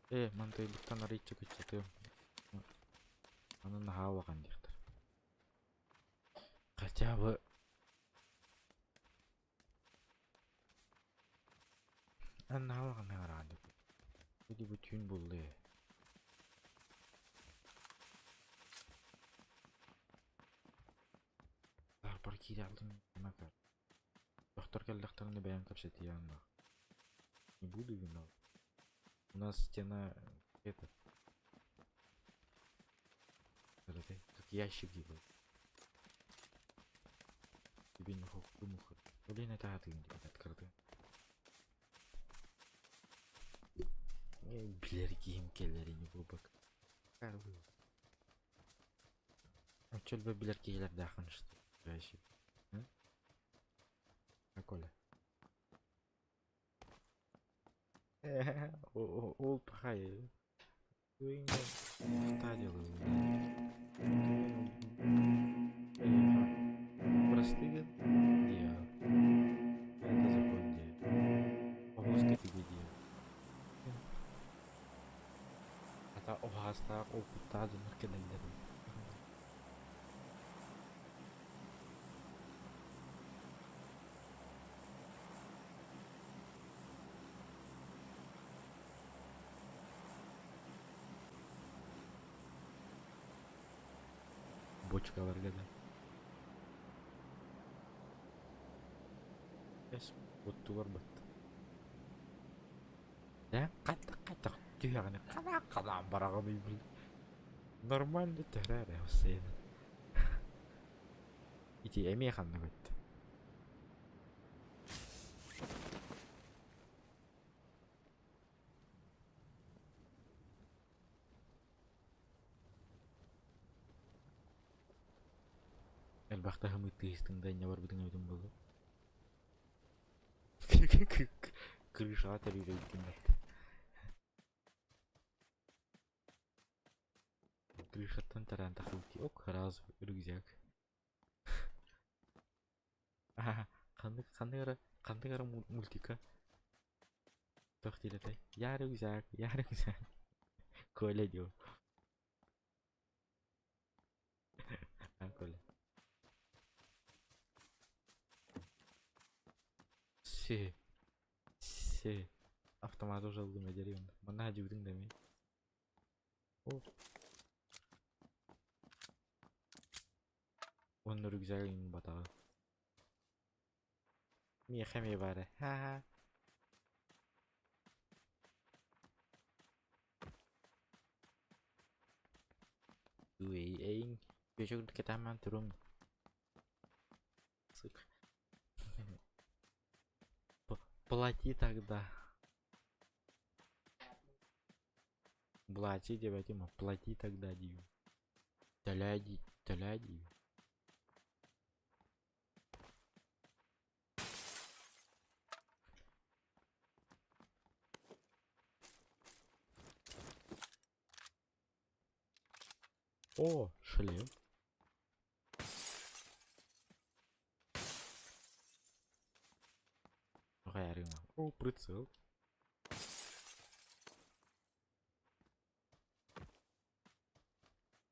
Э, мантайбыттан арыйча кыччатыам. Аны наһаа улахан диэхтэр. Хотя бы Наһаа улахан ыарахан диэхпит. Ити бу түүн булла ээ. Саарбар киирэ алдым Дохтор кэллэхтэринэ бэйэм кэпсэтиэм нах. Не буду виноват. У нас стена этот как ящик делают. Тебе не муха. Блин, это открыто. Билэр киһим кэлэр ини буолбак. Оччо билэр киһилэрдээххин что А Коля? Ол пахай. Простыгын диа. Это закон диа. Оҕус кэтигэ диа. Ата оһаастаах опыттаах дьоннор кэлэллэр. Бочкаларга да. Эс оттулар батта. Э, хаттах хаттах түһэҕинэ халаан халаан бараҕыный бил. Нормально түһэрээр э Ити эмиэ ханна көттө? Элбэхтэ хымыттыы истиҥ да инньэ барбытыҥ эбитин буолуо. Крышаҕа төрүүр эбиккин бэрт. Крышаттан тараан тахсыбыт ок сразу рюкзак. Ханнык ханнык эрэ ханнык эрэ мультика туох диир этэй? Я рюкзак, я рюкзак. Коля дио. А, Коля. Си. Си. Автомат уже ыллым эдэр Манна дьыбытыҥ да эмиэ. О. Уонна рюкзагын батаҕа. Миэхэ эмиэ баара. Ха-ха. Эй, Күөчэ курдук кэтээн турум. Сука. Плати тогда. Плати диэбэтим, плати тогда диибин. Төлөө дии, төлөө диибин. О, шлем. О, прицел.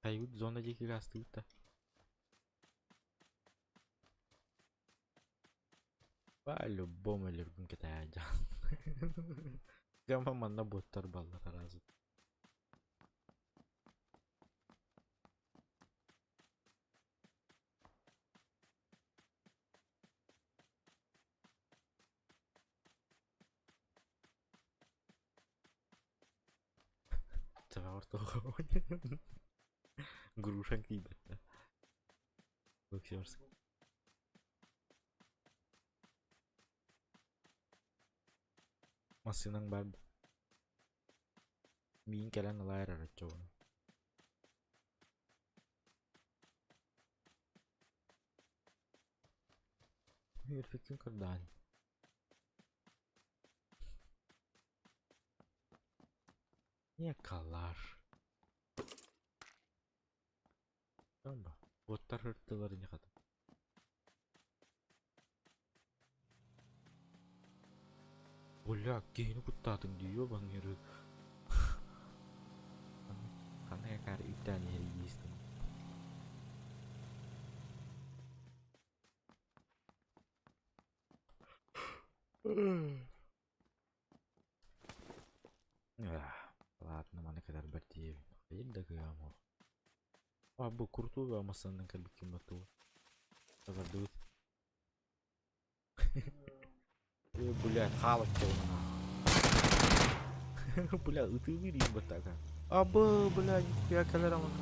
Тайгут зона диэки гаастыыбыт да. По-любому өлөргүн кэтэһэ дьаһан. Гама манна боттар баллар аразы. Саҕар тоҕо Грушаҥ тиийбэт да. Боксерский. Массыынаҥ баар да? Миин кэлэн ылаа эрэр оччоҕуна. Үөрбүккүн көрдөөн. Не калаш. Уоттар ыртылар ини хата. Бля, киһини куттаатыҥ дии ёбаҥ Ханна какаар үктээн иһэрий диистим. Ладно, маны кытарбар тиийэбин. Хайыр да кыаҕым суох. А бу куртууга массыынанан кэлбиккин баттуга. Табардыбыт. Э, блядь, хаалаччабын Бля, ытыылыыр иин баттака. Абы, бля, нихуя кэлэр амана.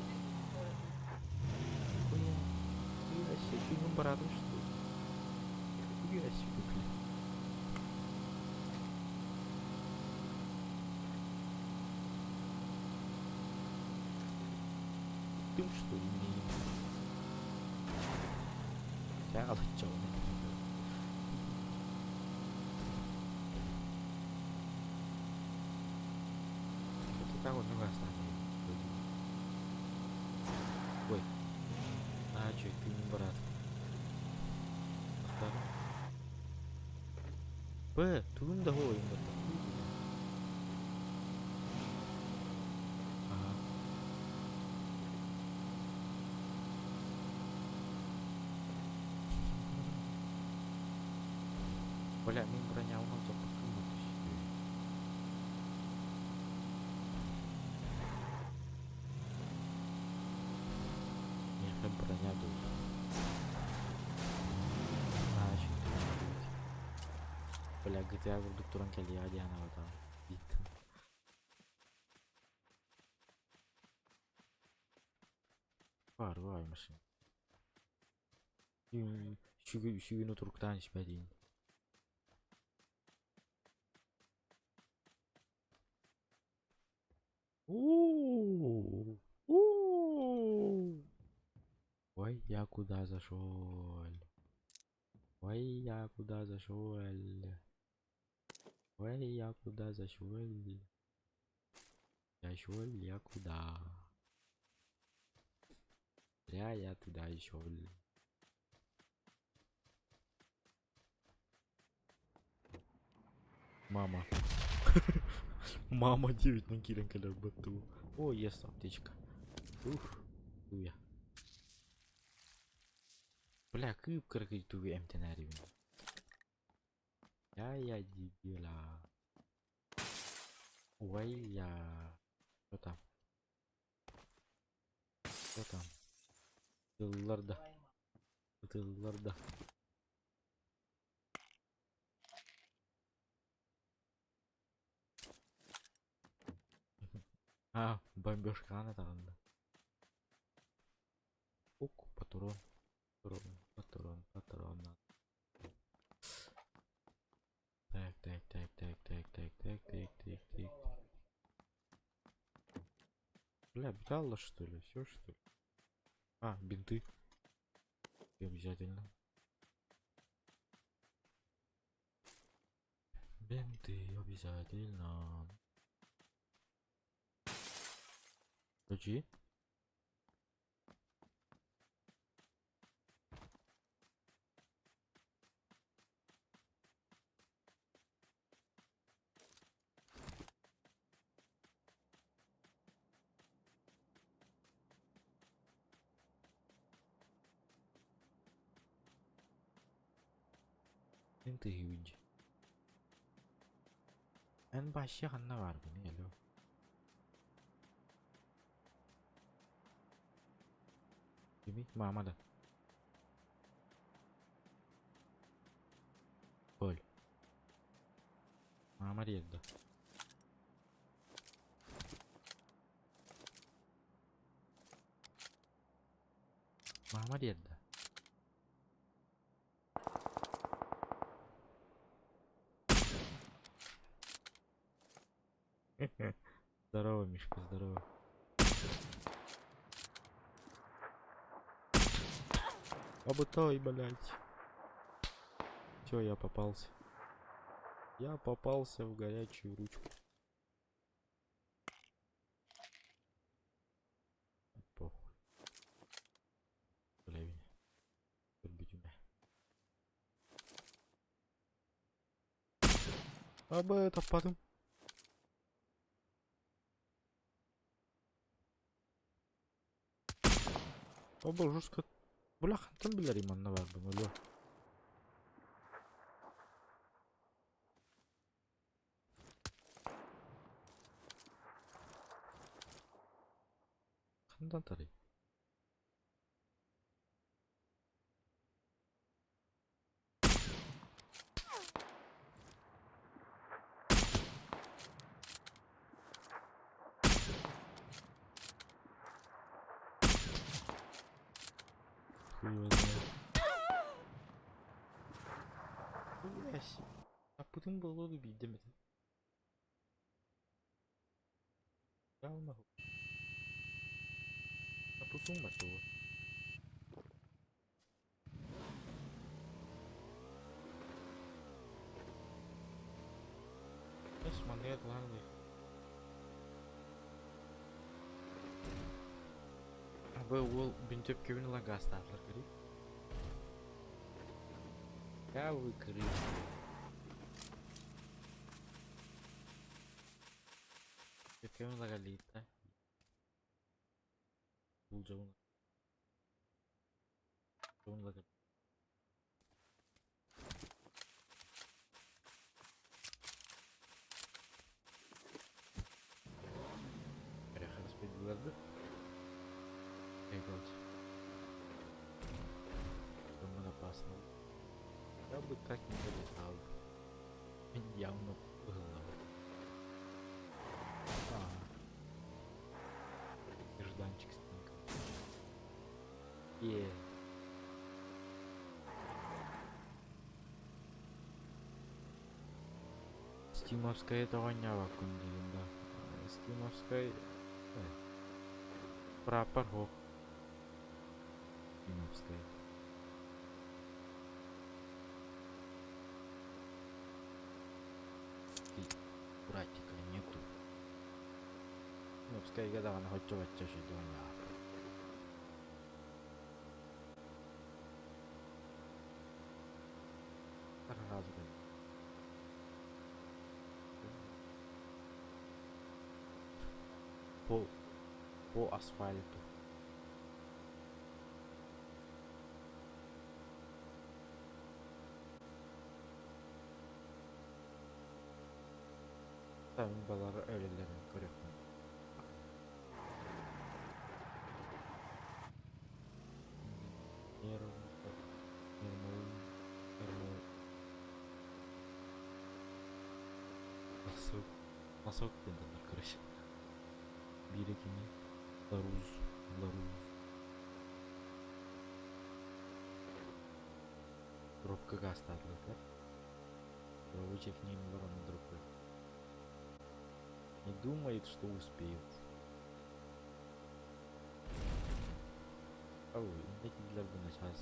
Нихуя. Нихуя себе, тыыным бараатым что ли? Нихуя себе, бля. Тым что ли мне? Хаалаччабын. Так вот, ну Ой. А, чё, ты не брат. Б, тугум да хоойум бата. Ага. Бля, мин бронябын алдьаппыккын Миэхэ броня дуу. Аа, Бля, GTA курдук туран кэлиэҕэ диэн аҕатаҕым. Ииттим. Баар баай машина. Сүгүн утуруктаан испэтиин. У-у-у! Ой, я куда зашел? Ой, я куда зашел? Ой, я куда зашел? Зашел я куда? Зря я туда шел. Мама. Мама 9 киирэн кэлэр баттуу. О, есть аптечка. Ух, туя. Бля, кыып-кыракый тугу эмтэнээрибин. Я дебила. Ой, я. Что там? Что там? Ытыллар да. Ытыллар да. А, бомбежкаҕын атаҕын да. Ук, патрон, патрон, патрон, патрон. Так, так, так, так, так, так, так, так, так, так. Бля, буталла что ли? Все что ли? А, бинты. Обязательно. Бинты обязательно. Включи. Эн тыһыыдь. Эн вообще ханна бааргыный, алло? Кимий? Маама да. Коль. Маама диэт да. Маама диэрдэ. Здорово, Мишка, здорово. Обытой, блядь. Все, я попался. Я попался в горячую ручку. Похуй. Блядь. Көрбүтүмэ. Абы таппатым. Оба жестко. Бля, хантан билэрий манна баарбын өлүө. Хантан тарый? Хуй его знает. Хуя себе. Аппытын буолуо дуу биирдэ эмэтэ. Явно Аппытын баттыгы. Эс манныга тулаан дии. Абы уол бинтөпкөбүн ыла гаастаатылар көрүй. Я вы крысы. Бинтөпкөбүн ыла галлиитта. Булдьабын. Ыла Распределилась бы. Опасно. Я бы так не залетал. Явно было. Ага. Нежданчик с танком. Е. Стимовская тоҕонньообоккун диигин да. Стимовскай прапор һуох. Стимовскай. Братика нету. Стимовскайга даҕаны хоччо-бачча үчүгэй оонньообоппут. Сразу По, по асфальту. Там балары өлелерин көрөкмүн. Носок, носок диэн дьоннор короче. Биирэ кини Ларуз, Ларуз. Дробка гаастаатылар. Рабочий к ним ворон дробка. Не думает, что успеют. Ау, инде бы начало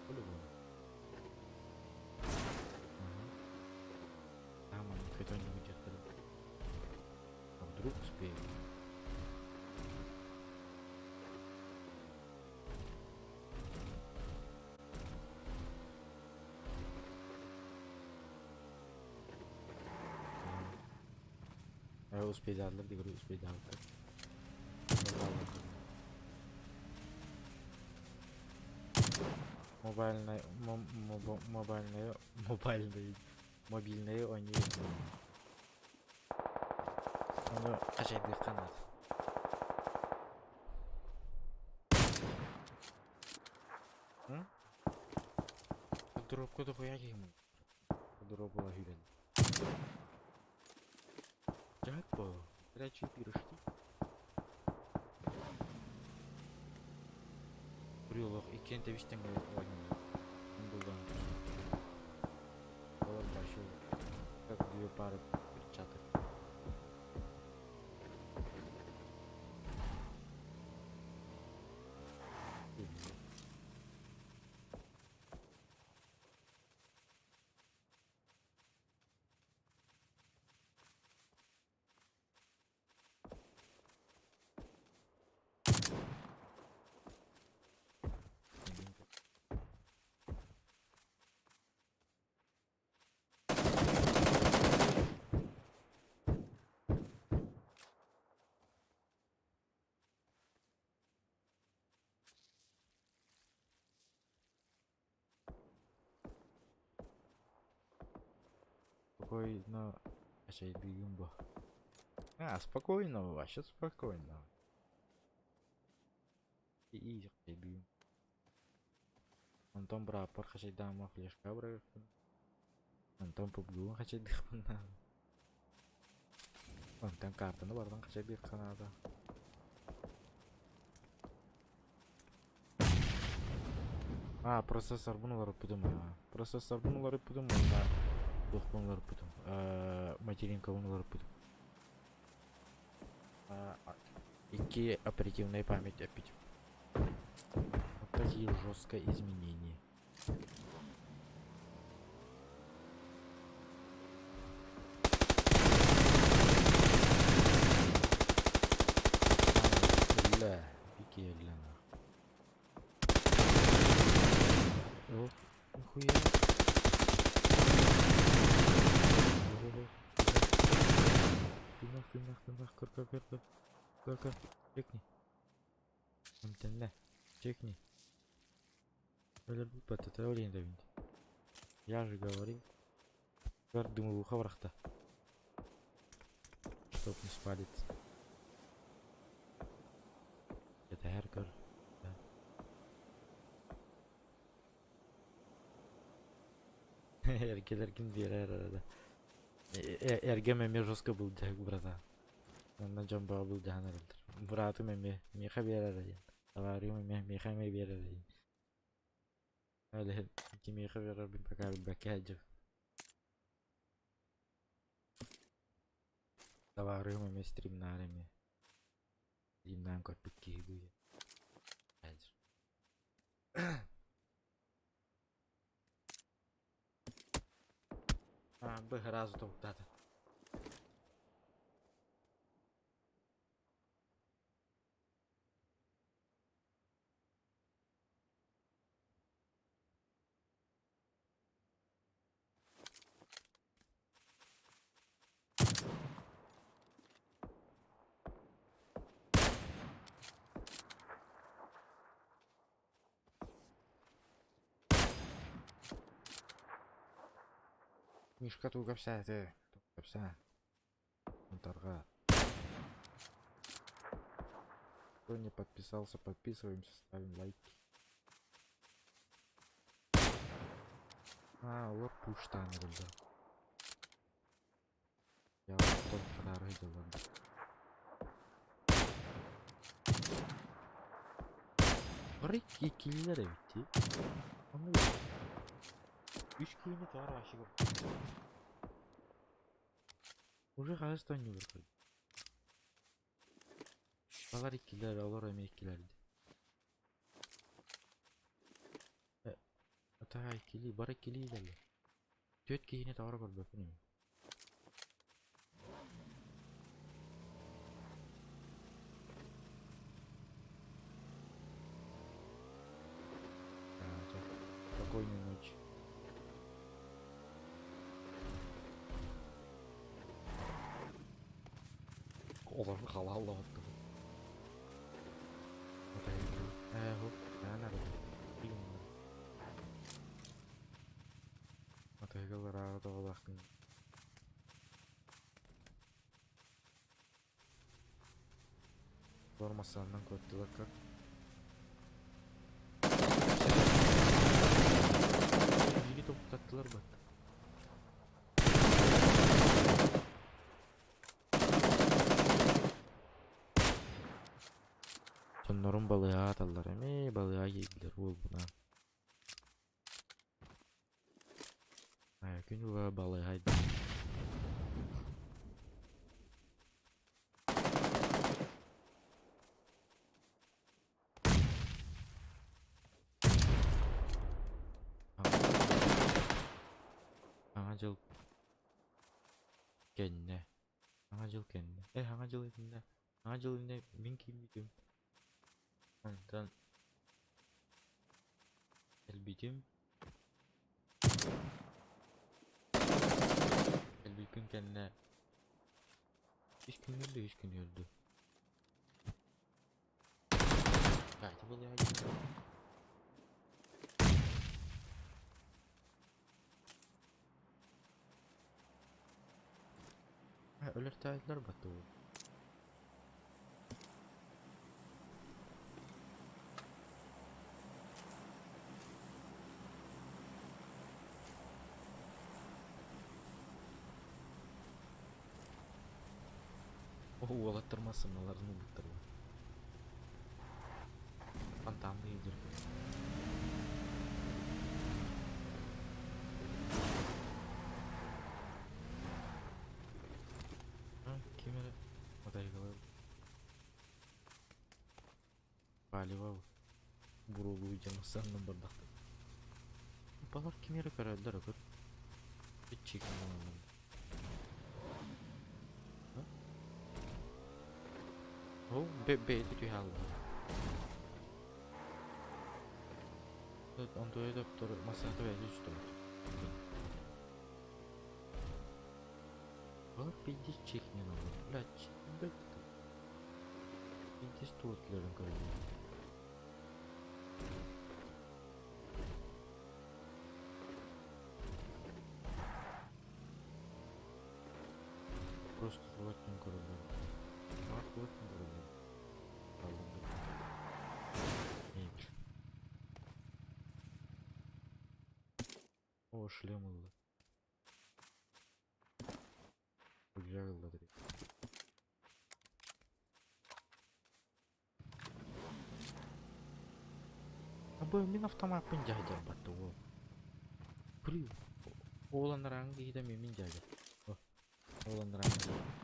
По-любому. Ага. Там они хотя не уйдет. А вдруг успеют? Успейдалар дигер успейдалар. Мобильный, мобильный, мобильный, мобильный они. Оны қажайды қанат. Дропка да қоя кеймін. Дропала хүрен. Жак по. Горячие пирожки. Иккиэн тэбис-тэҥ оонньууллар. Буллаан Олор большой, как две пары перчаток. Спокойно. Эчэйдиигин бу. А, спокойно, вообще спокойно. И эчэйдиигин. Онтон бырааппар хачайдаама флешка бырайыахпын. Онтон пубгуун хачайдыахпын наада. Онтон картаны барытын хачайдыахха наада. А, процессорбун уларыппытым аа. Процессорбун уларыппытым уонна туохпун уларыппытым. Материнкабын уларыппытым. Икки оперативная память эппитим. Вот такие жесткое изменения. Бля, Викелена. О, нихуя. Тыынах, тыынах, тыынах, көр, көр, көр, көр. Көр, көр, чекни. Эмтэннэ, чекни. Өлөрбүт баттата өлейін Я же говорил. Көр дымовуха барахта. Чтоб не спалиться. Кэтэһэр көр. Эргэлэргин биэрэр эрэ. Эргэм эмиэ жестко былдьаһык братан. Онно дьон бөҕө былдьаһан эрэллэр. Быраатым эмиэ миэхэ биэрэр диэн. Табаарыым эмиэ миэхэ эмиэ биэрэр диэн. Ол иһин кимиэхэ биэрэрбин пока билбэккэ сылдьабын. Табаарыһым эмиэ стримнаан эмиэ. Стримнаан көрбүт киһи дуу. А, бы сразу топтата. Мишка тугу кэпсээтэ? Тугу кэпсээ? Ынтарга. Кто не подписался, подписываемся, ставим лайки. А, олор пуштаан эрэллэр. Я оттон хараара сылдьаллар. Бары иккилилэр эбит дии. Аны үс киһини тоҕо вообще Уже хаһыс да оонньуулар көрдүм. Балар иккилэр, олор эмиэ иккилэр дии. Э, атаа иккилии, бары иккилии иһэллэр. Түөрт киһини тоҕо эрэ көрбөппүн ини. Спокойной ночи. Олору халааллаабыттым. Атайга ырааҕы тоҕолоохтун. Формасынан көрдүлэр көр. Биири топтаттылар бат. Дьоннорум балыыһаҕа аталлар эмиэ балыыһаҕа киирдилэр уолбунаан. Күн уга балыыһа Саҥа дьыл кэннэ Саҥа дьыл кэннэ э Саҥа дьыл иннинэ Саҥа дьыл иннинэ мин киирбитим онтон кэлбитим кэлбиппин кэннэ үс күн өлдө үс күн өлдү Өлөртөөтүлэр батуу. Уолаттар массыыналарын ылбыттар. Фонтанный идир. Ким эрэ матайгалар палево буруолуу дьон саннын бардахтар. Балар ким эрэ көрөллөр өкөр. Иччик Ол бэйэтэ түһэ алла. Онтуйа доптор массата бэйэтэ түстэ. Балар пиздец чекнен олор. Блядь, блядь. Пиздец туотларын көрдüm. Просто туоттан көрөллөр. Баар туоттан көрөллөр. Мебель. О, шлем ылла. Рюкзак ылла дии. Абы мин автомаппын дьаһайдарбатта уол. При ол анарааҥы киһитэ эмиэ мин дьаһайдар. Ол анарааҥы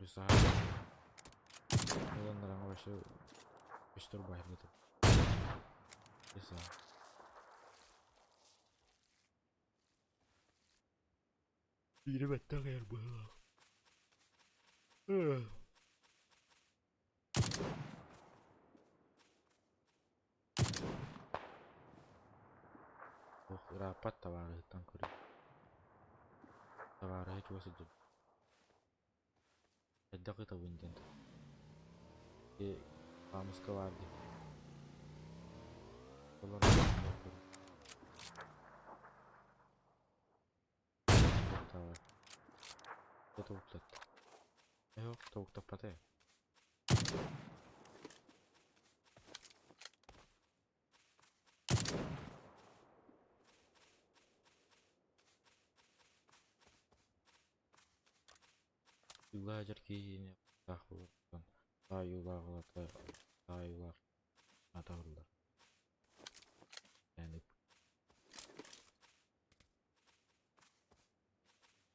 Рюкзак. Ол анарааҥы вообще көстөр баһыргыта. Рюкзак. Биири бэттэх эр быһыылаах. Ох, ырааппат табаарыһыттан көрүү. Табаарыһа чугас сылдьар. Хайдах ытабын диэн хаамыска баар дии. Тобуктатта. Yok тобуктаппата. Юлаажар киһини таах булан таайуулаах ылата таайуулаах атаҕыллар. Yani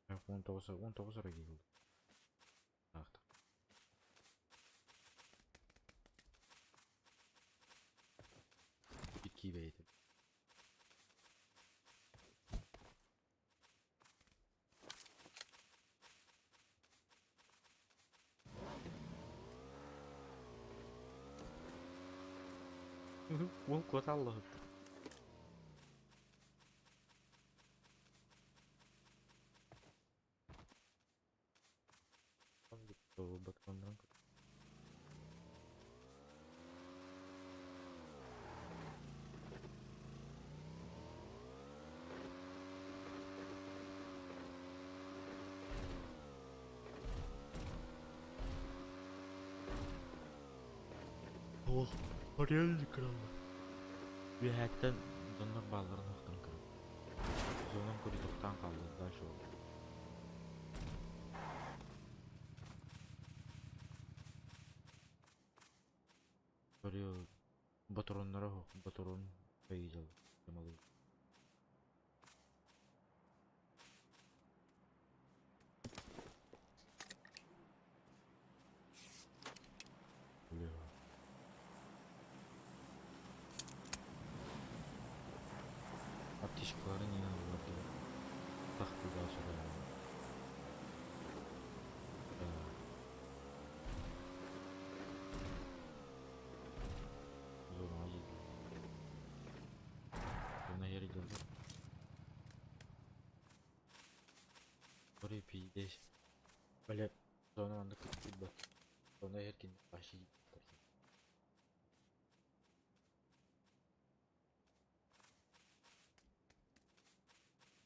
19 19 эрэ киһи таахтар. Икки бэйэтэ. Уол куоталлаһыт. Ол Орел кралла. Үөһээттэн дьоннор баалларын охтон көрөр. Зонам көрү тохтоон хаалла дальше ол. Көрү ботуруоннара ботуруон бэйдэл малый. Бля. Аптечкалары не надо было. Так туда-сюда. Да. Зона едет. Зона едет. Бори пиздец. Бля, зона онда кыттыбат. Зона еркин баши.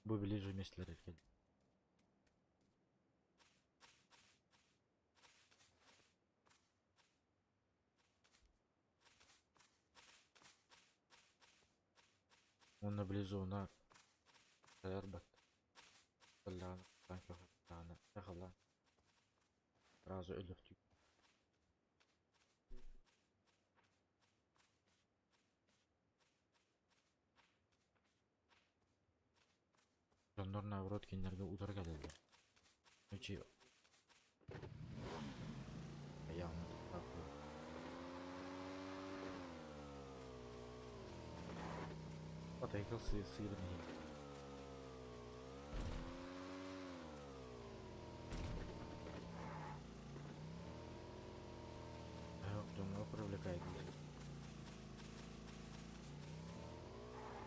Бу ближе местелер эркен. Онна близу она бат. Сразу өлөртүү. Дьоннор наоборот кинилэргэ утары кэлэллэр. Үчи Айаҕын Отайкал сыырын иһин. Дьоҥҥо привлекает.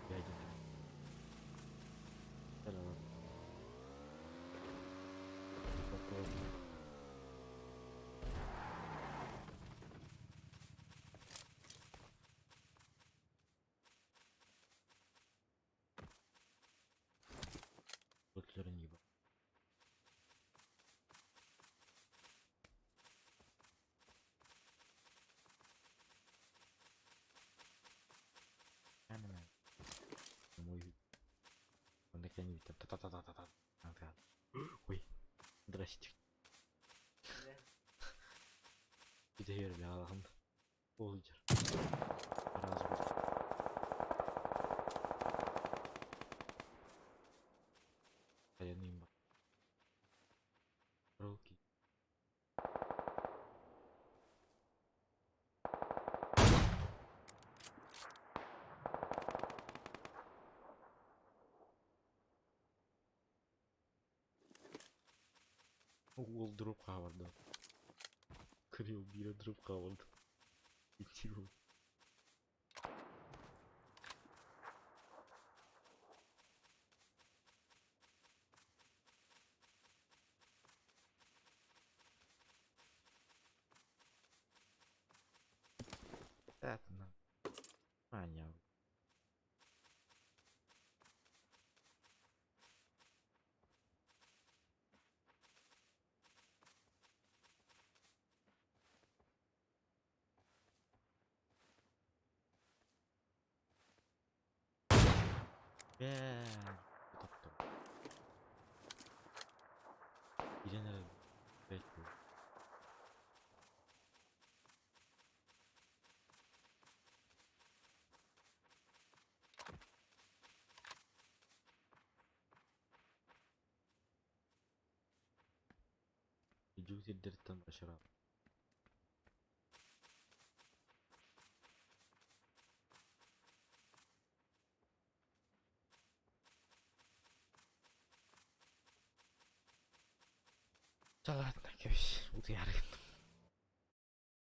Дядя. Попробуй. Бутлерын ебать. Мой Он там та-та-та-та-та. Ой. Здрасте. Бля, Allah'ım. Olacak. Раз bu. Dayanayım bak. Руки. Уол дроп хаварды. Кирилл бире дроп хаварды. Идиот. Это на. Аня. Бээ. Таптым. Билен бэт бу. Иджу сирдерттен башара. Ладно, кэбис. Утуйар.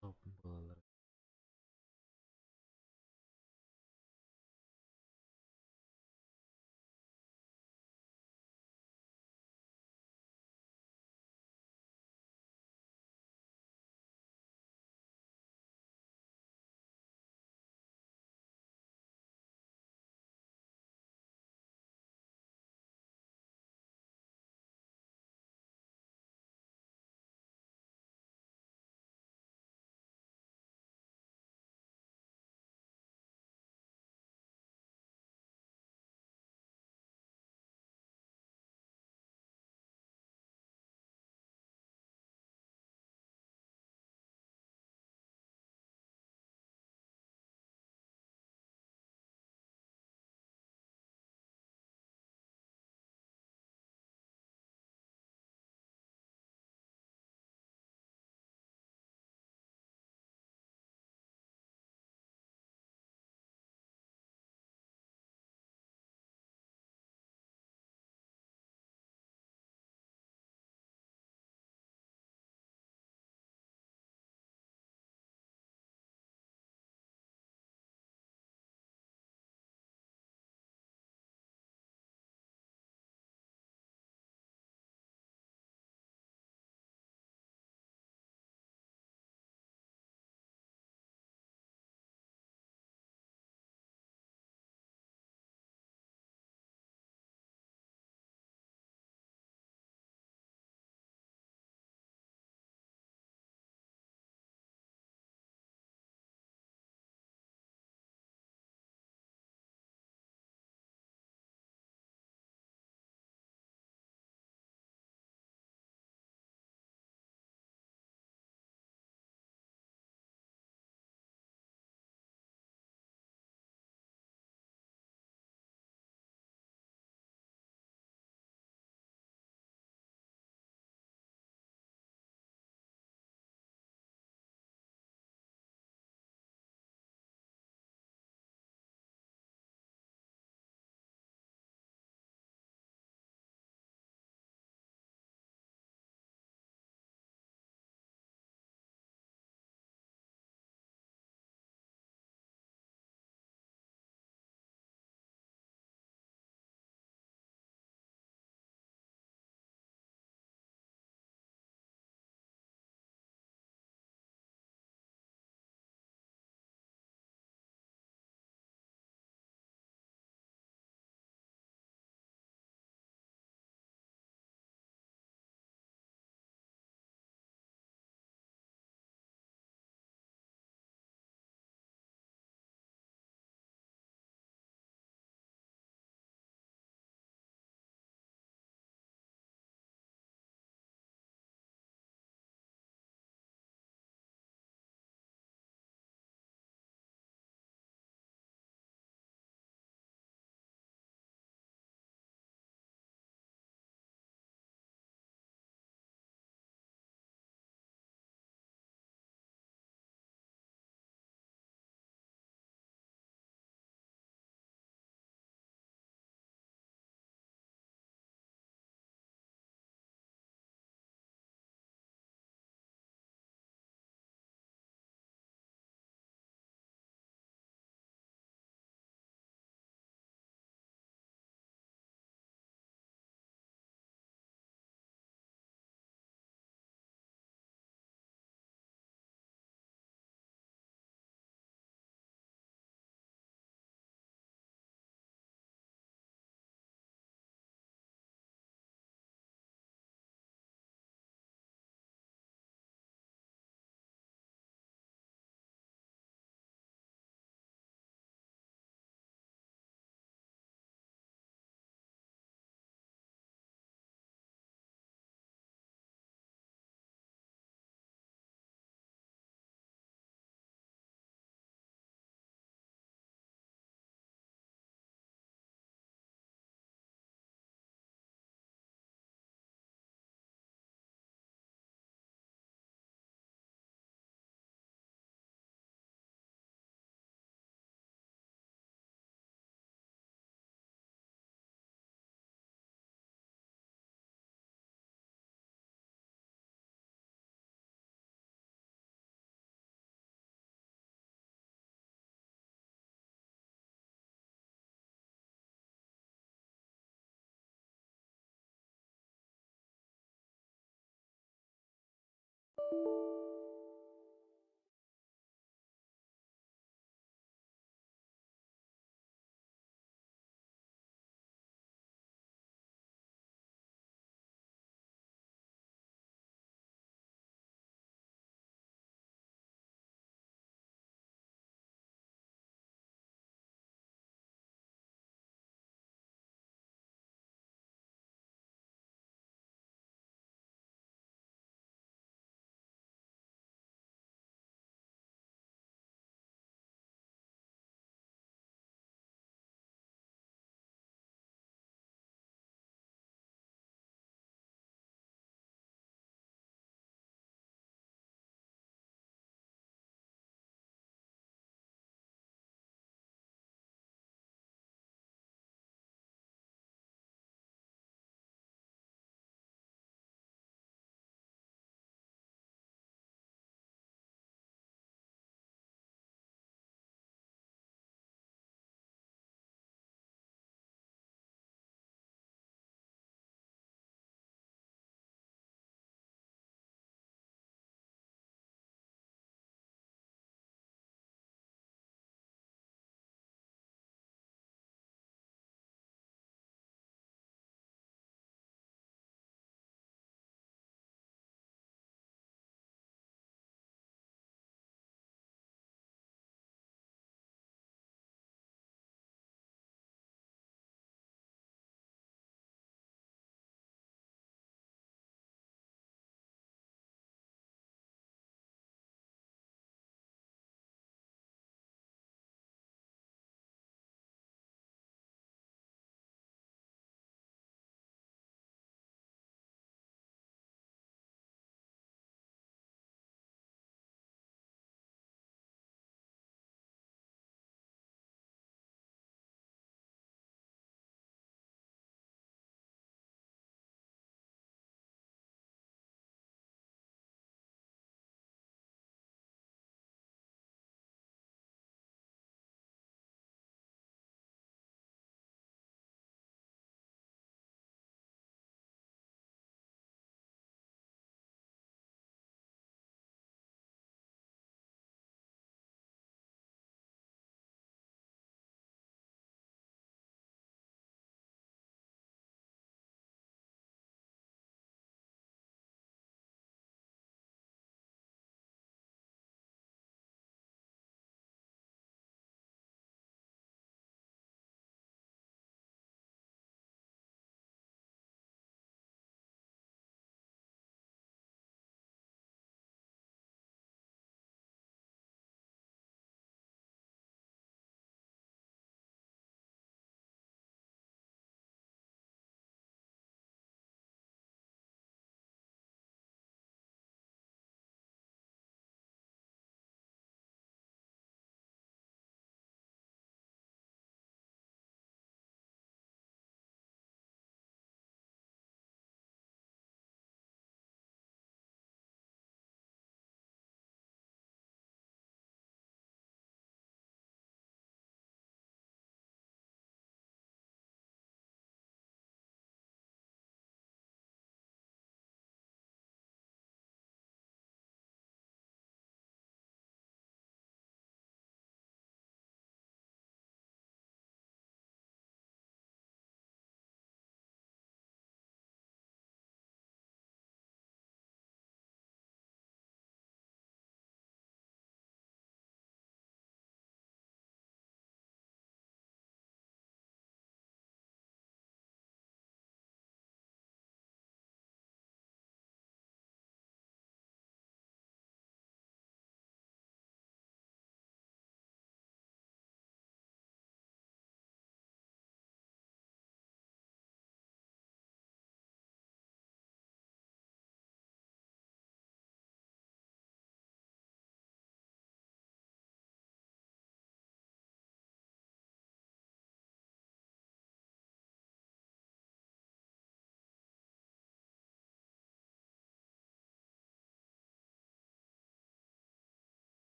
Топун балалар.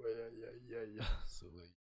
Ой-ай-ай-ай, сылый.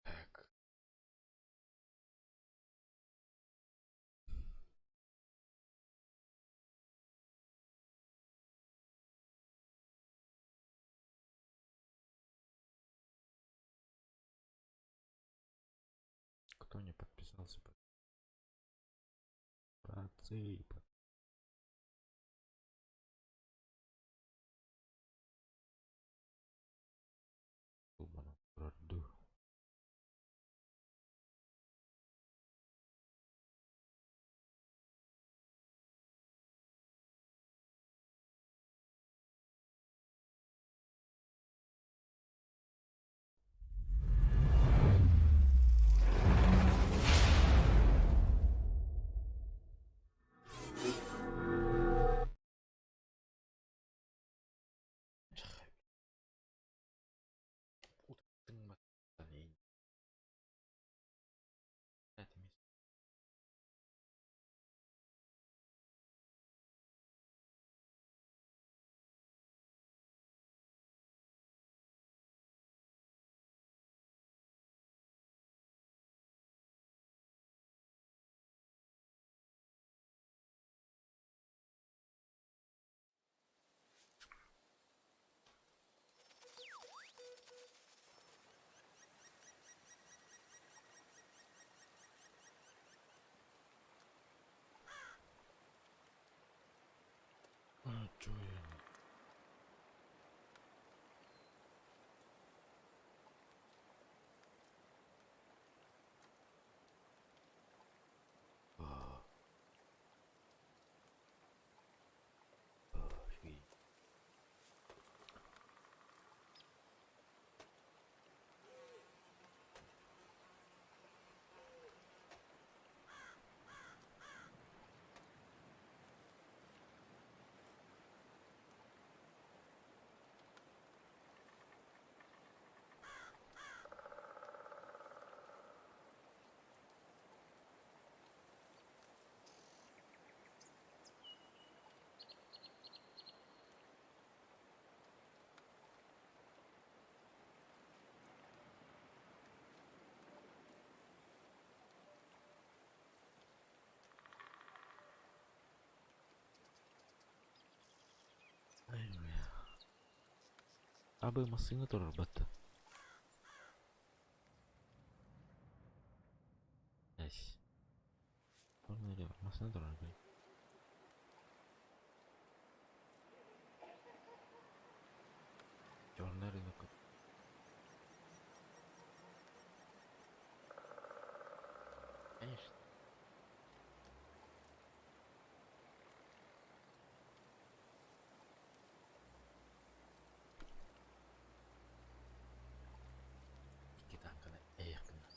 Так. Кто не подписался? Братцы. А, чё я? А. Офигеть. Абы массыына турар батта. Эс. Массыына турар бай. Черный рынок. Конечно. Икки тааҥканы эйэх гына.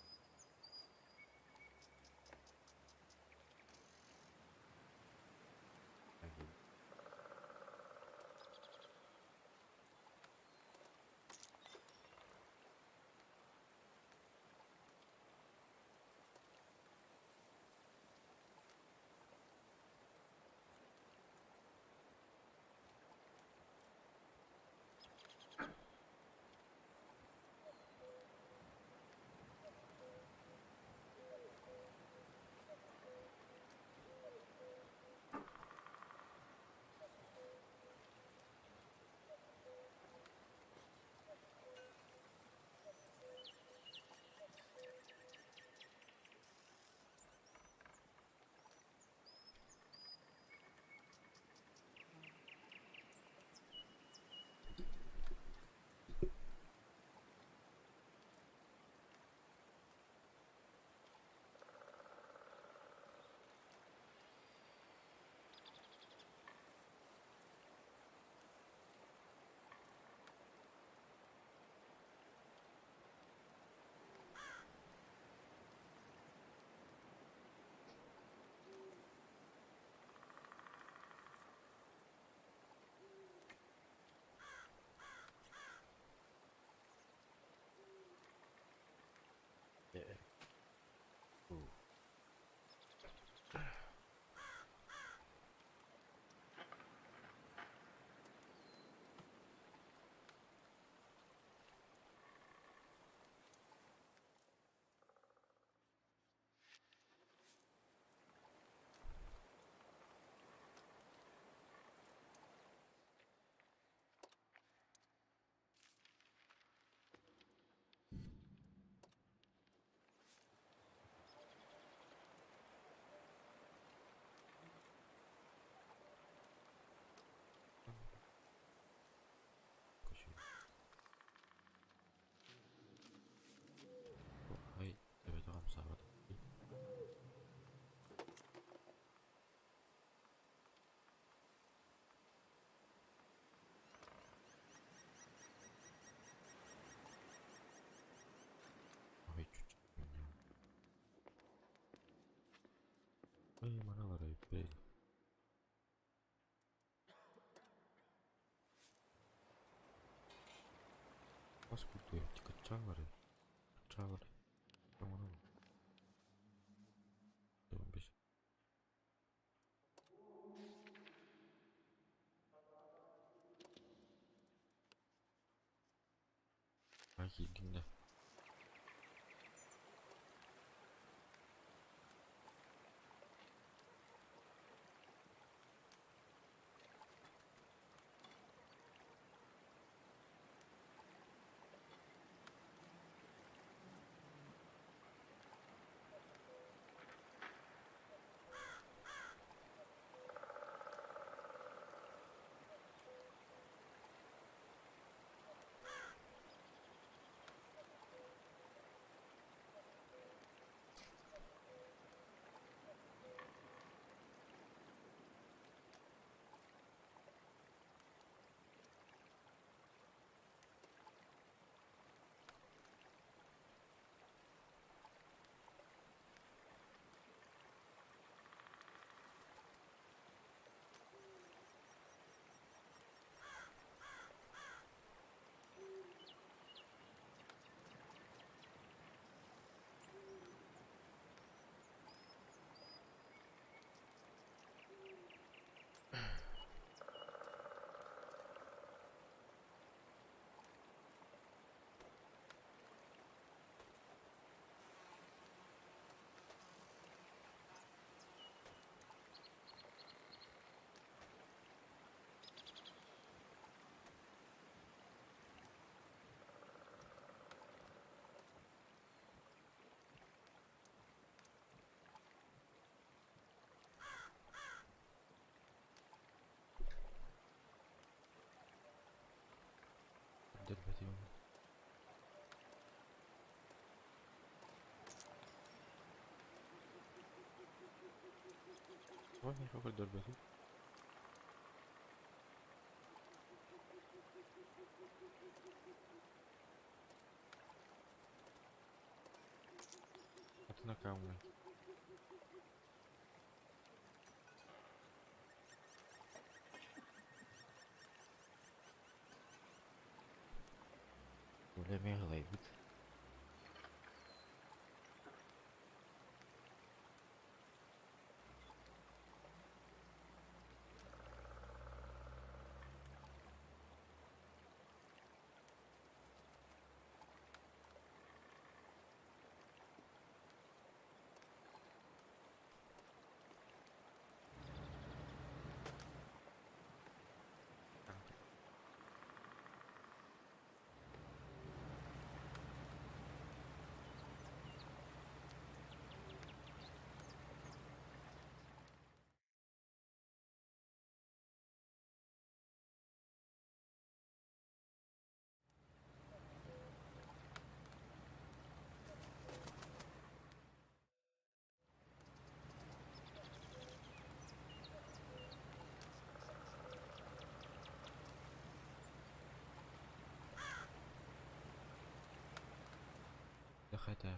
Бас курдук кыччаалары, кыччаалары. Киирдиҥ да. Көрдөрбөтүм. Ой, миэхэ көрдөрбөтүм. Атын аккаунҥа. Үлэ эмиэ ылайбыт. Хайта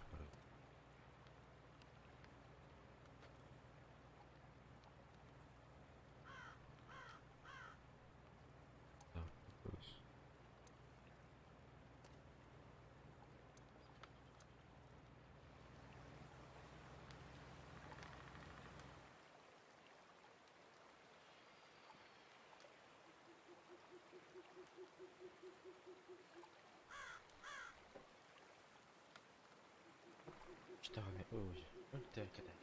اشتغل اوه انت كده.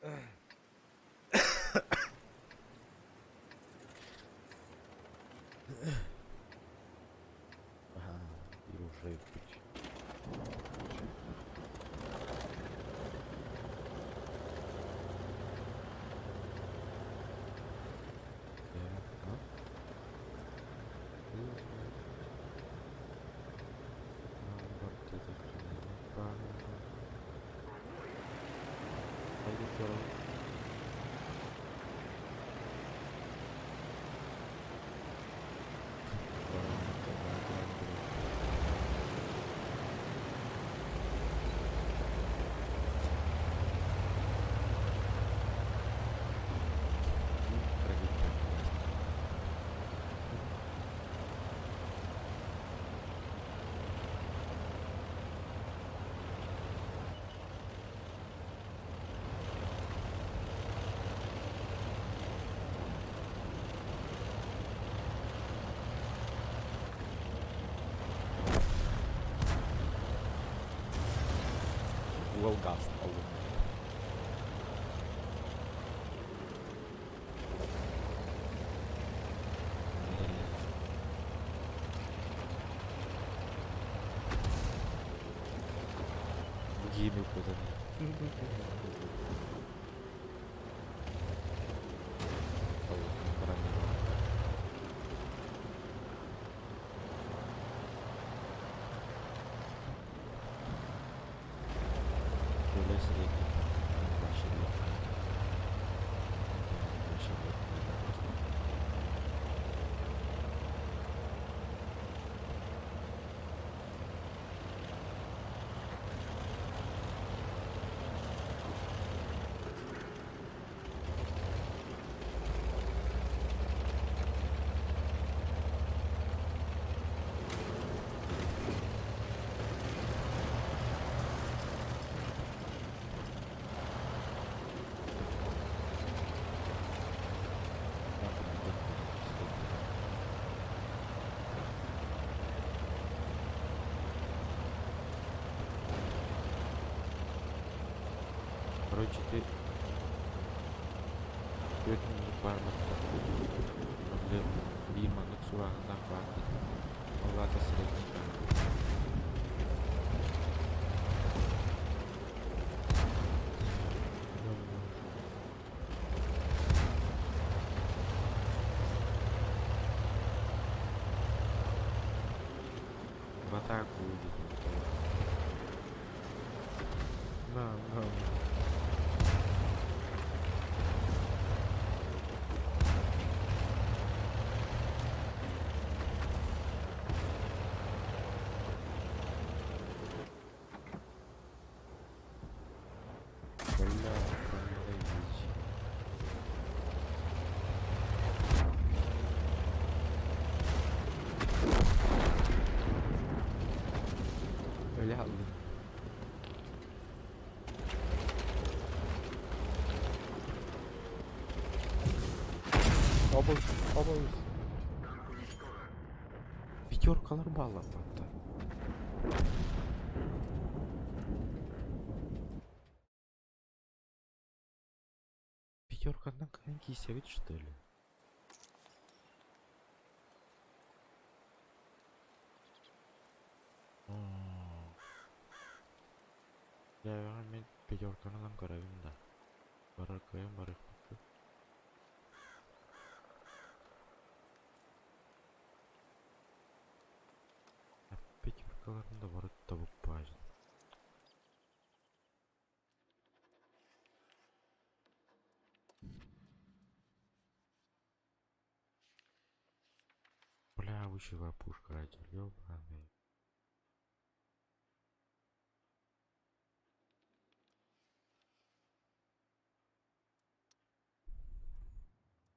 Ага, и уже путь. Уол газ Гиммик вот это. Короче, ты түөрт муннук баар баттах. Били биир маннык сурааһыннаах баар дии. Ол аата средний баар. В атаку идите. На, на, на. Бля, блядь. Öyle aldım. Обуз, обуз. Пятеркалар бааллар баттар. Пятерканан кыайан киисэбит что ли? Дьээбэҕэ мин пятерканы ылан көрөбүн да. Барар кыайан барыахпыт. Пятеркаларын да бары тобук баажын. Бля, лучевая пушка, ёбаный.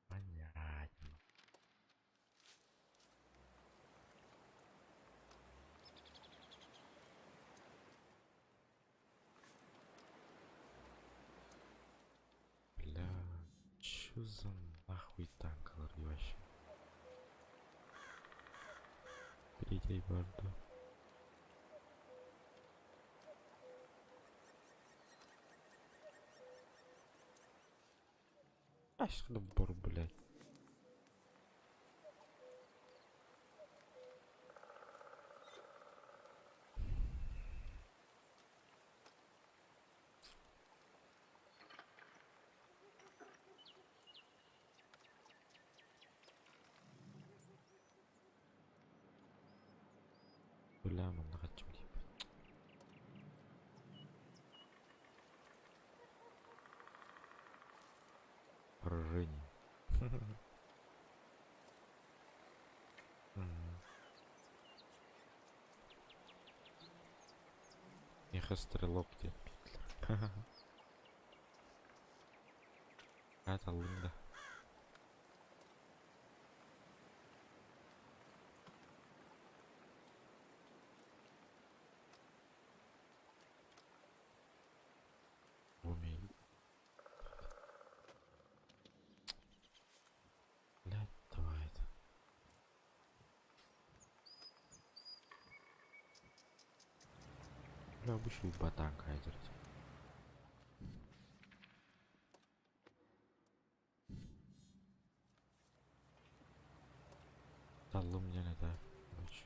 Понятно. Бля, чё за нахуй танкалар вообще? Третий барду. Аш бур, блядь. Бля, манна хаччым дип. Поражение. Меха стрелок диэн биэрдилэр. Аат аллым да. Умей. Блядь, давай это. Бля, обычный ботан кайдерт. Таллым диэн это. Короче.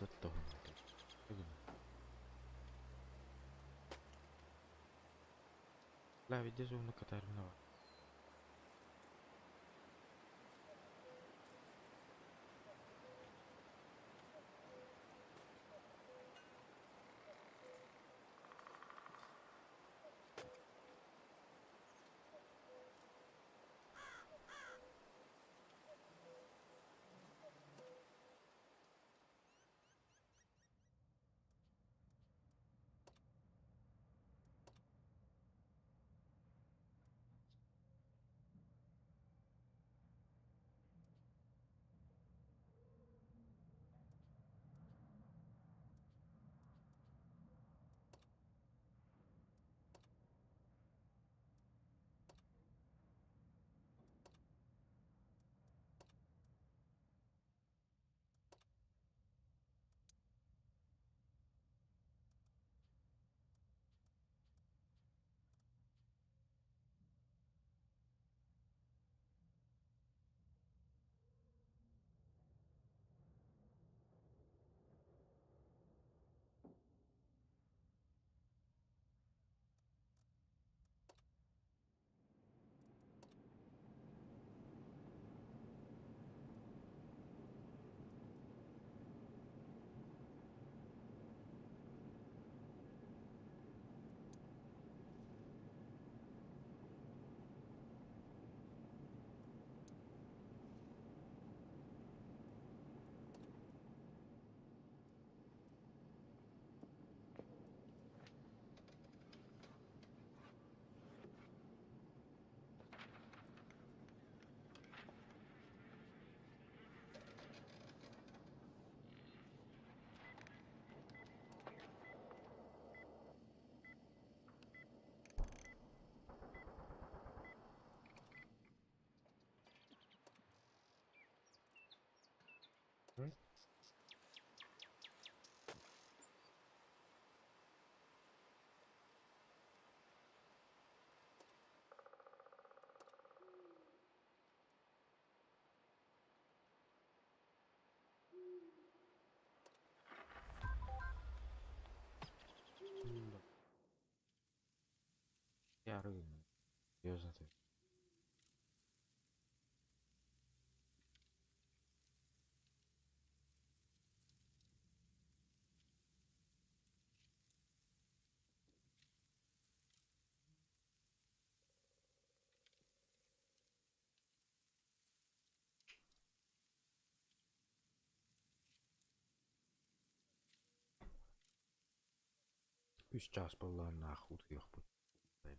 Оттоһун. Бля, видишь, умный катарина. Я рыгну. Серьезно ты. Үс чаас буолла нахуй утуйуохпут. Так.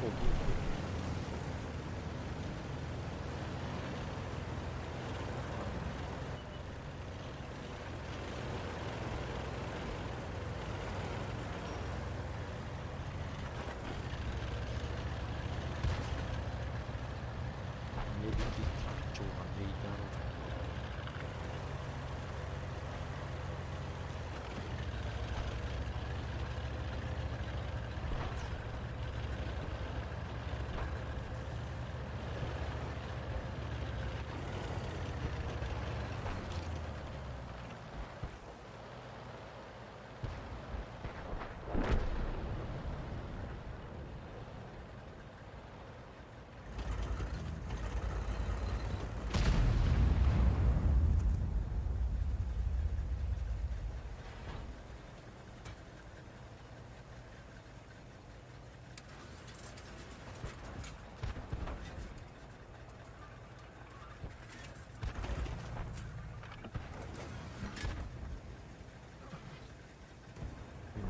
Обух.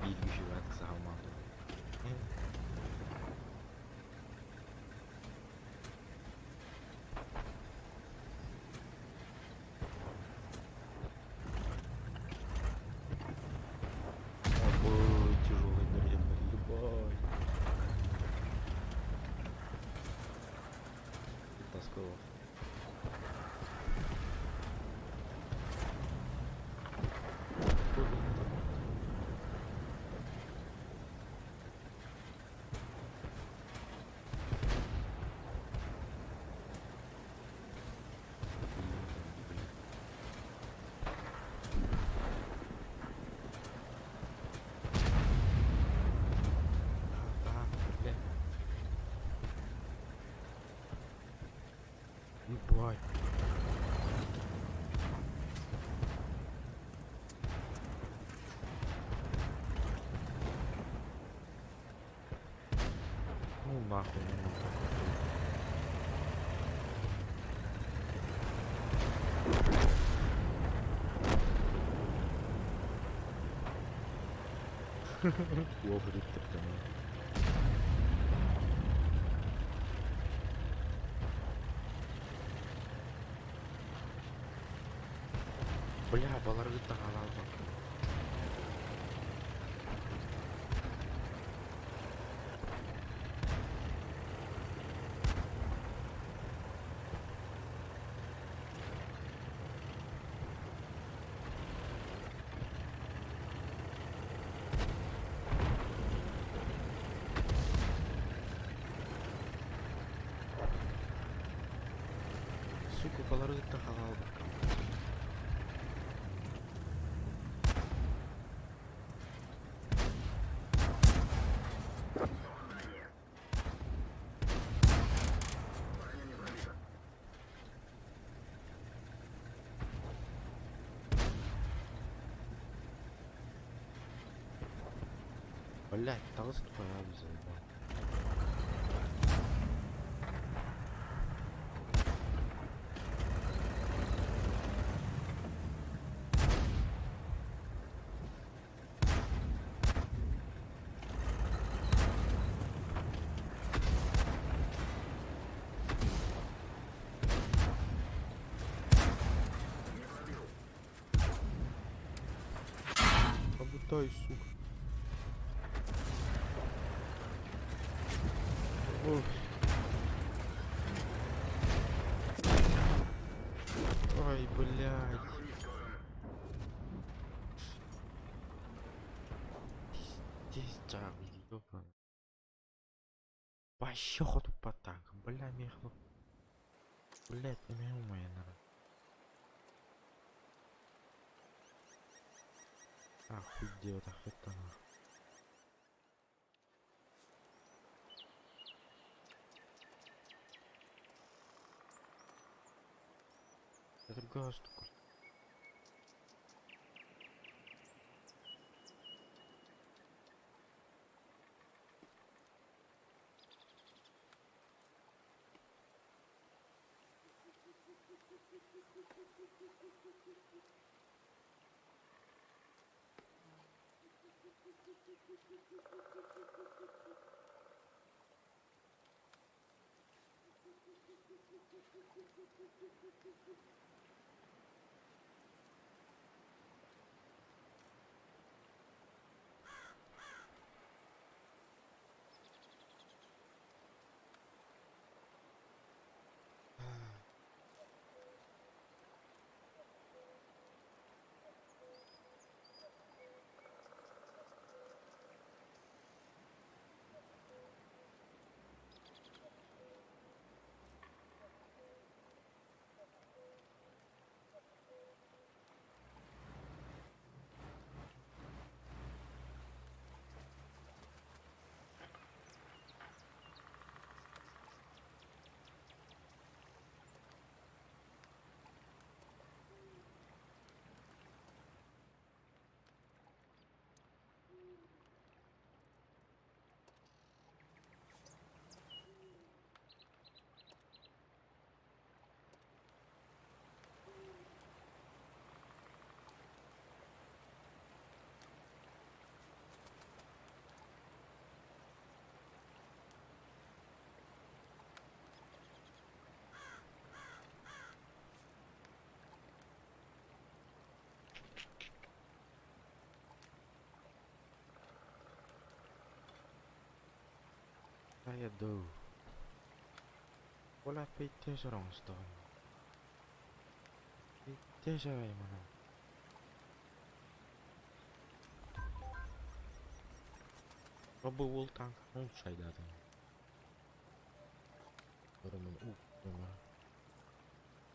Биир киһи саһалмаан Ой, тяжелый нервный, ебать. Тоскова. Ебать. Ну нахуй, ну нахуй. Плохо Бля, баларгыттан алалбаккын. Сука, баларгыттан халаалбаккын. Блять, таҕыс тухайа заебал. Обутай, сука. Ох. Ой, блядь. Пиздец, ёбаный. Вообще хоту по танкам, бля, мехну. Блядь, не моя надо. Охуеть, это нахуй. Это другая штука. Хайа дуу. Ол аппыйте сороҥостоҕун. Итте сараймана. Робу уол танканы улучшайдаатын. Көрөмүн уктума.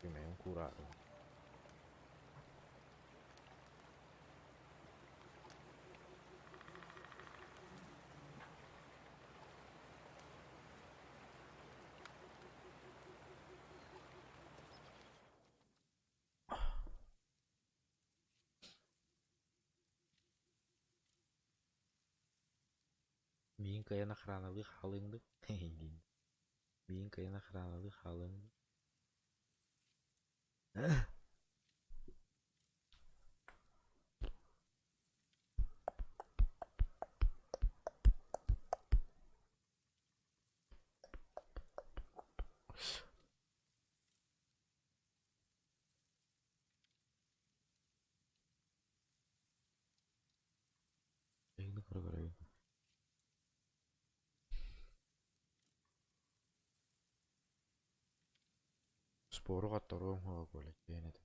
Күмэйин куураатын. Миигин кыайан охраналыы хаалыаҥ дуу? диин. Миигин кыайан охраналыы хаалыаҥ дуу? Эйигин көрө-көрөбүн. Спору хотторуом суоҕа Коля диэн этэ.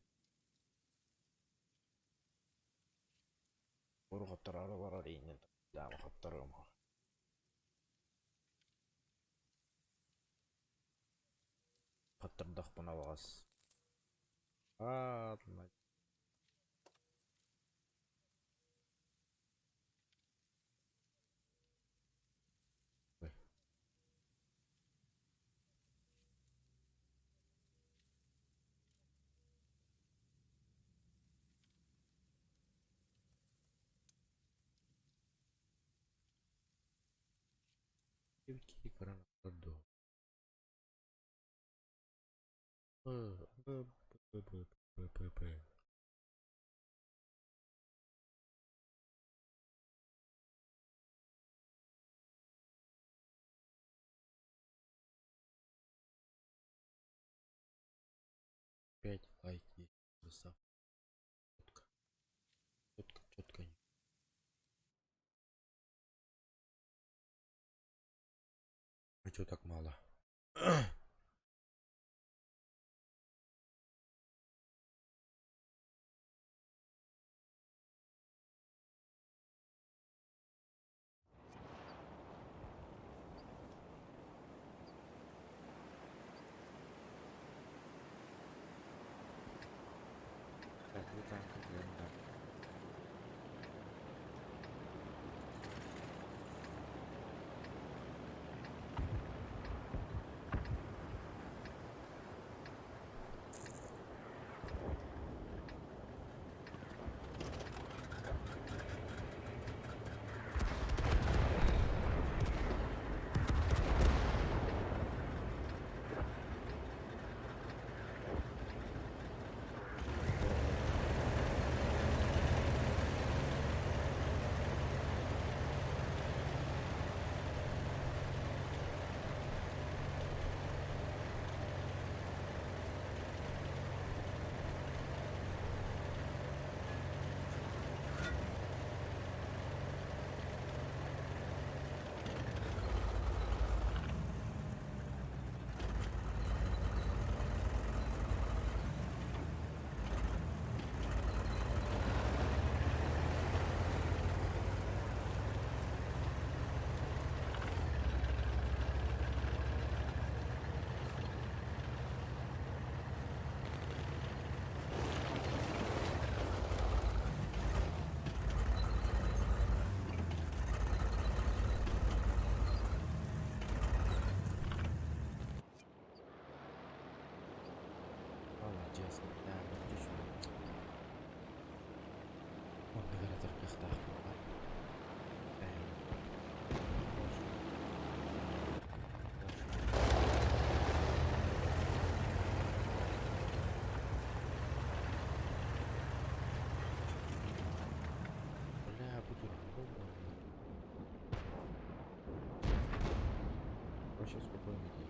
Спору хоттороору олорор ииннин даама хотторуом суоҕа. Хоттордохпуна баҕас аатына Киһи көрөн олорор дуо? Б Б Б Б Б Б Пять лайк есть. Красава. Четко. Четко, четко. А чё так мало? Так, бу танка кыайан да. Спокойно.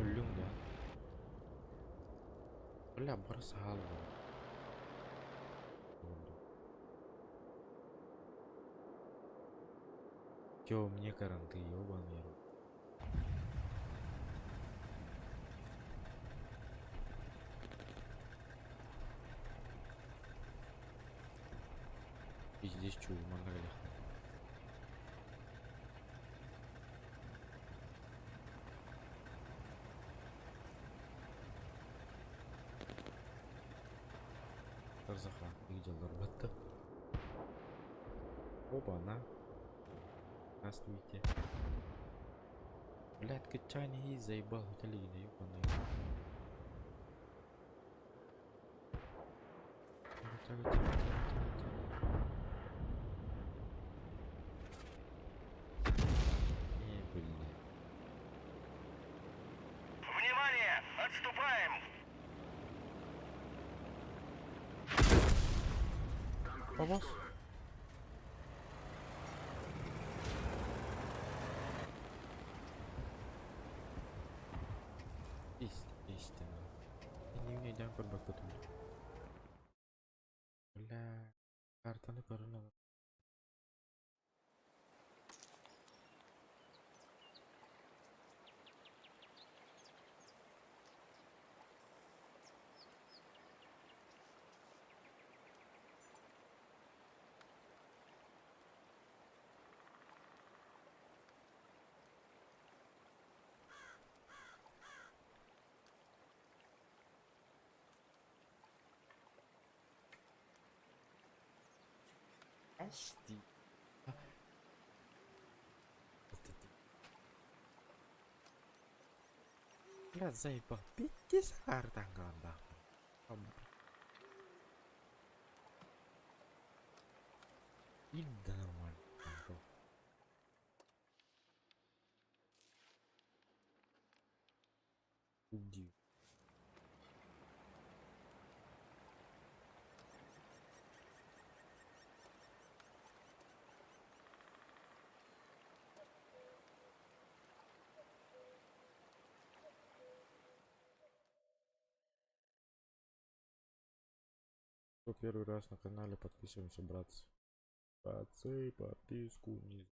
Өллүҥ да? Бля, бросал. Чё, мне каранты, ёбаный рот. Пиздец, чую, манна. Тарзаха, видел батта. Оба, на. Здравствуйте. Блядь, качани заебал, уталина, ёбаный. Тяга, тяга, тяга, тяга, тяга. Не, блин. Внимание! Отступаем! Попался? Истина. Не умею көрбөккө. Бля, картаны көрүнө. Asti. Бля, заебал. Пиздец, картанганда. Да нормально. Иди. Кто первый раз на канале, подписываемся, братцы. Братцы, подписку не